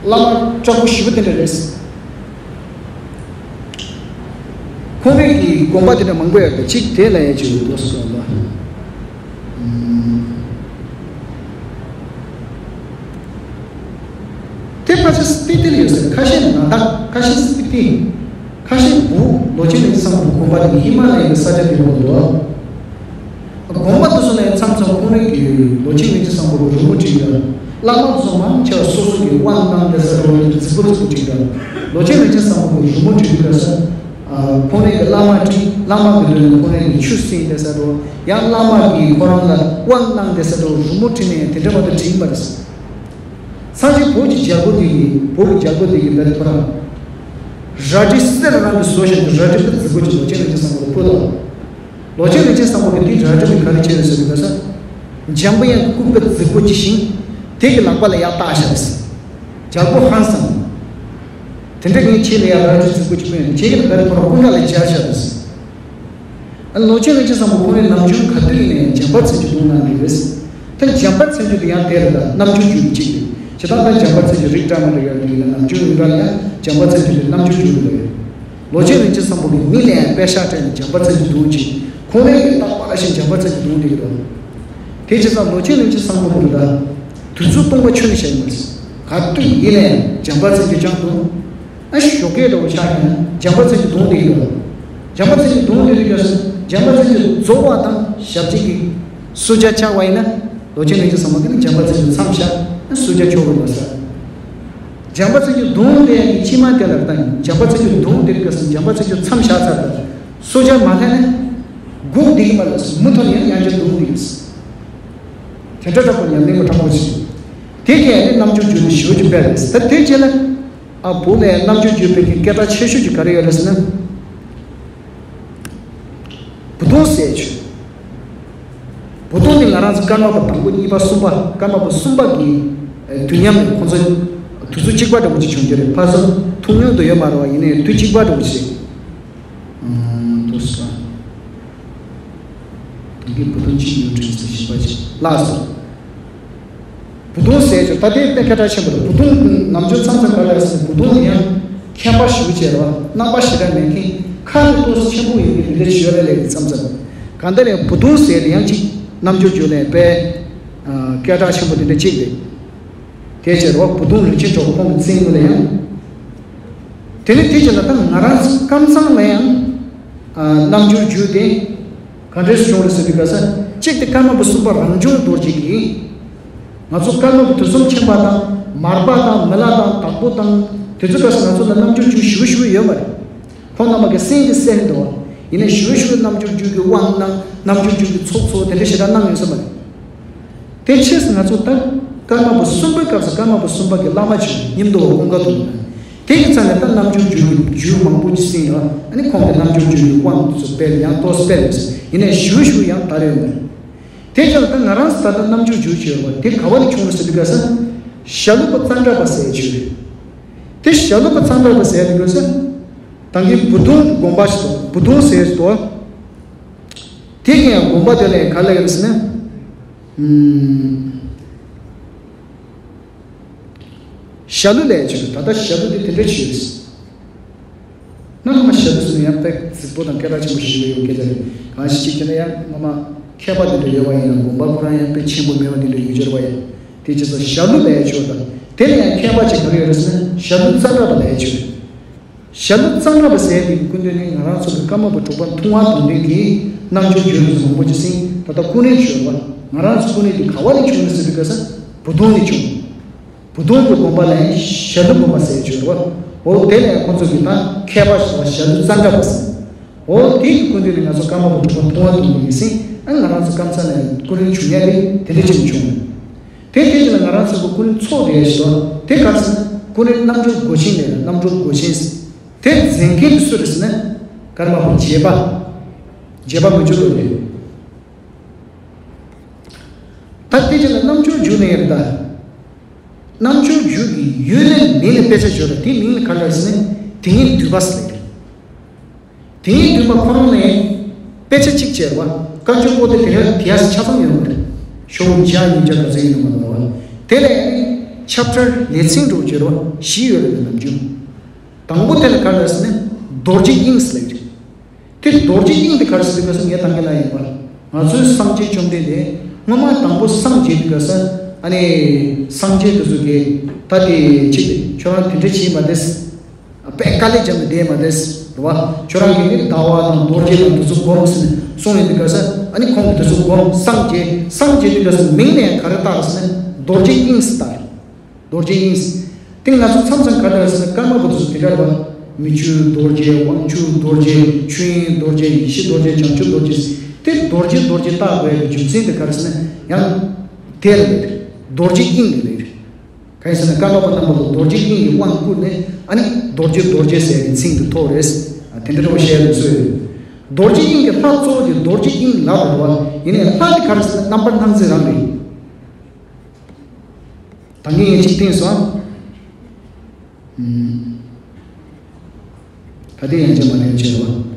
བླ་མ་དྲག་པོ་ཞེ་པོ་དེ་འདྲ་རེད། ཁོང་རང་གི་དགོངས་པ་དེ་འདྲ་མང་པོ་ཡོད་པ་གཅིག་དེ་ལ་ཡང་བྱེད་འོས་འདུག་ཟེར་བ། དེ་ཁ་ཤས་སྤི་ཏི་ལ་ཡོད་ཟེར། ཁ་ཤས་ན་ཏག་ཁ་ཤས་སྤི་ཏི། ཁ་ཤས་བོད། ལོ་ཆེན་རིན་ཆེན་བཟང་པོ་དགོངས་པ་དེ་ཧི་མ་ལ་ཡའི་ས་ཆ་དེ་འོག་ཏུ། དགོངས་པ་དེ་ཚོ་ལ་མཚམས་མཚམས་ཁོང་རང་གི་ལོ་ཆེན་རིན་ཆེན་བཟང་པོ་གི་རོལ་མོ་བྲིས་ཡོད། བླ་མ་ཚོ་མང་ཆེ་བ་སོ་སོ་གི་དབང་གནང་བསྡད་ས་འདྲ་བོ་རྫིག་པོ་རྫིག་པོ་བྲིས་ཡོད། ལོ་ཆེན་རིན་ཆེན་བཟང་པོ་གི་རོལ་མོ་བྲིས་དུས་སྐབས་སུ། ཁོང་རང་གི་བླ་མ་བྲིས། བླ་མ་གི་མདུན་ལ་ཁོང་རང་གི་ཆུ་བསྲིངས་བསྡད་ས་འདྲ་བོ། ཡང་བླ་མ་གིས་ཁོ་རང་ལ་དབང་གནང་བསྡད་ས་འདྲ་བོ་རོལ་མོ་བྲིས་ནས་དེ་འདྲ་མ་གཏོགས་བྲིས་མ་རེད། སང་ཕྱི་བོད་ཀྱི་རྒྱལ་པོ་དེ་གིས། བོད་ཀྱི་རྒྱལ་པོ་དེ་གིས་བོད་ཁོ་རང་རལ་གྲི་གསེར་རང་གིས་བཟོ་བཞིན་དུ་རལ་གྲི་དཔེ་རྫིག་པོ་ཅིག་ལོ་ཆེན་རིན་ཆེན་བཟང་པོ་ལ་ཕུལ་ལ། ལོ་ཆེན་རིན་ཆེན་བཟང་པོ་གིས་དེའི་རལ་གྲི་དེ་ག་རེ་བྱས་ཡོད་ཟེར་དུས་སྐབས་སུ། འཇམ་པའི་དབྱངས་ཀྱི་སྐུ་དཔེ་རྫིག་པོ་ཅིག་བཞེངས། དེ་གི་ལག་པ་ལ་ཡར་བཏགས་བཞག་ཟེར། རྒྱལ་པོ་ཧང་སངས། དེ་འདྲ་ངས་ཁྱེད་ལ་ཡང་རལ་གྲི་རྫིག་པོ་ཅིག་ཕུལ་ཡོད། ཁྱེད་ཀྱིས་ག་རེ་ཁོ་རང་སྐུ་འདྲ་ལ་སྦྱར་བཞག་ཟེར། ཨ་ལོ་ཆེན་རིན་ཆེན་བཟང་པོ་ཁོང་རང་ནམ་རྒྱུན་ག་དུས་ཡིན་ནའི་འཇམ་དཔལ་མཚན་བརྒྱུད་འདོན་གནང་གི་རེད། ད་འཇམ་དཔལ་མཚན་བརྒྱུད་དེ་ཡང་དེ་རེད་ད། རྣམ་འགྱུར་བརྒྱུད་ཀྱི་གཅིག་རེད། བྱས་ཙང་ད་འཇམ་དཔལ་མཚན་བརྒྱུད་རིགས་འདྲ་མི་འདྲ་ཡོད་དེ་ཡིན་ན་ནམ་རྒྱུན་རིགས་འདྲ་ལ་ཡང་འཇམ་དཔལ་མཚན་བརྒྱུད་དེ་རྣམ་འགྱུར་བརྒྱུད་ཀྱི་རེད། ལོ་ཆེན་རིན་ཆེན་བཟང་པོ་གིས་མི་ལ་ཡང་པེ་ཤག་སྤྲད་ནས་འཇམ་དཔལ་མཚན་བརྒྱུད་འདོན་གྱི། ཁོང་རང་གིས་རྟག་པར་བཞིན་འཇམ་དཔལ་མཚན་བརྒྱུད་འདོན་བསྡད་ཀྱི་རེད། དེ་བྱས་ཙང་ལོ་ཆེན་རིན་ཆེན་བཟང་པོ་གིས་ད་དུས་ཚོད་སྟོང་པ་ཁྱོན་ནས་བཤད་ཀྱི་མ་རེད། ག་དུས་ཡིན་ནའི་འཇམ་དཔལ་མཚན་བརྒྱུད་རྐྱང་འདོན། ཨ་ཞོགས་ཀས་འདྲ་བོ་ཆགས་ཀྱང་འཇམ་དཔལ་མཚན་བརྒྱུད་འདོན་བསྡད་ཀྱི་རེད། འཇམ་དཔལ་མཚན་བརྒྱུད་འདོན་བསྡད་དུས་སྐབས་སུ། འཇམ་དཔལ་བརྩོན་འགྲུས་རྫོགས་པ་དང་ཞབས་རྗེས་ཀྱི་སྲོག་ཆགས་ཆགས་པ་ཡིན་ན། ལོ་ཆེན་རིན་ཆེན་ཚང་མ་གིས་ནི་འཇམ་དཔལ་བརྩོན་འགྲུས་མཚམས་བཞག་ན་སྲོག་ཆགས་ཆོག་གི་མ་ཟེར། འཇམ་དཔལ་བརྩོན་འགྲུས་གདོང་དེ་ཡང་གི་ཕྱི་མ་དེ་ལ་བཏང་ཡིན། འཇམ་དཔལ་བརྩོན་འགྲུས་གདོང་དེ་རིགས་སུ་འཇམ་དཔལ་བརྩོན་འགྲུས་མཚམས་བཞག་ཚར་དུས་སྲོག་ཆགས་མ་ལྷན་ནས་སྒུག་བསྡད་ཀྱི་མ་རེད། མུ་མཐུད་ནས་ཡང་ཡང་བསྐྱར་གདོང་བསྡད་ཡོད། དེ་འདྲ་དྲག་པོ་ཉམས་ལེན་དྲག་པོ་ཞིག་དེ་གས་ནི་རྣམ་འགྱུར་བརྗོད་ནི་ཞེ་པོ་ཅིག་དཔེ་རེད། ད་དེ་རྗེས་ལ་ཨ་བུ་ལས་རྣམ་འགྱུར་བརྗོད་པའི་གི་སྐད་གྲགས་ཆེ་ཤོས་ཅིག་ག་རེ་ཡོད་རེད་ཟེར་ན། བུ་དུང་ཟེར་ཆོས། བུ་དུང་དེ་ང་རང་ཚོ་ཀརྨ་པ་དང་པོ་གཉིས་པ་གསུམ་པ། ཀརྨ་པ་གསུམ་པ་གི་ཨེ་དུས་མཉམ་ནས་ཁོང་ཚོ་དུས་ཚོད་གཅིག་པ་འདྲ་པོ་ཅིག་བྱུང་རྒྱུ་རེད། ཕ་གསུམ་ཐུག་མྱོང་དུ་ཡོད་མ་རེད་བ། ཡིན་ནའི་དུས་གཅིག་པ་འདྲ་པོ་ཅིག་ཨང་། དུ་སོང་། དེང་གི་བུ་དུང་གཅིག་ཡོད་དྲན་ཟེར་བཞིན་པ་ཅིག་ལགས་སོ། བུ་དུང་ཟེར་ཆོག་ད་དེ་དཔེ་སྐད་གྲགས་ཆེན་པོ་རེད། བུ་དུང་ནམ་རྒྱུན་མཚམས་མཚམས་ག་ལ་ཟེར་ན་བུ་དུང་དེ་ཡང་མཁས་པ་ཞེ་པོ་ཅིག་རེད་བ། རྣམ་པ་ཞེ་དྲག་མེད་མཁན། ཁ་དེ་ཏོག་ཙམ་ཆེན་པོ་ཡིན་མཁན་དེ་འདྲ་ཞིག་ཡོད་རེད་ལས་ཀྱི་མཚམས་མཚམས། གང་ལྟར་ཡང་བུ་དུང་ཟེར་དེ་ཡང་ཅིག་རྣམ་འགྱུར་བརྗོད་ལས་དཔེ་ཨ་སྐད་གྲགས་ཆེན་པོ་དེ་འདྲ་ཅིག་རེད། དེ་ཕྱིར་རོ་བུ་དུང་རིན་ཆེན་གྲོགས་ཁོང་གི་མཚན་ཡོད་ལ་ཡང་། དེ་ནི་དེ་ཕྱིར་ལ་ད་ང་རང་ཚོ་ཀམ་ཚང་ལ་ཡང་ཨ་རྣམ་འགྱུར་བརྗོད་དེ་ག་འདྲས་བྱུང་རེད་ཟེར་དུས་ག་ས་གཅིག་དེ་ཀརྨ་པ་གསུམ་པ་རང་བྱུང་རྡོ་རྗེ་གིས་ང་ཚོ་ཀརྨ་པ་དུས་གསུམ་མཁྱེན་པ་དང་མར་པ་དང་མི་ལ་དང་དྭགས་པོ་དང་དེ་ཚོ་ག་ས་ང་ཚོ་ལ་རྣམ་འགྱུར་བརྗོད་ཞུ་ཞུ་ཡོད་མ་རེད། ཁོང་རྣམ་པ་གི་སེམས་ཀྱི་སེམས་འདུག་བ། ཡིན་ནའི་ཞུ་ཞུ་རྣམ་འགྱུར་བརྗོད་ཀྱི་དབང་གནང་། རྣམ་འགྱུར་བརྗོད་ཀྱི་ཚོགས་ཚོགས་དེ་འདྲ་ཞེ་དྲག་གནང་ཡོད་ས་མ་རེད། དེ་ཕྱིས་སུ་ང་ཚོ་ད་ཀརྨ་པ་གསུམ་པའི་སྐབས་སུ་ཀརྨ་པ་གསུམ་པ་གི་བླ་མ་བྱོན་མཉམ་དུ་བ་ཀུན་དགའ་དུ་ལ། དེ་གི་ཚེ་ནས་ད་རྣམ་འགྱུར་བརྗོད་ཀྱི་རྒྱུད་མང་པོ་ཅིག་གསན་ཡོད། ཨ་ནི་ཁོང་གི་རྣམ་འགྱུར་བརྗོད་ཀྱི་དབང་དུ་སྤེལ་ཡང་ཏོག་སྤེལ་ཡོད། ཡིན་ནའི་ཞུ་ཞུ་ཡང་དར་ཡོད་མ་རེད། དེ་ཕྱིར་ད་ང་རང་ཚོ་ད་ལྟ་རྣམ་འགྱུར་བརྗོད་ཅེས་པ་དེ་ག་བ་ནས་བྱུང་རེད་ཟེར་དུས་ག་ས། ཞྭ་ལུ་པ་གཙང་སྦྲ་པ་ཟེར་ཆོས་རེད། དེ་ཞྭ་ལུ་པ་གཙང་སྦྲ་པ་ཟེར་དུས་ག་ས། ད་གིན་བུ་དུང་དགོན་པ་ཞིག་འདུག་བུ་དུང་ཟེར་འདུག་དེ་གི་ཡང་དགོན་པ་དེ་ལ་ག་ལ་ཡོད་ཟེར་ན། ཨུམ། ཞྭ་ལུ་ལས་ཆོས་རེད། ད་ལྟ་ཞྭ་ལུ་དེ་དེ་འདྲ་ཆོས་རེད། སྔ་མ་ཞྭ་ལུ་ཟེར་ན་ཡང་དཔེ་རྫིག་པོ་དང་སྐད་གྲགས་ཆེན་པོ་ཞིག་ཡོད་སྐད་ཆ་རེད། གང་ཞིག་ཅིག་བྱས་ན་ཡང་སྔ་མ་མཁས་པ་དེ་འདྲ་ཡོད་པ་ཡིན་ན་དགོན་པ་ཁོ་རང་ཡང་དཔེ་ཆེན་པོ་མེད་པ་དེ་འདྲ་ཡོད་ཀྱི་རེད་པ་ཡ། དེ་བྱས་ཙང་ཞྭ་ལུ་ལས་ཆོས་དང་དེ་ལ་ཡང་མཁས་པ་ཅིག་ག་རེ་ཡོད་རེད་ཟེར་ན་ཞྭ་ལུ་གཙང་སྦྲ་པ་ལས་ཆོས་རེད། ཞྭ་ལུ་གཙང་སྦྲ་པ་ཟེར་དེ་གི་སྐུ་མདུན་ནི་ང་རང་ཚོ་གི་ཀརྨ་པ་དྲུག་པ་ཐུབ་དབང་དོན་ལྡན་གྱི་རྣམ་འགྱུར་བརྗོད་པ་མང་པོ་ཅིག་གསན། ད་ལྟ་སྐུ་ནི་ཆོས་པ་ང་རང་ཚོ་སྐུ་ནི་དེ་ག་བ་ནས་བྱུང་ནི་ཟེར་དུས་ག་ས་བུ་དུང་ནས་བྱུང་། བུ་དུང་གི་དགོན་པ་ལ་ཡང་ཞྭ་ལུ་དགོན་པ་ཟེར་ཡོད་རེད་བ། འོ་དེ་ལ་ཡང་ཁོང་ཚོ་གི་ད་མཁས་པ་ཞིག་ལ་ཞྭ་ལུ་གཙང་སྦྲ་པ་ཟེར། འོ་དེ་གི་སྐུ་མདུན་ནས་ང་ཚོ་ཀརྨ་པ་དྲུག་པ་ཐུབ་དབང་དོན་ལྡན་གྱིས་ཟིན། ཨ་ང་རང་ཚོ་ཀམ་ཚང་ལ་ཡང་སྐུ་རིམ་བྱུང་ཡ་དེ་དེ་འདྲ་ཅིག་བྱུང་། དེ་དེ་ཅིག་ལ་ང་རང་ཚོ་གི་སྐུ་རིམ་ཚོགས་རེད་ཞུ་བ་དེ་ག་ཟེར་ན་སྐུ་རིམ་རྣམ་འགྱུར་སྒོ་ཆེན་རེད། རྣམ་འགྱུར་སྒོ་ཆེན་ཟེར། དེ་མཛད་མཁན་དེ་སུ་རེད་ཟེར་ན་ཀརྨ་པ་བརྒྱད་པ། བརྒྱད་པ་མི་འགྱུར་རྡོ་རྗེ། ད་དེ་ཅིག་ལ་རྣམ་འགྱུར་བརྗོད་ནས་ཡོད་ད། རྣམ་འགྱུར་བརྗོད་ཀྱི་ཡུལ་ནས་མིང་ལ་དཔེ་ཆ་བརྗོད་ར་དེ་མིང་ལ་ག་རེ་ཟེར་ན་དེ་ཉིད་འདུས་པ་ཟེར་ལེ། དེ་ཉིད་འདུས་པ་ཁོ་རང་ལས་དཔེ་ཆ་གཅིག་བྱས་པ་བཀའ་འགྱུར་པོ་དེ་དེ་ཡང་དེ་ཡང་ཆ་ཚང་ཡོད་མ་རེད། ཤོག་བུ་བརྒྱ་ཉིས་བརྒྱ་ག་ཚོད་ཡིན་ནམ་མ་གཏོགས་པ། དེ་ལས་ནི་ཆེབ་ཊར་ལེ་ཚན་འགྲོ་བརྗོད་པ་བཞི་ཡོད་རེད། རྣམ་འགྱུར་དང་པོ་དེ་ལ་ག་རེ་ཟེར་ན་རྡོ་རྗེ་དབྱིངས་ཟེར་ལེ་རེད། དེ་རྡོ་རྗེ་དབྱིངས་དེ་ག་རེ་ཟེར་དུས་ག་ས་ངས་ད་གིན་ལ་ཡིན་པ། ང་ཚོའི་སངས་རྒྱས་བཅོམ་ལྡན་འདས་སྔོན་མ་དང་པོ་སངས་རྒྱས་དུས་ག་ས་ཨ་ནི་སངས་རྒྱས་དེ་ཚོ་གིས་ད་དེ་ཅིག་ཁྱོད་རང་དེ་འདྲ་བྱེད་མ་བདེ། དཔེ་དཀའ་ལས་བརྒྱབ་ནས་བསྡད་མ་བདེ་རེད་བ། ཁྱོད་རང་གིས་ནི་ཟླ་བ་དང་རྡོ་རྗེ་དང་དེ་ཚོ་སྒོམ་ཟེར་ནས་གསུངས་ཡོད་དུས་ག་ས་ཨ་ནི་ཁོང་གིས་དེ་ཚོ་སྒོམ་སངས་རྒྱས་སངས་རྒྱས་དུས་ག་ས་མིང་ནས་ག་རེ་བཏགས་ཟེར་ན་རྡོ་རྗེ་དབྱིངས་བཏགས། རྡོ་རྗེ་དབྱིངས། དེ་ང་ཚོ་མཚམས་མཚམས་ག་འདྲ་ཟེར་ན་ཀརྨ་པ་དེ་ཚོ་དེ་འདྲ་རེད་བ། མི་བསྐྱོད་རྡོ་རྗེ་དབང་ཕྱུག་རྡོ་རྗེ་ཆོས་དབྱིངས་རྡོ་རྗེ་ཡེ་ཤེས་རྡོ་རྗེ་བྱང་ཆུབ་རྡོ་རྗེ། དེ་རྡོ་རྗེ་རྡོ་རྗེ་བཏགས་དགོས་ཡ་གི་རྒྱུ་མཚན་དེ་ག་རེ་ཟེར་ན་ཡང་དེ་ལ་ལས་རེད། རྡོ་རྗེ་དབྱིངས་ལ་ལས་རེད། གང་ཡིན་ཟེར་ན་ཀརྨ་པ་རྣམ་པ་ལ་རྡོ་རྗེ་དབྱིངས་ཀྱི་དབང་བསྐུར་ནས་ཨ་ནི་རྡོ་རྗེ་རྡོ་རྗེ་ཟེར་ཡ་གི་མཚན་དེ་ཐོགས་རེད། དེ་འདྲ་འདྲ་བོ་བཤད་ཡོད་ཚོད་ཡོད། རྡོ་རྗེ་དབྱིངས་ཀྱི་ལྷ་གཙོ་བོ་དེ་རྡོ་རྗེ་དབྱིངས་ལབ་རེད་བ། ཡིན་ནའི་ལྷ་དེ་ག་རེ་ཟེར་ན་རྣམ་པར་སྣང་མཛད་རང་རེད། ད་ངས་ཡང་གཅིག་བསྟན་སོང་། ད་དེ་ཡང་ཅི་མ་ལན་བྱེད་རོགས།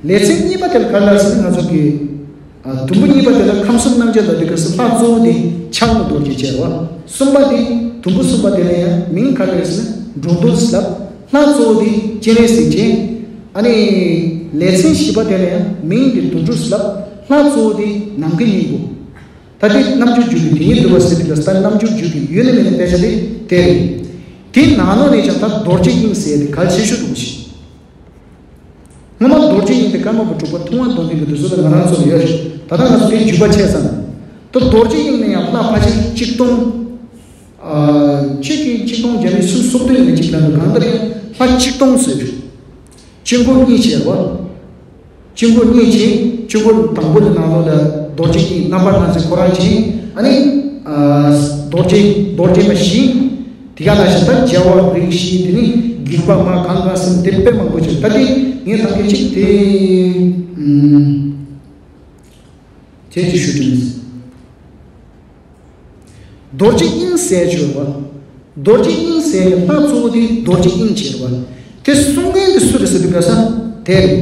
ལེ་ཚན་གཉིས་པ་དེ་ལ་ག་རེ་ཟེར་ན་ང་ཚོ་གི་ཨ་དུམ་བུ་གཉིས་པ་དེ་ལ་ཁམས་གསུམ་རྣམ་འབྱེད་ལ་འདི་ག་ཟེར་ལྷ་གཙོ་བོ་དེ་ཕྱག་ན་རྡོ་རྗེ་བྱེད་རོགས། གསུམ་པ་དེ་དུམ་བུ་གསུམ་པ་དེ་ལ་ཡང་མིང་ག་རེ་ཟེར་ན་འགྲོ་འདུལ་ཟེར་ལབ། ལྷ་གཙོ་བོ་དེ་སྤྱན་རས་གཟིགས་བྱེད། ཨ་ནི་ལེ་ཚན་བཞི་པ་དེ་ལ་ཡང་མིང་དེ་དོན་གྲུབ་ཟེར་ལབ། ལྷ་གཙོ་བོ་དེ་ནམ་མཁའི་སྙིང་པོ། ད་དེ་རྣམ་འགྱུར་བརྗོད་ཀྱི་དེ་ཉིད་འདུས་པ་ཟེར་དུས་ད་རྣམ་འགྱུར་བརྗོད་ཀྱི་ཡུལ་ནས་མེད་ན་དཔེ་ཆ་དེ་དེ་རེད། དེའི་ནང་ལོགས་ནས་ཀྱང་ད་རྡོ་རྗེ་དབྱིངས་ཟེར་དེ་གལ་ཆེ་ཤོས་འདུག་ཞིག་སྔོན་མ་རྡོ་རྗེ་དབྱིངས་དེ་ཀརྨ་པ་དྲུག་པ་ཐུབ་དབང་རྡོར་འདེགས་ཀྱི་དུས་སུ་ལ་ང་རང་ཚོ་ལ་ཡོད་རེད། ད་ལྟ་ང་ཚོ་དེའི་བརྒྱུད་པ་ཆད་ཙང་། ད་རྡོ་རྗེ་དབྱིངས་ནས་ཡང་ལྷ་ཕལ་ཆེར་གཅིག་སྟོང་། ཨ། གཅིག་གིས་གཅིག་སྟོང་བརྒྱ་མེད་སུམ་སོ་བདུན་ནས་གཅིག་ལ་འདུག་གང་ལྟར་ཡང་ལྷ་གཅིག་སྟོང་ཟེར། དཀྱིལ་འཁོར་གཉིས་བྱས་པ། དཀྱིལ་འཁོར་གཉིས་བྱས། དཀྱིལ་འཁོར་དང་པོ་དེ་ནང་ལོགས་ལ་རྡོ་རྗེ་དབྱིངས་རྣམ་པར་སྣང་མཛད་ཁོ་རང་བྱས། ཨ་ནི། ཨ། རྡོ་རྗེ་རྡོ་རྗེ་མ་བཞི། དེ་ག་ནང་བཞིན་ད་བྱེ་བ་རིགས་བཞི། དེ་ནི་སྒེག་པ་མ་གང་གང་ཟིན་དེ་དཔེ་མང་པོ་བྱས། ད་དེ་ངས་ཐང་གི་གཅིག་དེ། ཨུམ། དེ་ཅི་ཞུ་དྲན། རྡོ་རྗེ་དབྱིངས་ཟེར་བརྗོད་པ། རྡོ་རྗེ་དབྱིངས་ཟེར་ནས་ལྷ་གཙོ་བོ་དེ་རྡོ་རྗེ་དབྱིངས་བྱས་པ། དེ་གསུང་མཁན་དེ་སུ་རེད་ཟེར་དུས་ག་ས་དེ་རེད།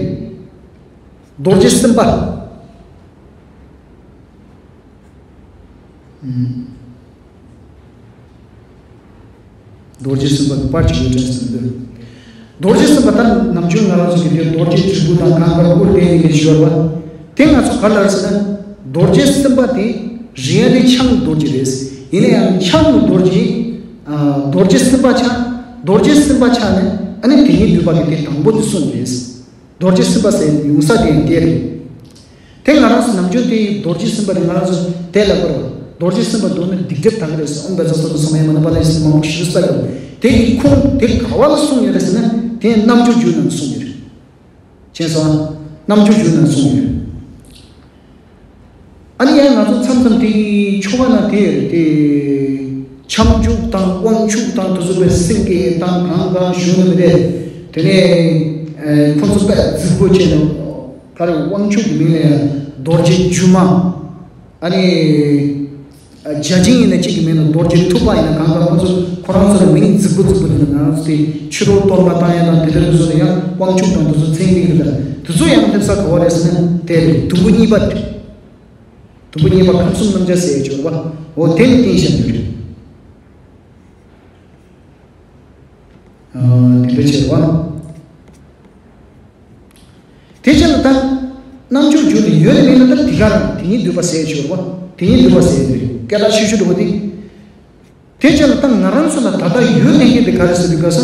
རྡོ་རྗེ་སེམས་དཔའ། ཨུམ། རྡོ་རྗེ་སེམས་དཔའ་གི་པར་གྱི་ཡོད་དྲན་ཟེར་འདུག་རྡོ་རྗེ་སེམས་དཔའ་ད་ནམ་རྒྱུན་ང་རང་ཚོ་གི་དེ་རྡོ་རྗེ་དྲིལ་བུ་དང་གང་ག་དབུར་བསྟན་ནས་ཞུ་བ། དེ་ང་ཚོ་ག་ལ་ཟེར་ན། རྡོ་རྗེ་སེམས་དཔའ་དེ་རིགས་ཡ་དེ་ཕྱག་ནི་རྡོ་རྗེ་རེད། ཡིན་ན་ཡང་ཕྱག་ནི་རྡོ་རྗེ། ཨ། རྡོ་རྗེ་སེམས་དཔའ་ཆགས། རྡོ་རྗེ་སེམས་དཔའ་ཆགས་ནས་ཨ་ནི་དེ་ཉིད་འདུས་པ་གི་དེ་དང་པོ་དེ་གསུངས་རེད། རྡོ་རྗེ་སེམས་དཔའ་ཟེར་ཡོང་ས་དེ་ཡང་དེ་རེད། དེ་ང་རང་ཚོ་ནམ་རྒྱུན་དེ་རྡོ་རྗེ་སེམས་དཔའ་དེ་ང་རང་ཚོ་དེ་ལ་བསྐོར་བ། རྡོ་རྗེ་སེམས་དཔའ་འདོད་ན་སྡིག་སྒྲིབ་དག་གི་རེད་ཟེར། ཨོཾ་བཛྲ་སཏྭ་ཏུ་ས་མ་ཡ་མ་ན་པཱ་ལ་ཡེ་ཟེར་མང་པོ་ཞིག་ས་ཡོད། དེ་གི་ཁུངས་དེ་ག་བ་ལ་གསུངས་ཡོད་རེད་ཟེར་ན། དེ་རྣམ་འགྱུར་བརྒྱུད་ནང་གསུངས་ཡོད་རེད། མཁྱེན་སོང་ཨ། རྣམ་འགྱུར་བརྒྱུད་ནང་གསུངས་ཡོད། ཨ་ནི་ཡང་ང་ཚོ་མཚམས་མཚམས་དེ་ཆོ་ག་ན་དེ་རེད་དེ། ཁྱབ་འཇུག་དང་དབང་ཕྱུག་དང་དེ་ཚོ་པའི་སེང་གེ་དང་གང་གང་ཞུ་ནི་མི་རེད། དེ་ནས་ཁོ་ཚོ་པས་རྫིག་པོ་བྱས་ནས་ག་རེ་དབང་ཕྱུག་གི་མིང་ལ་ཡང་རྡོ་རྗེ་སྒྱུ་མ། ཨ་ནི། བརྒྱ་བྱིན་ཡིན་ན་གཅིག་གི་མིང་ལ་རྡོ་རྗེ་ཐུབ་པ་ཡིན་ན་གང་ག་ཁོ་ཚོ་ཁོ་རང་ཚོ་ལ་མིང་རྫིག་པོ་རྫིག་པོ་དེ་ལ་ང་རང་ཚོ་དེ་ཕྱི་རོལ་གཏོར་མ་བཏང་ཡ་དང་དེ་འདྲ་དེ་ཚོ་ལ་ཡང་དབང་ཕྱུག་དང་དེ་ཚོ་མཚན་མིང་རེད། ད་དེ་ཚོ་ཡང་སླེབས་ས་ག་བ་རེད་ཟེར་ན་དེ་རེད། དུམ་བུ་གཉིས་པ་རེད། དུམ་བུ་གཉིས་པ་ཁམས་གསུམ་རྣམ་བཅད་ཟེར་ཡ་སྦྱོར་བ། འོ་དེ་ནི་བསྟན་བཞིན་དུ་རེད། ཨ། དེ་འདྲ་བྱས་པ། དེ་ཕྱིར་ད་རྣམ་འགྱུར་བརྒྱུད་ནས་ཡོད་ནི་མེད་ན་ད་དེ་ག་རང་དེ་ཉིད་འདུས་པ་ཟེར་སྦྱོར་བ། དེ་ཉིད་འདུས་པ་ཟེར་ཡ་དེ་རེད། སྐད་གྲགས་ཆེ་ཤོས་འདྲ་བོ་དེ། དེ་ཕྱིར་ད་ང་རང་ཚོ་ལ་ད་ལྟ་ཡོད་ནི་ཡིན་དེ་ག་རེ་ཟེར་དུས་ག་ས།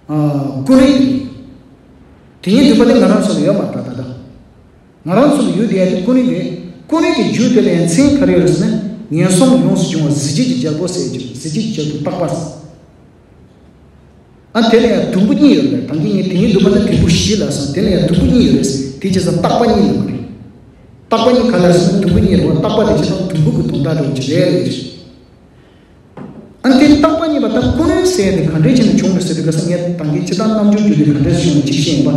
ཨ། ཀུན་རིག་དེ་ཉིད་འདུས་པ་དེ་ང་རང་ཚོ་ལ་ཡོད་མ་རེད་ད་ལྟ། ང་རང་ཚོ་ལ་ཡོད་དེ་ཡ་དེ་ཀུན་རིག་རེད། ཀུན་རིག་གི་རྒྱུད་དེ་ལ་ཡང་མཚན་ག་རེ་ཡོད་རེད་ཟེར་ན། ངན་སོང་ཡོངས་སུ་སྦྱོང་བ་གཟི་བརྗིད་ཀྱི་རྒྱལ་པོ་ཟེར་གྱི། གཟི་བརྗིད་ཀྱི་རྒྱལ་པོ་རྟག་པ། ཨ། དེ་ལ་ཡང་དུམ་བུ་གཉིས་ཡོད་རེད། ད་གིན་ངས་དེ་ཉིད་འདུས་པ་ནི་དུམ་བུ་བཞི་ལ་སོང་། དེ་ལ་ཡང་དུམ་བུ་གཉིས་ཡོད་རེད། དེ་བྱས་ཙང་རྟག་པ་གཉིས་ཡོད་རེད། རྟག་པ་གཉིས་ག་ལ་སོང་ན་དུམ་བུ་གཉིས་རེད་པ། རྟག་པ་དེ་བྱས་ཙང་དུམ་བུ་གི་དོན་དག་རེད་ཅེས་རེད། ཨ་ནི་དེ་རྟག་པ་གཉིས་པ་ད་ཀུན་རིག་ཟེར་ཡ་དེ་ག་འདྲས་བྱས་ནས་བྱུང་རེད་ཟེར་དུས་ག་ས། ངས་ད་གིན་སྤྱིར་བཏང་རྣམ་འགྱུར་བརྒྱུད་དེ་ག་འདྲས་བྱུང་ནས་ཅིག་བཤད་ཡིན་པ།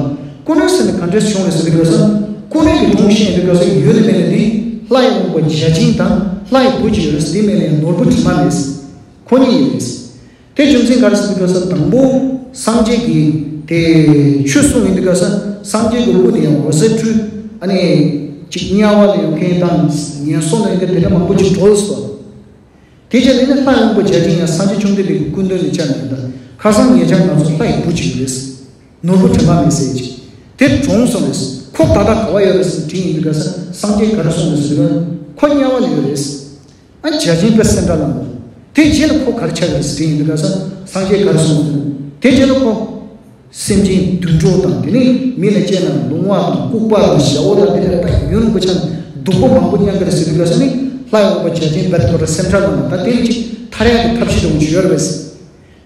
ཀུན་རིག་ཟེར་ནས་ག་འདྲས་བྱུང་རེད་ཟེར་དུས་ག་ས། ཀུན་རིག་གི་སྒྲུང་བཤད་ཡིན་དུས་ག་ས་ཡོད་ནི་མེད་ནི་དེ་ལྷ་ཡི་དབང་པོ་བརྒྱ་བྱིན་དང་ལྷ་ཡི་བུ་གཅིག་ཡོད་རེད་ཟེར། དེའི་མིང་ལ་ཡང་ནོར་བུ་དྲི་མ་མེད་ཟེར། ཁོ་གཉིས་ཡོད་རེད། དེ་རྒྱུ་མཚན་ག་རེ་ཟེར་དུས་ག་ས། དང་པོ་སངས་རྒྱས་ཀྱིས་དེ་ཆོས་གསུངས་ཡིན་དུས་ག་ས། སངས་རྒྱས་ཀྱི་སྐུ་དེ་ཡང་འོད་ཟེར་འཕྲོས། ཨ་ནི་ཅིག་དམྱལ་བ་ལ་ཡོད་མཁན་དང་ངན་སོང་ལ་ཡོད་མཁན་དེ་འདྲ་མང་པོ་ཅིག་གྲོལ་སོང་། དེ་རྗེས་ལ་ནི་ལྷ་ཡི་དབང་པོ་བརྒྱ་བྱིན་ཡང་སངས་རྒྱས་བཅོམ་ལྡན་འདས་ཀྱི་སྐུ་མདུན་ལ་བཅར་ནས། ད་ཁ་སང་ཉེ་ཆར་ང་ཚོ་ལྷ་ཡི་བུ་གཅིག་ཡོད་རེད། ནོར་བུ་དྲི་མ་མེད་ཟེར་གྱི། དེ་གྲོངས་སོང་རེད། ཁོ་ད་ལྟ་ག་བ་ཡོད་རེད་ཟེར་དྲིས་ཡིན་དུས་ག་ས། སངས་རྒྱས་ག་རེ་གསུངས་རེད་ཟེར་དུས། ཁོ་དམྱལ་བ་ལ་ཡོད་རེད། ཨ། བརྒྱ་བྱིན་པས་སེམས་ཁྲལ་གནང་བ། དེ་རྗེས་ལ་ཁོ་ག་རེ་ཆགས་ཀྱི་རེད་ཟེར་དྲིས་ཡིན་དུས་ག་ས། སངས་རྒྱས་ག་རེ་གསུངས་རེད། དེ་རྗེས་ལ་ཁོ། སེམས་ཅན་དུད་འགྲོ་དང་། དེ་ནས་མི་ལ་སྐྱེས་ན་ལུང་བ་དང་ལྐུགས་པ་དང་ཞ་བོ་དང་། དེ་ལས་ད་ཡུན་རིང་པོ་ཆགས་ནས་སྡུག་པོ་མང་པོ་མྱང་གི་རེད་ཟེར་དུས་ག་ས་ནི། ལྷ་ཡི་དབང་པོ་བརྒྱ་བྱིན་བེར་ཐོར་སེམས་ཁྲལ་གནང་བ། ད་དེ་ལས་ཅིག་ཐར་ཡག་གི་ཐབས་ཤེས་འདྲ་བོ་ཅིག་ཡོད་རེད་པས།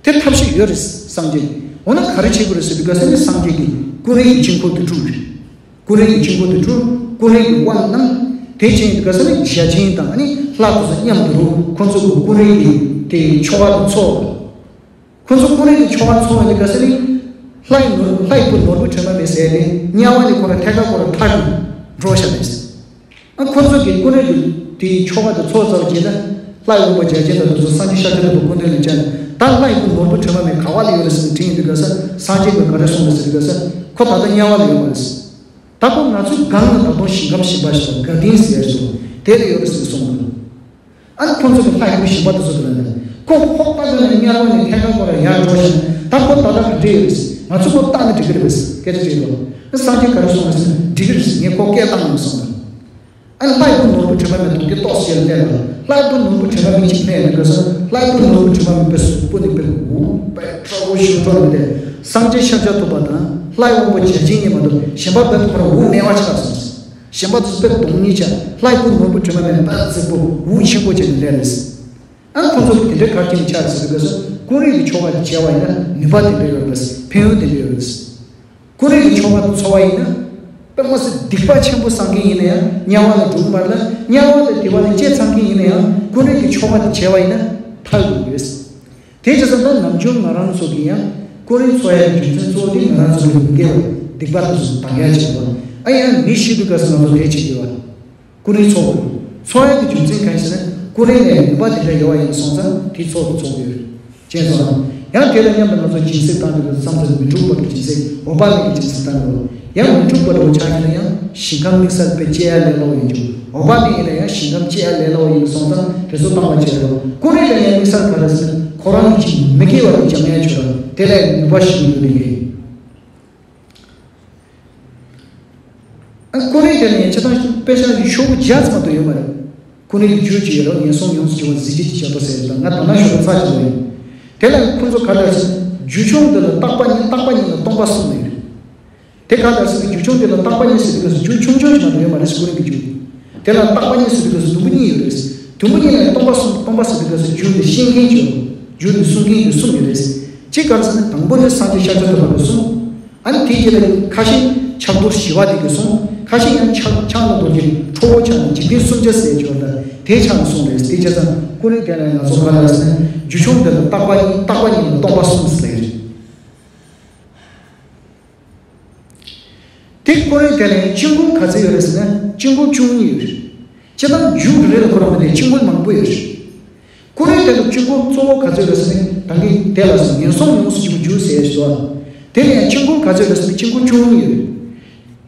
དེ་ཐབས་ཤེས་ཡོད་རེད། སངས་རྒྱས། འོ་ན་ག་རེ་བྱེད་དགོས་རེད་ཟེར་དུས་ག་ས་ནི། སངས་རྒྱས་ཀྱིས་ཀུན་རིག་གི་དཀྱིལ་འཁོར་དུ་བསྒྲུབས་རེད། ཀུན་རིག་གི་དཀྱིལ་འཁོར་དུ་བསྒྲུབས། ཀུན་རིག་གི་དབང་གནང་། དེ་བྱས་དུས་ག་ས་ནི་བརྒྱ་བྱིན་དང་ཨ་ནི་ལྷ་དེ་ཚོ་མཉམ་དུ་རུ་ཁོ་ཚོ་གི་ཀུན་རིག་གི་དེ་ཆོ་ག་དེ་ཚོགས། ཁོ་ཚོ་ཀུན་རིག་གི་ཆོ་ག་ཚོགས་ཡོང་དུས་ག་ས་ནི། ལྷ་ཡི་ནོར། ལྷ་ཡི་བུ་ནོར་བུ་དྲི་མ་མེད་ཟེར་ནི་དམྱལ་བ་ནས་ཁོ་རང་ཐད་ཀར་ཁོ་རང་ཐར་ནས་འགྲོ་བཞག་རེད། ཨ། ཁོ་ཚོ་གི་ཀུན་རིག་གི་དེའི་ཆོ་ག་དེ་ཚོགས་ཚར་རྗེས་ལ། ལྷ་ཡི་དབང་པོ་བརྒྱ་བྱིན་དང་དེ་ཚོ་སངས་རྒྱས་ཤཱཀྱ་ཐུབ་པའི་སྐུ་མདུན་ལ་བཅར་ནས། ད་ལྷ་ཡི་བུ་ནོར་བུ་དྲི་མ་མེད་ག་བ་ལ་ཡོད་རེད་ཟེར་ནས་དྲིས་ཡོང་དུས་ག་ས། སངས་རྒྱས་ཀྱིས་ག་རེ་གསུངས་རེད་ཟེར་དུས་ག་ས། ཁོ་ད་ལྟ་དམྱལ་བ་ལ་ཡོད་མ་རེད། ད་ཁོ་ང་ཚོའི་སྒང་ལ་ད་དུང་ཞིང་ཁམས་ཞིང་པ་ཞིག་དང་དགའ་ལྡན་ཟེར་ཡ་ཞིག་དེ་ལ་ཡོད་རེད་ཟེར་གསུངས་འདུག་ཨ་ནི་ཁོ་ཚོ་གི་ལྷ་ཡི་བུ་ཞིག་པ་དེ་ཚོ་དེ་ལ་ནི། ཁོ་ཧོབ་ལྟ་གི་ནས་དམྱལ་བ་ནས་ཐད་ཀར་ཁོ་རང་ཡར་འགྲོ་བཞིན། ད་ཁོ་ད་ལྟ་ག་འདྲ་ཡོད་རེད། ང་ཚོ་ཁོ་བལྟ་ན་འགྲིག་གི་རེད་པས། སྐད་ཆ་དྲིས་པ། ཨ། སངས་རྒྱས་ག་རེ་གསུངས་རེད་ཟེར་ན། འགྲིག་གི་རེད། ངས་ཁོ་སྐད་བཏང་ཡོང་གསུངས་པ། ཨ་ནི་ལྷ་ཡི་བུ་ནོར་བུ་དྲི་མ་མེད་དུང་གི་ཏོག་ཙམ་ལ་བལྟས་པ། ལྷ་ཡི་བུ་ནོར་བུ་དྲི་མ་མེད་ཅིག་ཕེབས་ཡོང་དུས་ག་ས། ལྷ་ཡི་བུ་ནོར་བུ་དྲི་མ་མེད་པའི་གཟུགས་པོ་ནི་དཔེ་འུག་པའི་སྤྲ་བོ་ཞིག་འགྲོ་ནས་བསྡད། སངས་རྒྱས་ཤཱཀྱ་ཐུབ་པ་དང་ལྷའི་དབང་པོ་བརྒྱ་བྱིན་གཉིས་མ་གཏོགས་གཞན་པ་བོད་ཁོ་རང་འུ་མེད་པ་ཆགས་སོང་། གཞན་པ་ཚོ་དཔེ་གདོང་ཉེས་ཆགས། ལྷའི་སྐུ་ནོར་བུ་དྲི་མ་མེད་པ་རྩིག་པོ་འུ་ཆེན་པོ་བྱས་ནས་སླེབས་རེད། ཨ་ཁོང་ཚོ་དེ་འདྲའི་གར་གྱིན་ཆགས་ཟེར་དུས་སྐབས་སུ་ཀུན་རིག་གི་ཆོ་ག་དེ་བྱས་པ་ཡིན་ན་ནུས་པ་དེ་འདྲ་ཡོད་རེད། ཕན་ཡོན་དེ་འདྲ་ཡོད་རེད། ཀུན་རིག་གི་ཆོ་ག་དེ་འཚོ་བ་ཡིན་ན། དཔེ་མ་སྲིད་སྡིག་པ་ཆེན་པོ་བསགས་མཁན་ཡིན་ན་ཡང་དམྱལ་བ་ལ་འགྲོ་གི་མ་རེད་ལ། དམྱལ་བ་ལ་དེ་བ་ལ་སྐྱེས་ཚར་མཁན་ཡིན་ན་ཡང་ཀུན་རིག་གི་ཆོ་ག་དེ་བྱས་པ་ཡིན་ན་ཐར་དགོས་ཀྱི་རེད། དེ་བྱས་ཙང་ད་ནམ་རྒྱུན་ང་རང་ཚོ་གིས་ཡང་ཀུན་རིག་འཚོ་ཡ་གི་རྒྱུ་མཚན་གཙོ་བོ་དེ་ང་རང་ཚོ་གི་སྡིག་པ་དེ་ཚོ་དག་ཡ་བྱེད་དགོས། ཨ་ཡང་མི་ཤི་དུས་སྐབས་སུ་ང་ཚོ་དེ་བྱེད་དགོས་པ། ཀུན་རིག་འཚོ་དགོས། འཚོ་ཡ་གི་རྒྱུ་མཚན་གང་ཡིན་ཟེར་ན་ཀུན་རིག་ལ་ནུས་པ་དེ་འདྲ་ཡོད་པ་ཡིན་སོང་ཙང་དེ་འཚོ་དང་འཚོ་དགོས་རེད། ཅེས་སོ། ཡང་དེ་དང་མཉམ་དུ་ང་ཚོ་སྦྱིན་སྲེག་བཏང་དུས་མཚམས་མཚམས་མི་འཁྲུགས་པ་གི་སྦྱིན་སྲེག་འོད་དཔག་མེད་ཀྱི་སྦྱིན་སྲེག་བཏང་དགོས། ཡང་མི་འཁྲུགས་པ་འདྲ་བོ་ཆགས་ཀྱི་ན་ཡང་ཞིང་ཁམས་དམིགས་བསལ་དཔེ་སྐྱེ་ཡ་ལས་སླ་བོ་ཡིན་རྒྱུ། འོད་དཔག་མེད་ཡིན་ན་ཡང་ཞིང་ཁམས་སྐྱེ་ཡ་ལས་སླ་བོ་ཡིན་སོང་ཙང་དེ་ཚོ་བཏང་བ་བྱས་རོགས། ཀུན་རིག་ལ་ཡང་དམིགས་བསལ་ག་རེ་ཟེར་ན་ཁོ་རང་གི་ཅིག་མི་དགེ་བ་དེ་འཇམ་ཡ་བྱོས་རོགས། དེ་ལས་ནུས་པ་ཞིག་ཡོད་དེ་རེད། ཨ་ཀུན་རིག་དེ་ནས་ཆ་ཚང་དཔེ་ཆ་ཤོག་བུ་བརྒྱ་ཙམ་མ་གཏོགས་ཡོད་མ་རེད། ཀུན་རིག་གི་རྒྱུད་ཅིག་ཡོད་རེད། ངན་སོང་ཡོངས་སུ་གྱུར་པ་གཟི་བརྗིད་ཀྱི་ཞབས་ཏོག་ཟེར་ཡོད་ཙང་ང་དོ་སྣང་ཤོར་བ་ཚ་ཅིག་ཡོད་རེད། དེ་ལ་ཁོང་ཚོ་ག་ལ་ཟེར་རྒྱུད་ཆུང་འདི་ལ་བརྟག་པ་གཉིས། བརྟག་པ་གཉིས་ལ་སྟོང་པ་གསུམ་ཡོད་རེད། དེ་ག་ལ་ཟེར་རྒྱུད་ཆུང་འདི་ལ་བརྟག་པ་གཉིས་ཟེར་དུས་སྐབས་སུ་རྒྱུད་ཆུང་ཆུང་ཞིག་མ་གཏོགས་ཡོད་མ་རེད། ཀུན་རིག་གི་རྒྱུད། དེ་ལ་བརྟག་པ་གཉིས་ཟེར་དུས་སྐབས་སུ་དུམ་བུ་གཉིས་ཡོད་རེད། དུམ་བུ་གཉིས་ལ་སྟོང་པ་གསུམ། སྟོང་པ་ཟེར་དུས་སྐབས་སུ་རྒྱུད་འདི་ཤེས་མཁན་གྱི་རྒྱུད་འདི་གསུང་མཁན་གྱི་གསུམ་ཡོད་རེད། གཅིག་ག་རེ་ཟེར་ན་དང་པོ་ནི་སངས་རྒྱས་ཤཱཀྱ་ཐུབ་པ་གི་གསུང་། ཨ་ནི་དེའི་རྗེས་ལ་ཁ་ཤས་ཕྱག་རྡོར་ཞི་བ་འདི་གི་གསུང་། ཁ་ཤས་ཡང་ཕྱག་ཕྱག་ན་རྡོ་རྗེ་ཁྲོ་བོ་ཕྱག་ན་འཇིག་རྟེན་གསུམ་མཆེད་ཟེར་ཡོད་ལ་དེའི་ཕྱག་ན་གསུང་རེད། དེ་བྱས་ཙང་ཀུན་རིག་དེ་ལ་ང་ཚོ་ག་ལ་ཟེར་ན་རྒྱུད་ཆུང་དེ་ལ་བརྟག་པ་གཉིས། བརྟག་པ་གཉིས་ལ་སྟོང་པ་གསུམ་ཟེར་རེད། དེ་ཀུན་རིག་དེ་ལ་ཡང་དཀྱིལ་འཁོར་ག་ཚོད་ཡོད་རེད་ཟེར་ན་དཀྱིལ་འཁོར་བཅུ་གཉིས་ཡོད་རེད། སྤྱིར་བཏང་རྒྱུད་རེ་རེ་ལ་ཁོ་རང་མི་འདྲ་དཀྱིལ་འཁོར་མང་པོ་ཡོད་རེད། ཀུན་རིག་དེ་ལ་དཀྱིལ་འཁོར་གཙོ་བོ་ག་ཚོད་རེད་ཟེར་ན་ད་གིན་དེ་ལ་སོ་ངན་སོང་ཡོངས་སུ་གྱུར་རྒྱུ་ཟེར་སོ། དེ་ལ་ཡང་དཀྱིལ་འཁོར་ག་ཚོད་རེད་ཟེར་ན་དཀྱིལ་འཁོར་བཅུ་གཉིས་ཡོད་རེད།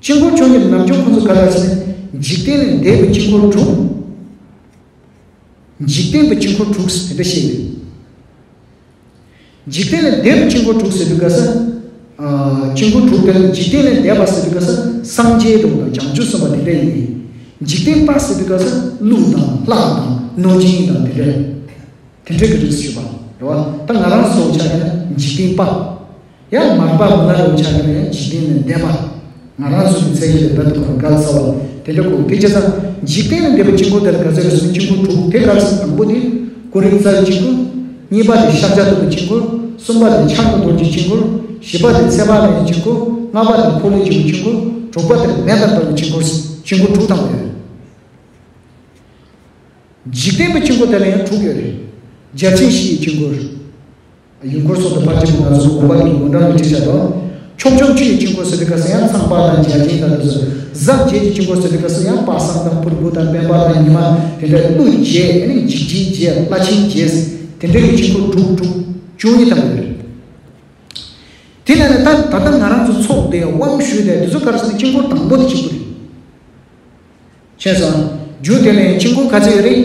དཀྱིལ་འཁོར་བཅུ་གཉིས་ནམ་རྒྱུན་ཁོ་ཚོ་ག་ལ་ཟེར་ན་འཇིག་རྟེན་ལས་འདས་པའི་དཀྱིལ་འཁོར་དྲུག་འཇིག་རྟེན་པའི་དཀྱིལ་འཁོར་དྲུག་ཟེར་དེ་འདྲ་བཤད་ཡོད། འཇིག་རྟེན་ལས་འདས་པའི་དཀྱིལ་འཁོར་དྲུག་ཟེར་དུས་སྐབས་སུ། ཨ་དཀྱིལ་འཁོར་དྲུག་དེ་ལ་འཇིག་རྟེན་ལས་འདས་པ་ཟེར་དུས་སྐབས་སུ་སངས་རྒྱས་དང་བྱང་ཆུབ་སེམས་དཔའ་དེ་འདྲ་ཡིན། འཇིག་རྟེན་པ་ཟེར་དུས་སྐབས་སུ་ཀླུ་དང་ལྷ་དང་གནོད་སྦྱིན་དང་དེ་འདྲ། དེ་འདྲ་གི་རིགས་སུ་ཞུགས་པ་རེད་བ། ད་ང་རང་ཚོ་ཆ་བཞག་ན་འཇིག་རྟེན་པ། ཡང་མར་པ་མི་ལ་རེ་བ་ཆགས་ཀྱི་ན་ཡང་འཇིག་རྟེན་ནས་འདས་པ། ང་རང་ཚོ་གི་ཚད་གཞི་ལས་བར་དུ་ཁོ་རང་བཀལ་ཚར་བ་དེ་འདྲ་གོ། དེ་བྱས་ཙང་འཇིག་རྟེན་ནས་འདས་པའི་དཀྱིལ་འཁོར་དེ་ལ་ག་ཚོད་རེད་ཟེར་ན་དཀྱིལ་འཁོར་དྲུག་དེ་ག་རེ་ཟེར་ན་དང་པོ་དེ་ཀུན་རིག་རྩ་བའི་དཀྱིལ་འཁོར། གཉིས་པ་དེ་ཤཱཀྱ་ཐུབ་པའི་དཀྱིལ་འཁོར། གསུམ་པ་དེ་ཕྱག་ན་རྡོ་རྗེའི་དཀྱིལ་འཁོར། བཞི་པ་དེ་ཚེ་དཔག་མེད་ཀྱི་དཀྱིལ་འཁོར། ལྔ་པ་དེ་འཁོར་ལོས་སྒྱུར་བའི་དཀྱིལ་འཁོར། དྲུག་པ་དེ་མེ་ལྟར་འབར་བའི་དཀྱིལ་འཁོར། དཀྱིལ་འཁོར་དྲུག་དང་པོ་ཡོད། འཇིག་རྟེན་པའི་དཀྱིལ་འཁོར་དེ་ལ་ཡང་དྲུག་ཡོད་རེད། རྒྱལ་ཆེན་བཞི་ཡི་དཀྱིལ་འཁོར། ཡུལ་འཁོར་སོགས་དང་ཕར་ཕྱིན་པ་ང་ཚོ་དགོངས་པ་གི་ཡོངས་གྲགས་ལ་བྲིས་བཞག་དང་། ཕྱོགས་བཅུ་ཡི་དཀྱིལ་འཁོར་ཟེར་དུས་སྐབས་སུ་ཡང་ཚངས་པ་དང་བརྒྱ་བྱིན་དང་དེ་ཚོ། གཟའ་བརྒྱད་ཀྱི་དཀྱིལ་འཁོར་ཟེར་དུས་སྐབས་སུ་ཡང་དཔག་བསམ་དང་ཕུར་བུ་དང་སྤེན་པ་དང་ཉི་མ་དེ་འདྲ། ཀླུ་བརྒྱད། ཨ་ནི་འཇིགས་བྱེད་བརྒྱད། བླ་ཆེན་བརྒྱད། དེ་འདྲ་གི་དཀྱིལ་འཁོར་དྲུག་དྲུག་བཅུ་གཉིས་ཐམ་པ་ཡོད་རེད། དེ་ནས་ནི་ད་ད་ལྟ་ང་རང་ཚོ་ཚོགས་བསྡད་དབང་ཞུས་བསྡད་དེ་ཚོ་ག་རེ་ཟེར་ན་དཀྱིལ་འཁོར་དང་པོ་དེ་གཅིག་པུ་རེད། ཤེས་སོང་། རྒྱུད་དེ་ལ་ཡང་དཀྱིལ་འཁོར་ག་ཚོད་ཡོད་རེད།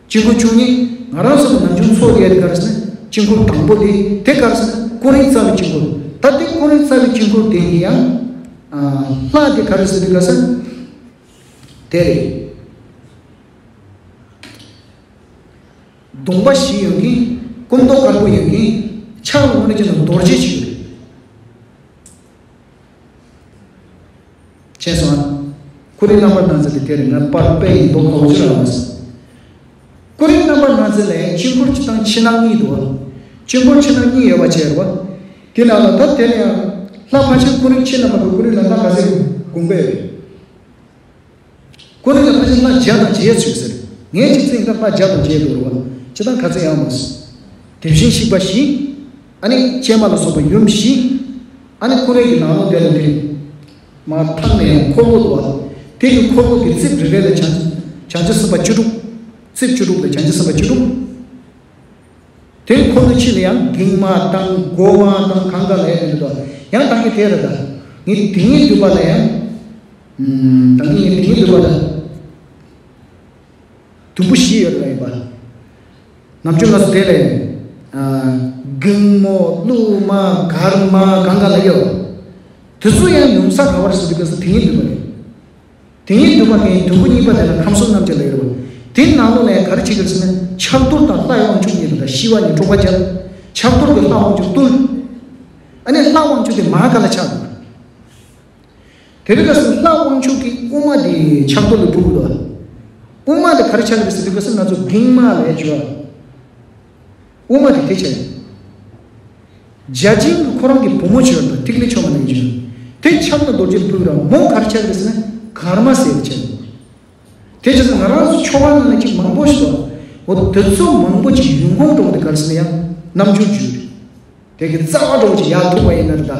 དཀྱིལ་འཁོར་བཅུ་གཉིས། ང་རང་ཚོ་ནམ་རྒྱུན་ཚོགས་བསྡད་དེ་ག་རེ་ཟེར་ན་དཀྱིལ་འཁོར་དང་པོ་དེ་དེ་ག་རེ་ཟེར་ན་ཀུན་རིག་རྩ་བའི་དཀྱིལ་འཁོར། ད་དེ་ཀུན་རིག་རྩ་བའི་དཀྱིལ་འཁོར་དེ་ཡིན་ཡང་། ཨ་ལྷ་དེ་ག་རེ་ཟེར་དུས་སྐབས་སུ། དེ་རེད། གདོང་པ་བཞི་ཡོད་མཁན། སྐུ་མདོག་དཀར་པོ་ཡོད་མཁན། ཕྱག་ལ་དངོས་གནས་ཀྱི་ནང་རྡོ་རྗེ་ཅིག་ཡོད་རེད། ཤེས་སོང་ཨ། ཀུན་རིག་རྣམ་པར་སྣང་མཛད་དེ་དེ་རེད། ང་པར་དཔེ་ཡིན་མདོག་ཁ་བོ་ཅི་རང་མ་སོང་། ཀུན་རིག་རྣམ་པར་སྣང་མཛད་ལ་ཡང་དཀྱིལ་འཁོར་སྤྱིར་བཏང་ཕྱི་ནང་གཉིས་འདུག་བ། དཀྱིལ་འཁོར་ཕྱི་ནང་གཉིས་ཡོད་པ་བྱས་རེད་བ། དེ་ནང་ལ་ད་དེ་ལ་ཡང་ལྷ་ཕལ་ཆེར་ཀུན་རིག་ཕྱི་ནང་མ་གི་ཀུན་རིག་ལ་ལྷ་ག་ཚོད་དགོངས་པ་ཡོད་རེད། ཀུན་རིག་ལ་ཕལ་ཆེར་ལྷ་བརྒྱ་དང་བརྒྱད་ཚུད་ཟེར། ངས་ཅིག་བཙལ་ན་ལྷ་བརྒྱ་དང་བརྒྱད་འདུག་རེད་བ། སྤྱིར་བཏང་ག་ཚོད་ཡང་མ་སོང་། དེ་བཞིན་གཤེགས་པ་བཞི། ཨ་ནི་སྤྱན་མ་ལ་སོགས་པ་ཡུམ་བཞི། ཨ་ནི་ཀུན་རིག་གི་ནང་ལོགས་དེ་ལ་དེ། མར་ཐང་ནས་འཁོར་ལོ་འདུག་བ། དེ་གི་འཁོར་ལོ་གི་རྩིབས་རེ་རེ་ལ་བྱང་བྱང་ཆུབ་སེམས་དཔའ་བཅུ་དྲུག་རྩིབས་བཅུ་དྲུག་ལ་བྱང་ཆུབ་སེམས་དཔའ་བཅུ་དྲུག་དེ་འཁོར་ལོ་ཕྱི་ལ་ཡང་གིང་མ་དང་སྒོ་མ་དང་གང་ག་ལ་ཡང་དེ་འདྲ་འདུག་ཡང་ད་གིན་དེ་རེད་ད། ངས་དེ་ཉིད་འདུས་པ་ལ་ཡང་། ཨུམ། ད་གིན་ངས་དེ་ཉིད་འདུས་པ་ལ། དུམ་བུ་བཞི་ཡོད་རེད་ལ་ཡིན་པ། ནམ་རྒྱུན་ང་ཚོ་དེ་ལ་ཡང་། ཨ། གིང་མོ་ཀླུ་མ་གར་མ་གང་ག་ལ་ཡོད། དེ་ཚོ་ཡང་ཡོང་ས་ག་བར་ཟེར་དུས་སྐབས་སུ་དེ་ཉིད་འདུས་པ་རེད། དེ་ཉིད་འདུས་པ་དེ་དུམ་བུ་གཉིས་པ་དེ་ལ་ཁམས་གསུམ་རྣམ་བསྒྱིངས་ལ་ཡོད་རེད་བ། དེའི་ནང་ལོགས་ནས་ག་རེ་བྱེད་ཀྱི་རེད་ཟེར་ན་ཕྱག་རྡོར་དང་ལྷའི་དབང་ཕྱུག་གཉིས་དང་ཤི་བ་གཉིས་འཁྲུག་པ་བརྒྱབ། ཕྱག་རྡོར་གྱིས་ལྷའི་དབང་ཕྱུག་བཏུལ། ཨ་ནི་ལྷ་དབང་ཕྱུག་དེ་མ་ཧཱ་ཀཱ་ལ་ཆགས་འདུག་དེ་རིང་ཁ་སང་ལྷ་དབང་ཕྱུག་གི་དབུ་མ་དེ་ཕྱག་རྡོར་ལ་ཕུལ་གི་འདུག་དབུ་མ་དེ་ག་རེ་ཆགས་ཀྱི་རེད་ཟེར་དུས་ཁ་སང་ང་ཚོ་བིང་མ་ལབ་ཡ་བྱོས། དབུ་མ་དེ་དེ་ཆགས་ཡིན། བརྒྱ་བྱིན་གྱི་ཁོ་རང་གི་བུ་མོ་བྱོས་དང་ཐིག་ལེ་ཆོས་མ་ལབ་ཡ་བྱོས། དེ་ཕྱག་ན་རྡོ་རྗེ་ལ་ཕུལ་གི་ར་མོ་ག་རེ་ཆགས་ཀྱི་རེད་ཟེར་ན་གར་མ་ཟེར་ཆགས་ཡིན། དེ་བྱས་ཙང་ང་རང་ཚོ་ཆོ་ག་ནང་ལ་ཅིག་མང་པོ་ཞིག་འདུག་འོ་དེ་ཚོ་མང་པོ་ཅིག་ཡོང་ཁུངས་འགྲོ་བ་དེ་ག་རེ་ཟེར་ན་ཡང་རྣམ་འགྱུར་བརྗོད་རེད། དེ་གི་རྩ་བ་འགྲོ་བ་ཅིག་ཡར་ཐུག་པ་ཡིན་ན་རེད་ད།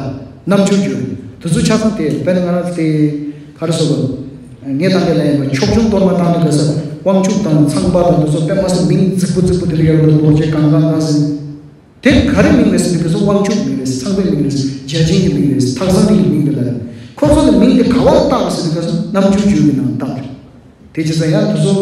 རྣམ་འགྱུར་བརྗོད་རེད། དེ་ཚོ་ཆ་ཚང་དེ་དཔེར་ན་ང་རང་ཚོ་དེ་ག་རེ་ཟེར་དགོས། ངས་ད་ལྟ་ལ་ཡིན་པ་ཕྱོགས་སྐྱོང་གཏོར་མ་བཏང་དུས་ག་ས་དབང་ཕྱུག་དང་ཚངས་པ་དང་དེ་ཚོ་དཔེ་མ་སྲིད་མིང་རྫིག་པོ་རྫིག་པོ་དེ་འདྲ་ཡོད་རེད། རྡོ་རྗེ་གང་གང་གང་ཟེར། དེ་ག་རེ་མིང་རེད་ཟེར་དུས་སྐབས་སུ་དབང་ཕྱུག་མིང་རེད། ཚངས་པའི་མིང་རེད། བརྒྱ་བྱིན་གྱི་མིང་རེད། ཐག་ཚང་རིགས་ཀྱི་མིང་རེད་ལ། ཁོ་ཚོ་ནི་མིང་དེ་ག་བར་བཏགས་ཟེར་དུས་སྐབས་སུ་རྣམ་འགྱུར་བརྗོད་ཀྱི་ནང་བཏགས་རེད། དེ་བྱས་ཙང་ཡང་དེ་ཚོ་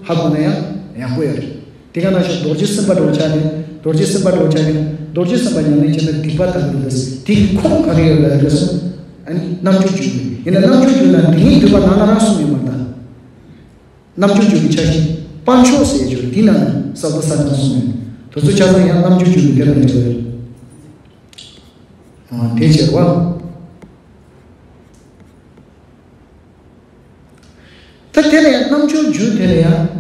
ཧ་གོ་ན་ཡང་ཡག་པོ་ཡོད་རེད། དེ་ག་ནང་བཞིན་རྡོ་རྗེ་སེམས་དཔའ་འགྲོ་ཆ་ནི་རྡོ་རྗེ་སེམས་དཔའ་འགྲོ་ཆ་ནི་རྡོ་རྗེ་སེམས་དཔའ་ཉམས་ལེན་བྱས་ན་སྡིག་པ་དག་གི་རེད། དེ་གི་ཁུངས་ག་རེ་ཡོད་ལ་རེད་སོང་། ཨ་ནི་རྣམ་འགྱུར་བརྗོད་ཀྱི་ཡིན་ན་རྣམ་འགྱུར་བརྗོད་ན་དེ་ཉིད་འདོད་པ་ནང་ན་རང་གསུངས་ཡོད་མ་རེད་ད། རྣམ་འགྱུར་བརྗོད་ཀྱི་ཆ་ཤས་དཔལ་མཆོག་ཟེར་ཡ་ཅིག་ཡོད། འདི་ནང་ནས་ས་རྡོ་ས་ཀྱང་གསུངས་ནས་དེ་ཚོ་ཆ་ཚང་ཡང་རྣམ་འགྱུར་བརྗོད་ཀྱི་དེ་ལ་འབྲེལ་བ་ཡོད། དེ་བྱས་པ། ད་དེ་ལ་ཡང་རྣམ་འགྱུར་བརྗོད་དེ་ལ་ཡང་།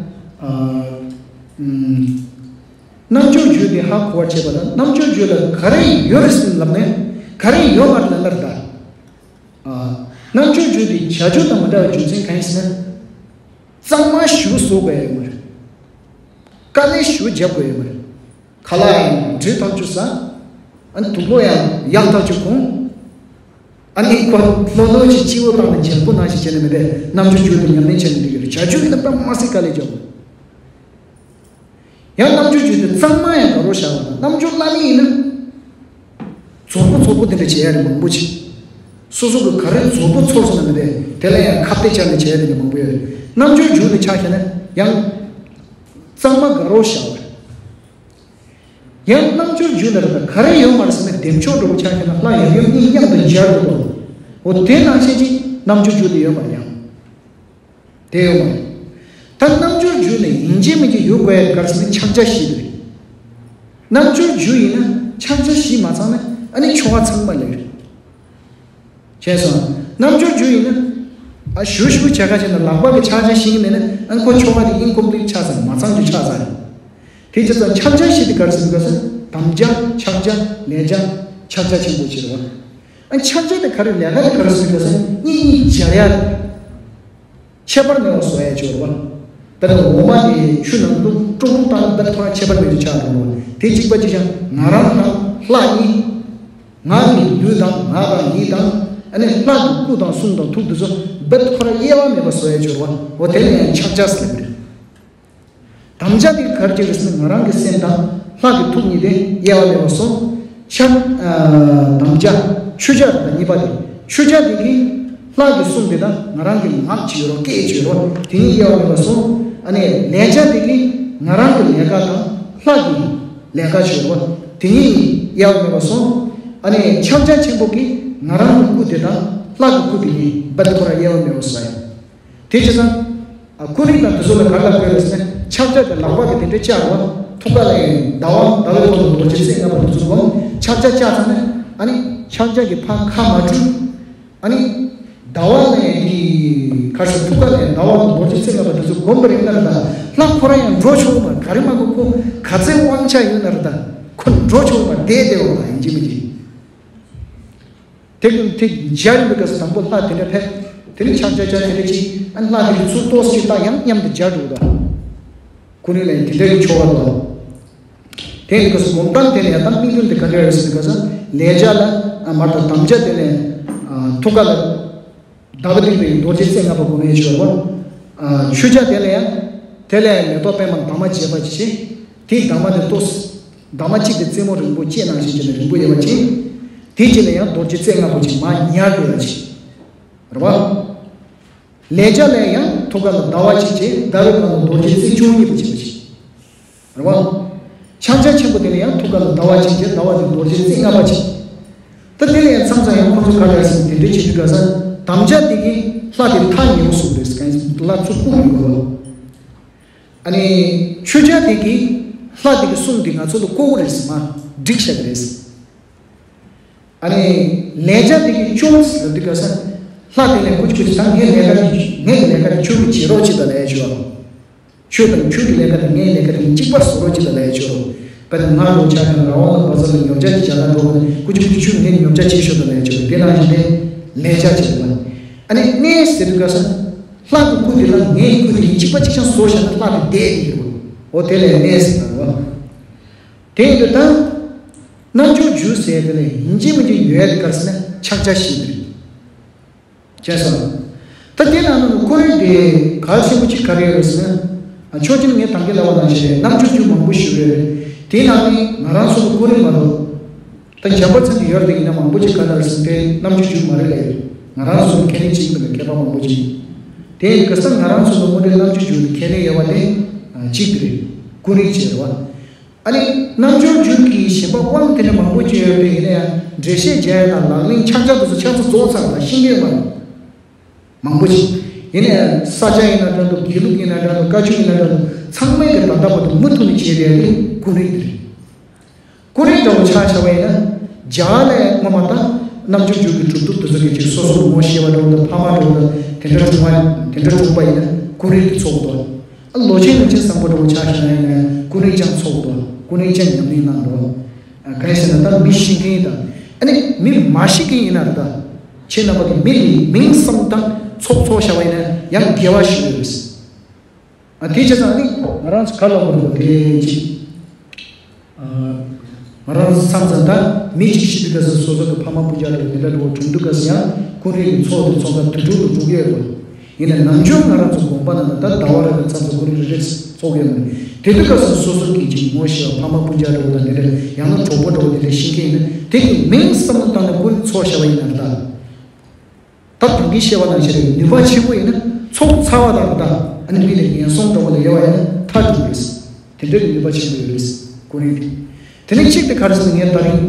རྣམ་འགྱུར་བརྗོད་དེ་ཧ་གོ་བར་བྱེད་པ་དང་རྣམ་འགྱུར་བརྗོད་ལ་ག་རེ་ཡོད་རེད་ཟེར་ལབ་ནས་ག་རེ་ཡོད་མ་རེད་ལབ་ན་རེད་ད། རྣམ་འགྱུར་བརྗོད་དེ་བྱ་སྤྱོད་དང་མི་འདྲ་བའི་རྒྱུ་མཚན་གང་ཡིན་ཟེར་ན། གཙང་མ་ཞིག་བཟོ་དགོས་ཡོད་མ་རེད། དཀའ་ལས་ཞིག་རྒྱབ་དགོས་ཡོད་མ་རེད། ཁ་ལག་ཡང་འདྲུད་ཐག་ཆོད་ཟ། ཨ་ནི་དུག་ལོག་ཡང་ཡག་ཐག་ཆོད་གོན། ཨ་ནི་ཁོ་ལྷོད་ལྷོད་ཅིག་སྤྱི་བོ་བཏང་ནས་རྒྱལ་པོ་ནང་བཞིན་བྱས་ནས་མི་བསྡད་རྣམ་འགྱུར་བརྗོད་དེ་ཉམས་ལེན་བྱས་ནས་འགྲིག་གི་རེད། བྱ་སྤྱོད་ནི་དཔེ་མ་སྲིད་དཀའ་ལས་རྒྱབ། ཡང་རྣམ་འགྱུར་བརྗོད་དེ་གཙང་མ་ཡང་དགའ་རོགས་བྱ་བ་དང་རྣམ་འགྱུར་བླ་མེད་ཡིན་ན། རྫོགས་པོ་རྫོགས་པོ་དེ་འདྲ་བྱེད་ཡ་རེད་མང་པོ་ཅིག་སོ་སོ་གི་ག་རེ་རྫོགས་པོ་ཚོར་སོང་ན་མི་བསྡད་དེ་ལ་ཡང་ཁ་གཏད་བཅག་ནས་བྱེད་ཡ་དེ་འདྲ་མང་པོ་ཡོད་རེད། རྣམ་འགྱུར་བརྗོད་དེ་ཆ་བཞག་ན་ཡང་། གཙང་མ་དགའ་རོགས་བྱ་བ་རེད། ཡང་རྣམ་འགྱུར་བརྗོད་ལ་རེད་ད་ག་རེ་ཡོད་མ་རེད་ཟེར་ན་བདེ་མཆོག་འགྲོ་བོ་ཆ་བཞག་ན་ལྷ་ཡབ་ཡུམ་གཉིས་མཉམ་དུ་མཇལ་དགོས་དོ། འོ་དེ་ནང་བཞིན་ཅིག་རྣམ་འགྱུར་བརྗོད་དེ་ཡོད་མ་རེད་ཡང་། དེ་ཡོད་མ་རེད། ད་རྣམ་འགྱུར་བརྗོད་ནས་ཡིན་གཅིག་མིན་གཅིག་ཡོད་དགོས་ཡ་ག་རེ་ཟེར་ན་ཕྱག་རྒྱ་བཞི་རེད། རྣམ་འགྱུར་བརྗོད་ཡིན་ན་ཕྱག་རྒྱ་བཞི་མ་ཚང་ན་ཨ་ནི་ཆོ་ག་ཚང་མ་ལེགས་རེད། བྱས་སོང་། རྣམ་འགྱུར་བརྗོད་ཡིན་ན། ཨ་ཞུ་ཞུ་བྱ་ཁ་བྱས་ན་ལག་པ་གི་ཕྱག་རྒྱ་ཤེས་ཀྱི་མེད་ན་ཨ་ཁོ་ཆོ་ག་དེ་ཨིན་ཀོམ་པི་ལིཊ་ཆགས་ཚར་མ་ཚང་རྒྱུ་ཆགས་ཚར། དེ་བྱས་ཙང་ཕྱག་རྒྱ་ཞེས་དེ་ག་རེ་ཟེར་དགོས་ཟེར་དམ་བཅའ་ཕྱག་རྒྱ་ལས་བྱ་ཕྱག་རྒྱ་ཆེན་པོ་ཕྱིར་བ། ཨ་ཕྱག་རྒྱ་དེ་ག་རེ་ལས་ཀ་དེ་ག་རེ་ཟེར་དགོས་ཟེར་གཉིས་གཉིས་སྦྱར་ཡ། ཁྱད་པར་མེད་པ་བཟོ་ཡ་ཅིག་ཡོད་རེད་བ། དཔེར་ན་འོ་མ་དེ་ཆུ་ནང་བླུགས་དཀྲུག་དཀྲུག་བཏང་ན་དཔེ་ཐོ་རངས་ཁྱད་པར་མེད་པ་ཆགས་འགྲོ་བ། དེ་གཅིག་པ་གཅིག་རྐྱང་ང་རང་དང་ལྷ་གཉིས། ང་གི་ལུས་དང་ང་དང་ཡིད་དང་ཨ་ནི་ལྷ་གི་སྐུ་དང་གསུང་དང་ཐུགས་དེ་ཚོ་དཔེ་ཐོ་རངས་དབྱེ་བ་མེད་པ་བཟོ་ཡ་ཅིག་ཡོད་རེད་བ། འོ་དེ་ལ་ཡང་ཕྱག་རྒྱ་ཟེར་གི་རེད། དམ་བཅའ་དེ་ག་རེ་བྱེད་རེད་ཟེར་ན་ང་རང་གི་སེམས་དང་ལྷ་གི་ཐུགས་གཉིས་དེ་དབྱེ་བ་མེད་པ་བཟོ། ཕྱག་ཨ་དམ་བཅའ་མཆོད་བྱ་དང་གཉིས་པ་དེ་མཆོད་བྱ་དེ་གི་ལྷ་གི་གསུང་དེ་དང་ང་རང་གི་ངག་ཅིག་ཡོད་རོགས་སྐད་ཅིག་ཡོད་རོགས་དེ་གཉིས་དབྱེ་བ་མེད་པ་བཟོ། ཨ་ནི་ལས་བྱ་དེ་གི་ང་རང་གི་ལས་ཀ་དང་ལྷ་གི་ལས་ཀ་ཅིག་ཡོད་རོགས་དེ་གཉིས་དབྱེ་བ་མེད་པ་བཟོ། ཨ་ནི་ཕྱག་རྒྱ་ཆེན་པོ་གི་ང་རང་གི་སྐུ་དེ་དང་ལྷ་གི་སྐུ་དེ་གཉིས་དཔེ་ཐོ་རངས་དབྱེ་བ་མེད་པ་བཟོ་ཡ། དེ་བྱས་ཙང་། ཨ་ཀུན་རིག་དང་དེ་ཚོ་ལ་ག་རེ་ལ་དགོས་རེད་ཟེར་ན་ཕྱག་རྒྱ་དེ་ལག་པ་གི་དེ་འདྲ་བཅག་རོགས། ཐུགས་ཀ་ལ་ཡང་ཟླ་བ་ཟླ་བའི་ཐོག་ཏུ་རྡོ་རྗེ་རྩེ་ལྔ་པ་དེ་ཚོ་བསྒོམ། ཕྱག་རྒྱ་བཅག་ཚར་ན་ཨ་ནི་ཕྱག་རྒྱ་གི་ཕར་ཁ་མ་བཀྲུས། ཨ་ནི་ཟླ་བ་ལ་ཡང་གི་ག་རེ་ཟེར་ཐུགས་ཀ་ལ་ཡང་ཟླ་བ་དང་རྡོ་རྗེ་རྩེ་ལྔ་པ་དེ་ཚོ་བསྒོམ་པ་རེད་ན་རེད་ད། ལྷ་ཁོ་རང་ཡང་འགྲོ་ཆོག་མ་ག་རེ་མ་གོ་ཁོ་ག་ཚད་དབང་ཆ་ཡོད་ན་རེད་ད། ཁོ་འགྲོ་ཆོག་མ་བསྡད་བསྡད་འོང་ད་ཡིན་གཅིག་མིན་གཅིག་དེ་ཀུན་དེ་སྦྱར་ཡིན་པའི་སྐབས་སུ་དང་པོ་ལྷ་དེ་འདྲ་ཕེབས། དེ་ནས་ཕྱག་རྒྱ་བཅག་དེ་འདྲ་གྱིས་ཨ་ལྷ་དེ་ཚུར་ཏོག་ཙམ་ཅིག་བཏང་ཡང་མཉམ་དུ་སྦྱར་འགྲོ་གི་འདུག་ཀུན་རིག་ལ་ཡང་དེ་འདྲ་གི་ཆོ་ག་འདུག་དེ་ཡིན་པའི་སྐབས་སུ་སྒོམ་སྟངས་དེ་ལ་ཡང་ད་དམིགས་ཡུལ་དེ་ག་འདྲ་རེད་ཟེར་བའི་སྐབས་སུ་ལས་བྱ་ལ་ཨ་མར་དང་དམ་བཅའ་དེ་ལ་ཨ་ཐུགས་ཀ་ལ་ཟླ་བ་བཏིང་བའི་རྡོ་རྗེ་རྩེ་ལྔ་པ་སྒོམ་ཡས་ཆོས་པ། ཨ་མཆོད་བྱ་དེ་ལ་ཡང་དེ་ལ་ཡང་མེ་ཏོག་པད་མ་འདབ་མ་བརྒྱད་པ་ཅིག་བྱས། དེའི་འདབ་མ་དེ་ཏོག་ཙམ། འདབ་མ་གཅིག་དེ་རྩེ་མོ་རིང་པོ་ལྕེ་ནང་བཞིན་བྱས་ནས་རིང་པོ་ཡོད་པ་ཅིག་དེའི་རྗེས་ལ་ཡང་རྡོ་རྗེ་རྩེ་ལྔ་པོ་ཅིག་མར་ཉར་དགོས་པ་ཅིག་རེད་བ། ལས་བྱ་ལ་ཡང་ཐུགས་ཀ་ལ་ཟླ་བ་གཅིག་བྱས་ཟླ་བའི་ནང་ལ་རྡོ་རྗེ་རྩེ་བཅུ་གཉིས་པོ་བྱས་པ་ཅིག་རེད་བ། ཕྱག་རྒྱ་ཆེན་པོ་དེ་ལ་ཡང་ཐུགས་ཀ་ལ་ཟླ་བ་གཅིག་བྱས་ཟླ་བ་དེ་རྡོ་རྗེ་རྩེ་ལྔ་པ་ཅིག་ད་དེ་ལ་ཡང་མཚམས་མཚམས་ཡང་ཁོ་ཚོ་ག་རེ་ཟེར་དེ་འདྲའི་བྱེད་དུས་ག་ས་དམ་བཅའ་དེ་གིས་ལྷ་དེ་ཐག་ཉེ་བོ་བཟུང་རེད་ཟེར་ག་ལྷ་ཚུར་བཀུག་ཡོད་པ། ཨ་ནི་མཆོད་བྱ་དེ་གིས་ལྷ་དེ་གི་གསུང་དེ་ང་ཚོ་ལ་བཀོད་རེད་ཟེར་མ་བསྒྲིགས་བཞག་གི་རེད། ཨ་ནི་ལས་བྱ་དེ་གི་ཅུང་ཟད་དུས་ག་ས་ལྷ་དེ་ནས་ཀུ་ཅི་ཀུ་ཅི་ད་ངའི་ལས་ཀ་དེ་ངའི་ལས་ཀ་དེ་ཁྱོད་ཀྱིས་བྱེད་རོགས་བྱེད་དང་ལས་བྱོས། ཁྱོད་དང་ཁྱོད་ཀྱི་ལས་ཀ་དང་ངའི་ལས་ཀ་དེ་གཅིག་པ་བཟོ་རོགས་བྱེད་དང་ལས་བྱོས། དཔེར་ན་ང་ལོ་ཆ་ཀྱང་ར་བ་ལ་བ་ས་ལ་ཉོ་ཆ་ཅིག་བྱ་ན་འགྲོ་བ་ནི་ཀུ་ཅི་ཀུ་ཅི་ཁྱོད་ངའི་ཉོ་ཆ་བྱེད་ཤོག་དང་ལས་བྱོས། དེ་ནང་བཞིན་དེ་ལས་བྱ་བྱེད་པ། ཨ་ནི་གནས་ཟེར་དུས་ག་ས་ལྷ་གི་སྐུ་དེ་ལ་ངའི་སྐུ་དེ་གཅིག་པ་གཅིག་རྐྱང་བཟོ་བྱ་ན་ལྷ་དེ་བསྡད་དེ་ཡོད། འོ་དེ་ལས་གནས་ཟེར་བ། དེ་ཡིན་དུས་ད། རྣམ་འགྱུར་བསྒྱུར་ཟེར་དེ་ལས་ཡིན་གཅིག་མིན་གཅིག་ཡོད་དེ་ག་རེ་ཟེར་ན་ཕྱག་རྒྱ་བཞི་དེ་རེད། བྱས་སོང་། ད་དེ་ནང་ནས་ཀུན་རིག་དེ་གལ་ཆེན་པོ་གཅིག་ག་རེ་ཡོད་རེད་ཟེར་ན། ཕྱོགས་གཅིག་ནས་ངས་དང་གི་ལབ་པ་ནང་བཞིན་རེད། རྣམ་འགྱུར་བསྒྱུར་མང་པོ་ཞིག་ཡོད་རེད། དེ་ནང་ནས་ང་རང་ཚོ་ལ་ཀུན་རིག་མ་གཏོགས། ད་འཇམ་དཔལ་མཚན་ཉིད་ཡོད་དེ་ཡིན་ན་མང་པོ་ཅིག་ག་ལ་རེད་ཟེར་ན་དེ་རྣམ་འགྱུར་བསྒྱུར་མ་རེད་ལབ་ཡོད། ང་རང་ཚོ་ལ་མཁས་པ་མང་པོ་ཅིག་དེ་ཡིན་དུས་ག་ས་ང་རང་ཚོ་ལ་དངོས་འབྲེལ་རྣམ་འགྱུར་བསྒྱུར་ནས་མཁས་པ་ཡོད་པ་དེ་གཅིག་དེ་རེད། ཀུན་རིག་བྱས་རེད་བ། ཨ་ནི་རྣམ་འགྱུར་བསྒྱུར་གྱི་གཞན་པ་དབང་དེ་འདྲ་མང་པོ་ཅིག་ཡོད་པས་ཡིན་ན་ཡང་འགྲེལ་བཤད་རྒྱག་ཡ་དང་ལག་ལེན་ཕྱག་རྒྱ་དེ་ཚོ་ཕྱག་ཚོ་རྫོགས་ཚར་བ་ཤེས་ཀྱི་ཡོད་མ་རེད། མང་པོ་ཅིག་ཡིན་ན་ཡང་ས་སྐྱ་ཡིན་ན་འདྲ་འདུག་དགེ་ལུགས་ཡིན་ན་འདྲ་འདུག་བཀའ་བརྒྱུད་ཡིན་ན་འདྲ་འདུག་ཚང་མས་ཀྱི་ད་ལྟ་བར་དུ་མུ་མཐུད་ནས་བྱས་བསྡད་དེ་ཀུན་རིག་དེ་རེད། ཀུན་རིག་འདྲ་བོ་ཆ་བཞག་པ་ཡིན་ན་རྒྱ་ལས་སྔོན་མ་དང་རྣམ་འགྱུར་བསྒྱུར་གྱི་གྲུབ་ཐོབ་དེ་ཚོ་གི་ཅིག་སོ་སོ་ངོ་ཤེས་པ་འདྲ་བོ་དང་ཕ་མ་འདྲ་བོ་དང་དེ་འདྲ་བྱུང་བ་དེ་འདྲ་བྱུང་པ་ཡིན་ན་ཀུན་རིག་དེ་ཚོགས་འདུག་ཨ་ལོ་ཆེན་རིན་ཆེན་བཟང་པོ་འདྲ་བོ་ཆ་བཞག་ན་ཡང་ཀུན་རིག་ཅང་ཚོགས་འདུག་ཀུན་རིག་ཅང་ཉམས་ལེན་གནང་འདུག་གང་ཡིན་ཟེར་ན་ད་མི་ཤེས་མཁན་དང་ཨ་ནི་མི་མ་ཤེས་མཁན་ཡིན་ན་ད་ཁྱེད་རྣམ་པ་གི་མི་ལ་མིང་གསུམ་དང་ཚོགས་ཚོགས་བཞག་པ་ཡིན་ན་ཡང་དགེ་བ་ཞིག་ཡོད་རེད། ཨ་དེ་བྱས་ཙང་ཨ་ནི་ང་རང་ཚོ་ག་ལ་འོ་རེད་པ་དེ་ཅིག་ང་རང་ཚོ་མཚམས་མཚམས་ད་མི་གཅིག་ཤི་དུས་སྐབས་སུ་སོ་སོ་གི་ཕ་མ་སྤུན་ཀྱག་འདྲ་བོ་དེ་འདྲ་འགྲོ་བ་གྲོངས་དུས་སྐབས་སུ་ཡང་ཀུན་རིག་གི་ཚོགས་དེ་ཚོགས་སྐབས་དུས་དྲུག་ཏུ་འགྲོ་གི་ཡོད་རེད། ཡིན་ནའི་ནམ་རྒྱུན་ང་རང་ཚོ་དགོན་པ་ནང་ལ་ད་ཟླ་བ་རེ་རེ་མཚམས་མཚམས་ཀུན་རིག་རེ་རེ་ཚོགས་ཡོད་མ་རེད། དེ་དུས་སྐབས་སུ་སོ་སོ་གི་ཅིག་ངོ་ཤེས་པ་ཕ་མ་སྤུན་ཀྱག་འདྲ་བོ་དང་དེ་འདྲ་ཡང་ན་གྲོགས་པོ་འདྲ་བོ་དེ་འདྲ་ཤི་མཁན་ཡིན་ན་དེ་གི་མིང་བསམ་བློ་བཏང་ནས་ཀུན་རིག་ཚོགས་བཞག་པ་ཡིན་ན་ད། ད་དེང་གི་བཤད་པ་ནང་བཞིན་རེད། ནུས་པ་ཆེན་པོ་ཡིན་ན་ཚོགས་ཚར་བ་དང་ད་ཨ་ནི་མི་ལ་ངན་སོང་འདྲ་བོ་ལ་ཡོད་པ་ཡིན་ན་མཐར་ཐུག་རེད། དེ་འདྲ་གི་ནུས་པ་ཆེན་པོ་ཡོད་རེད། ཀུན་རིག་དེ་ནས་གཅིག་དེ་ག་རེ་ཟེར་ན་ངས་ད་རིང་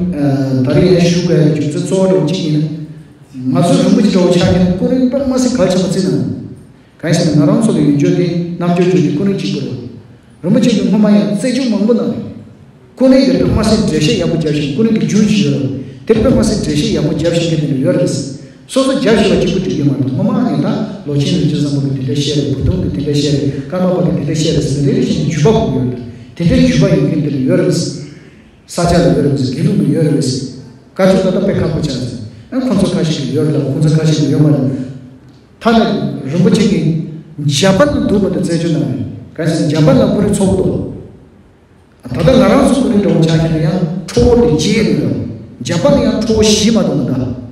ད་རིང་ཡང་ཞུ་དགོས་ཡ་རྒྱུ་མཚན་གཙོ་བོ་འདྲ་བོ་གཅིག་ཡིན་ན། ང་ཚོ་རིན་པོ་ཆེ་འདྲ་བོ་ཆགས་མཁན་ཀུན་རིག་དཔེ་མ་སྲིད་གལ་ཆེན་པོ་བརྩི་ན། གང་ཡིན་ཟེར་ན་ང་རང་ཚོ་ལ་ཡོན་སྦྱོར་དེ་རྣམ་འགྱུར་སྦྱོར་དེ་ཀུན་རིག་གཅིག་པུ་རེད། རིན་པོ་ཆེ་གིས་སྔོན་མ་ཡང་རྩད་གཅོད་མང་པོ་གནང་རེད། ཀུན་རིག་གི་དཔེ་མ་སྲིད་འགྲེལ་བཤད་ཡག་པོ་བརྒྱབ་ཤིང་ཀུན་རིག་གི་རྒྱུད་ཅིག་ཡོད་རེད། དེ་དཔེ་མ་སྲིད་འགྲེལ་བཤད་ཡག་པོ་བརྒྱབ་ཤིང་གི་དེ་འདྲ་ཡོད་རེད། སོ་སོ་རྒྱབ་ཤེས་པ་གཅིག་པུ་འགྲིག་གི་མ་རེད། སྔོན་མ་ནས་ད་ལོ་ཆེན་རིན་ཆེན་བཟང་པོ་གིས་དེ་འདྲ་བཤད་རེད། བུ་སྟོན་གིས་དེ་འདྲ་བཤད་རེད། ཀརྨ་པ་གིས་དེ་འདྲ་བཤད་རེད་ཟེར་ནས་རེ་རེ་བཞིན་བརྒྱུད་པ་དགོས་ཀྱི་ཡོད་རེད། དེ་འདྲའི་བརྒྱུད་པ་ཡོད་མཁན་དེ་འདྲ་ཡོད་རེད། ས་སྐྱ་ལ་ཡོད་རེད། དགེ་ལུགས་ལ་ཡོད་རེད། བཀའ་བརྒྱུད་ད་ལྟ་དཔེ་ཁག་པོ་ཆགས་ཟིན། ཨ་ཁོང་ཚོ་ཁ་ཤས་ཀྱིས་ཡོད་རེད་ལ་ཁོང་ཚོ་ཁ་ཤས་ཀྱིས་ཡོད་མ་རེད། ཐ་ན་རིན་པོ་ཆེ་གིས་འཇར་པན་ལ་འདུག་མ་འདུག་རྩད་གཅོད་གནང་རེད། གང་ཡིན་ཟེར་ན་འཇར་པན་ལ་ཀུན་རིག་ཚོགས་འདུག་ད་ལྟ་ང་རང་ཚོ་ཀུན་རིག་འདྲ་བོ་ཆགས་མཁན་ལ་ཡང་ཁྲོ་བོ་དེ་བརྒྱད་རེད་ལ། འཇར་པན་ལ་ཡང་ཁྲོ་བོ་བཞི་མ་གཏོགས་མི་འདུག་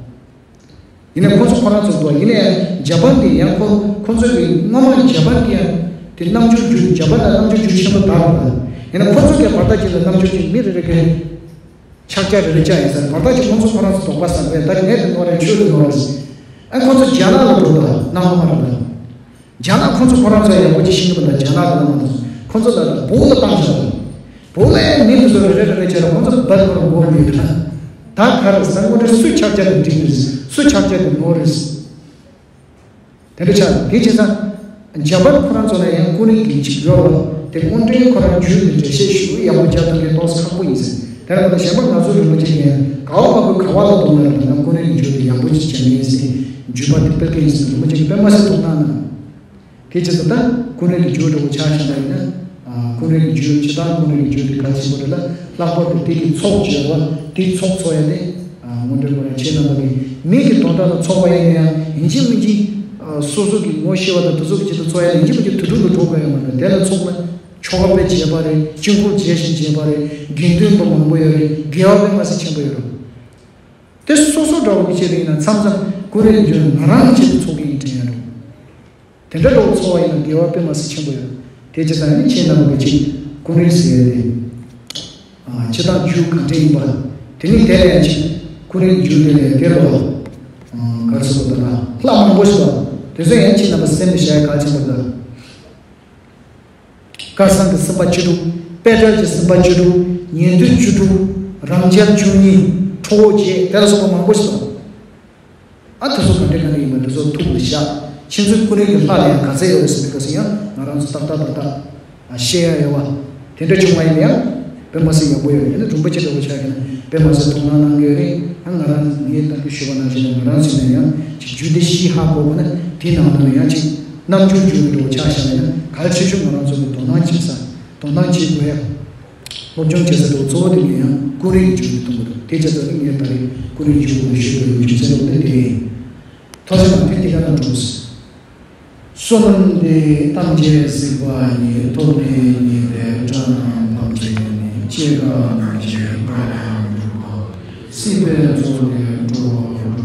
ཡིན་ནའི་ཁོ་ཚོ་ཁོ་རང་ཚོ་འདུག་ཡིན་ནའི་འཇར་པན་དེ་ཡང་ཁོ་ཁོ་ཚོ་གི་སྔོན་མ་འཇར་པན་གྱི་ཡང་དེ་རྣམ་འགྱུར་རྒྱུད་འཇར་པན་ལ་རྣམ་འགྱུར་རྒྱུད་ཆེན་པོ་དར་བ་དང་ཡིན་ན་ཁོ་ཚོ་གི་བར་ཐག་ཅིག་ལ་རྣམ་འགྱུར་གྱི་མི་རེ་རེ་གི་ཕྱག་རྒྱ་རེ་རེ་བཅའ་ཡིན་ཟེར་བར་ཐག་ཅིག་ཁོ་ཚོ་ཁོ་རང་ཚོ་དོགས་པ་ཟ་བས་ད་ངས་དེ་ནོར་རེད་ཁྱོད་དེ་ནོར་རེད། ཨ་ཁོ་ཚོ་རྒྱ་ནག་ལ་འགྲོ་དང་གནང་བ་མ་རེད་དང་། རྒྱ་ནག་ཁོ་ཚོ་ཁོ་རང་ཚོ་ཡག་པོ་ཅིག་ཤེས་ཀྱི་མི་འདུག་རྒྱ་ནག་གི་ནང་དུ་ཁོ་ཚོ་ལ་བོད་ལ་བཏང་བཞག་པ་རེད། བོད་ལ་ཡང་མི་དེ་ཚོ་རེ་རེ་རེ་རེ་བྱས་ལ་ཁོ་ཚོ་བོད་ཁོ་རང་བོད་མི་ཡོད་ད། ད་ག་རེ་ཟེར་དངོས་འབྲེལ་སུ་ཕྱག་རྒྱ་དེ་འགྲིག་རེད། སུ་ཕྱག་རྒྱ་དེ་ནོར་རེད། དེ་འདྲ་ཆགས་དེ་བྱས་ཙང་། འཇར་པན་ཁོ་རང་ཚོ་ལ་ཡང་ཀུན་རིག་གི་ཅིག་ཡོད་རེད། དེ་དངོས་འབྲེལ་ཁོ་རང་རྒྱུད་ཀྱི་འགྲེལ་བཤད་ཞུ་ཡག་པོ་རྒྱབ་ཐུབ་མཁན་ཏོག་ཙམ་ཁག་པོ་ཡིན་ཟེར། དེ་ལ་ད་གཞན་པ་ང་ཚོ་རིན་པོ་ཆེ་གིས་ག་བ་མ་དགོས་ག་བ་ལ་གཏོང་ན་རེད། ད་ཀུན་རིག་གི་རྒྱུད་དེ་ཡག་པོ་ཅིག་བྱས་ནས་ཟེར། རྒྱུད་པ་དེ་དཔེ་སྐད་ཡིན་ཟེར་རིན་པོ་ཆེ་གིས་དཔེ་མ་སྲིད་ཐུགས་སྣང་གནང་། དེ་བྱས་ཙང་ད་ཀུན་རིག་གི་རྒྱུད་འདྲ་བོ་ཆ་བཞག་པ་ཡིན་ན། ཨ་ཀུན་རིག་གི་རྒྱུད་སྤྱིར་བཏང་ཀུན་རིག་གི་རྒྱུད་དེ་གལ་ཆེན་པོ་རེད་ལ་ལྷག་པར་དུ་དེ་གི་ཚོགས་བརྗོད་པ་དེ་ཚོགས་ཚོགས་ཡ་དེ་ཨ་དངོས་འབྲེལ་ཁོ་རང་ཁྱེད་རྣམ་པ་གི་མི་གི་དོན་དག་ལ་ཚོགས་པ་ཡིན་ན་ཡང་ཡིན་གཅིག་མིན་གཅིག་ཨ་སོ་སོ་གི་ངོ་ཤེས་པ་དང་དེ་ཚོ་གི་ཆེད་དུ་ཚོགས་ཡ་ཡིན་གཅིག་མིན་གཅིག་དུས་དྲུག་ཏུ་འགྲོ་དགོས་ཡ་མ་རེད། དེ་ལ་ཚོགས་ན་ཆོ་ག་དཔེ་བྱེད་པ་རེད། དཀྱིལ་འཁོར་མཇལ་ཞིང་བྱེད་པ་རེད། དགེ་འདུན་པ་མང་པོ་ཡོད་རེད། དགེ་བ་དཔེ་མ་སྲིད་ཆེན་པོ་ཡོད་རེད། དེ་སོ་སོ་འདྲ་བོ་གི་ཆེད་དུ་ཡིན་ན་མཚམས་མཚམས་ཀུན་རིག་གི་རྒྱུད་ང་རང་གི་ཆེད་དུ་ཚོགས་ཀྱི་ཡིན་དྲན་ཡ་རེད། དེ་འདྲ་འགྲོ་ཚོགས་པ་ཡིན་ན་དགེ་བ་དཔེ་མ་སྲིད་ཆེན་པོ་ཡོད། དེ་བྱས་ཙང་ནི་ཁྱེད་རྣམ་པ་གི་ཅིག་ཀུན་རིག་ཟེར་ཡ་དེ། ཨ་སྤྱིར་བཏང་རྒྱུད་གང་འདྲ་ཡིན་པ། དེ་ནི་དེ་ལ་ཡང་ཅིག་ཀུན་རིག་རྒྱུད་དེ་ལས་དེ་ལོ། ཨ་ག་རེ་ཟེར་དགོས་ད་ལ་ལྷ་མང་པོ་ཞིག་དང་དེ་ཚོ་ཡང་ཁྱེད་རྣམ་པ་སེམས་ལ་བཞག་ཡ་གལ་ཆེན་པོ་རེད། སྐལ་བཟང་གི་སེམས་དཔའ་བཅུ་དྲུག་དཔལ་བྲལ་གྱི་སེམས་དཔའ་བཅུ་དྲུག་ཉན་ཐོས་བཅུ་དྲུག་རང་རྒྱལ་བཅུ་གཉིས། ཁྲོ་བོ་བརྒྱད། དེ་ལ་སོགས་པ་མང་པོ་ཞིག་དང་། ཨ་དེ་ཚོ་ག་འདྲ་ག་འདྲ་ཡིན་པ་དེ་ཚོ་ཐུགས་ལ་བཞག་ཕྱིན་ཆད་ཀུན་རིག་གི་ལྷ་ལ་ཡང་ག་ཚད་ཡོད་རེད་ཟེར་དུས་སྐབས་སུ་ཡང་ང་རང་ཚོ་ཏག་ཏག་ཏག་ཏག་ཨ་བཤད་ཡ་ཡོད་བ། དེ་འདྲ་བྱུང་བ་ཡིན་ན་ཡང་ དཔེ་མ་སྲིད་ཡག་པོ་ཡོད་རེད། ཡིན་ན་སྒྲུང་པ་ཅིག་འདྲ་བོ་ཆགས་ཀྱི་ན་དཔེ་མ་སྲིད་དོ་སྣང་གནང་གི་ཡོད་རེད། ཨ་ང་རང་ངས་ད་གིན་ཞུས་པ་ནང་བཞིན་ང་རང་ཚོ་ནས་ཡང་ཅིག་རྒྱུད་སྡེ་བཞི་ཧ་གོ་བ་ན་དེའི་ནང་ལ་ཡང་ཅིག་རྣམ་འགྱུར་འགྱུར་བ་འདྲ་བོ་ཆགས་བཞག་ཡིན་ན་གལ་ཆེ་ཤོས་ང་རང་ཚོ་གི་དོ་སྣང་བྱེད་ས་དོ་སྣང་བྱེད་དགོས་ཡ། སློབ་སྦྱོང་བྱེད་ས་འདྲ་བོ་གཙོ་བོ་དེ་ངས་ཡང་ཀུན་རིག་རྒྱུད་སྡེ་མཐོང་གི་འདུག་དེ་བྱས་ཙང་ངས་ད་རེས་ཀུན་རིག་རྒྱུད་སྡེ་ཞུ་དགོས་ཡོད་རྒྱུ་མཚན་འདྲ་བོ་དེ་དེ་ཡིན། ཐོག་ཆེ་དང་དེ་དེ་ག་ན་འགྲོ། བསོད་ནམས་འདི་ཐམས་ཅད་གཟིགས་པ་ཉིད། ཐོབ་ནས་ཉེས་པའི་དགྲ་རྣམས་ཕམ་བྱས་ནས། སྐྱེ་རྒ་ན་འཆིའི་རྦ་ཀློང་འཁྲུགས་པ། སྲིད་པའི་མཚོ་ལས་འགྲོ་བ་སྒྲོལ།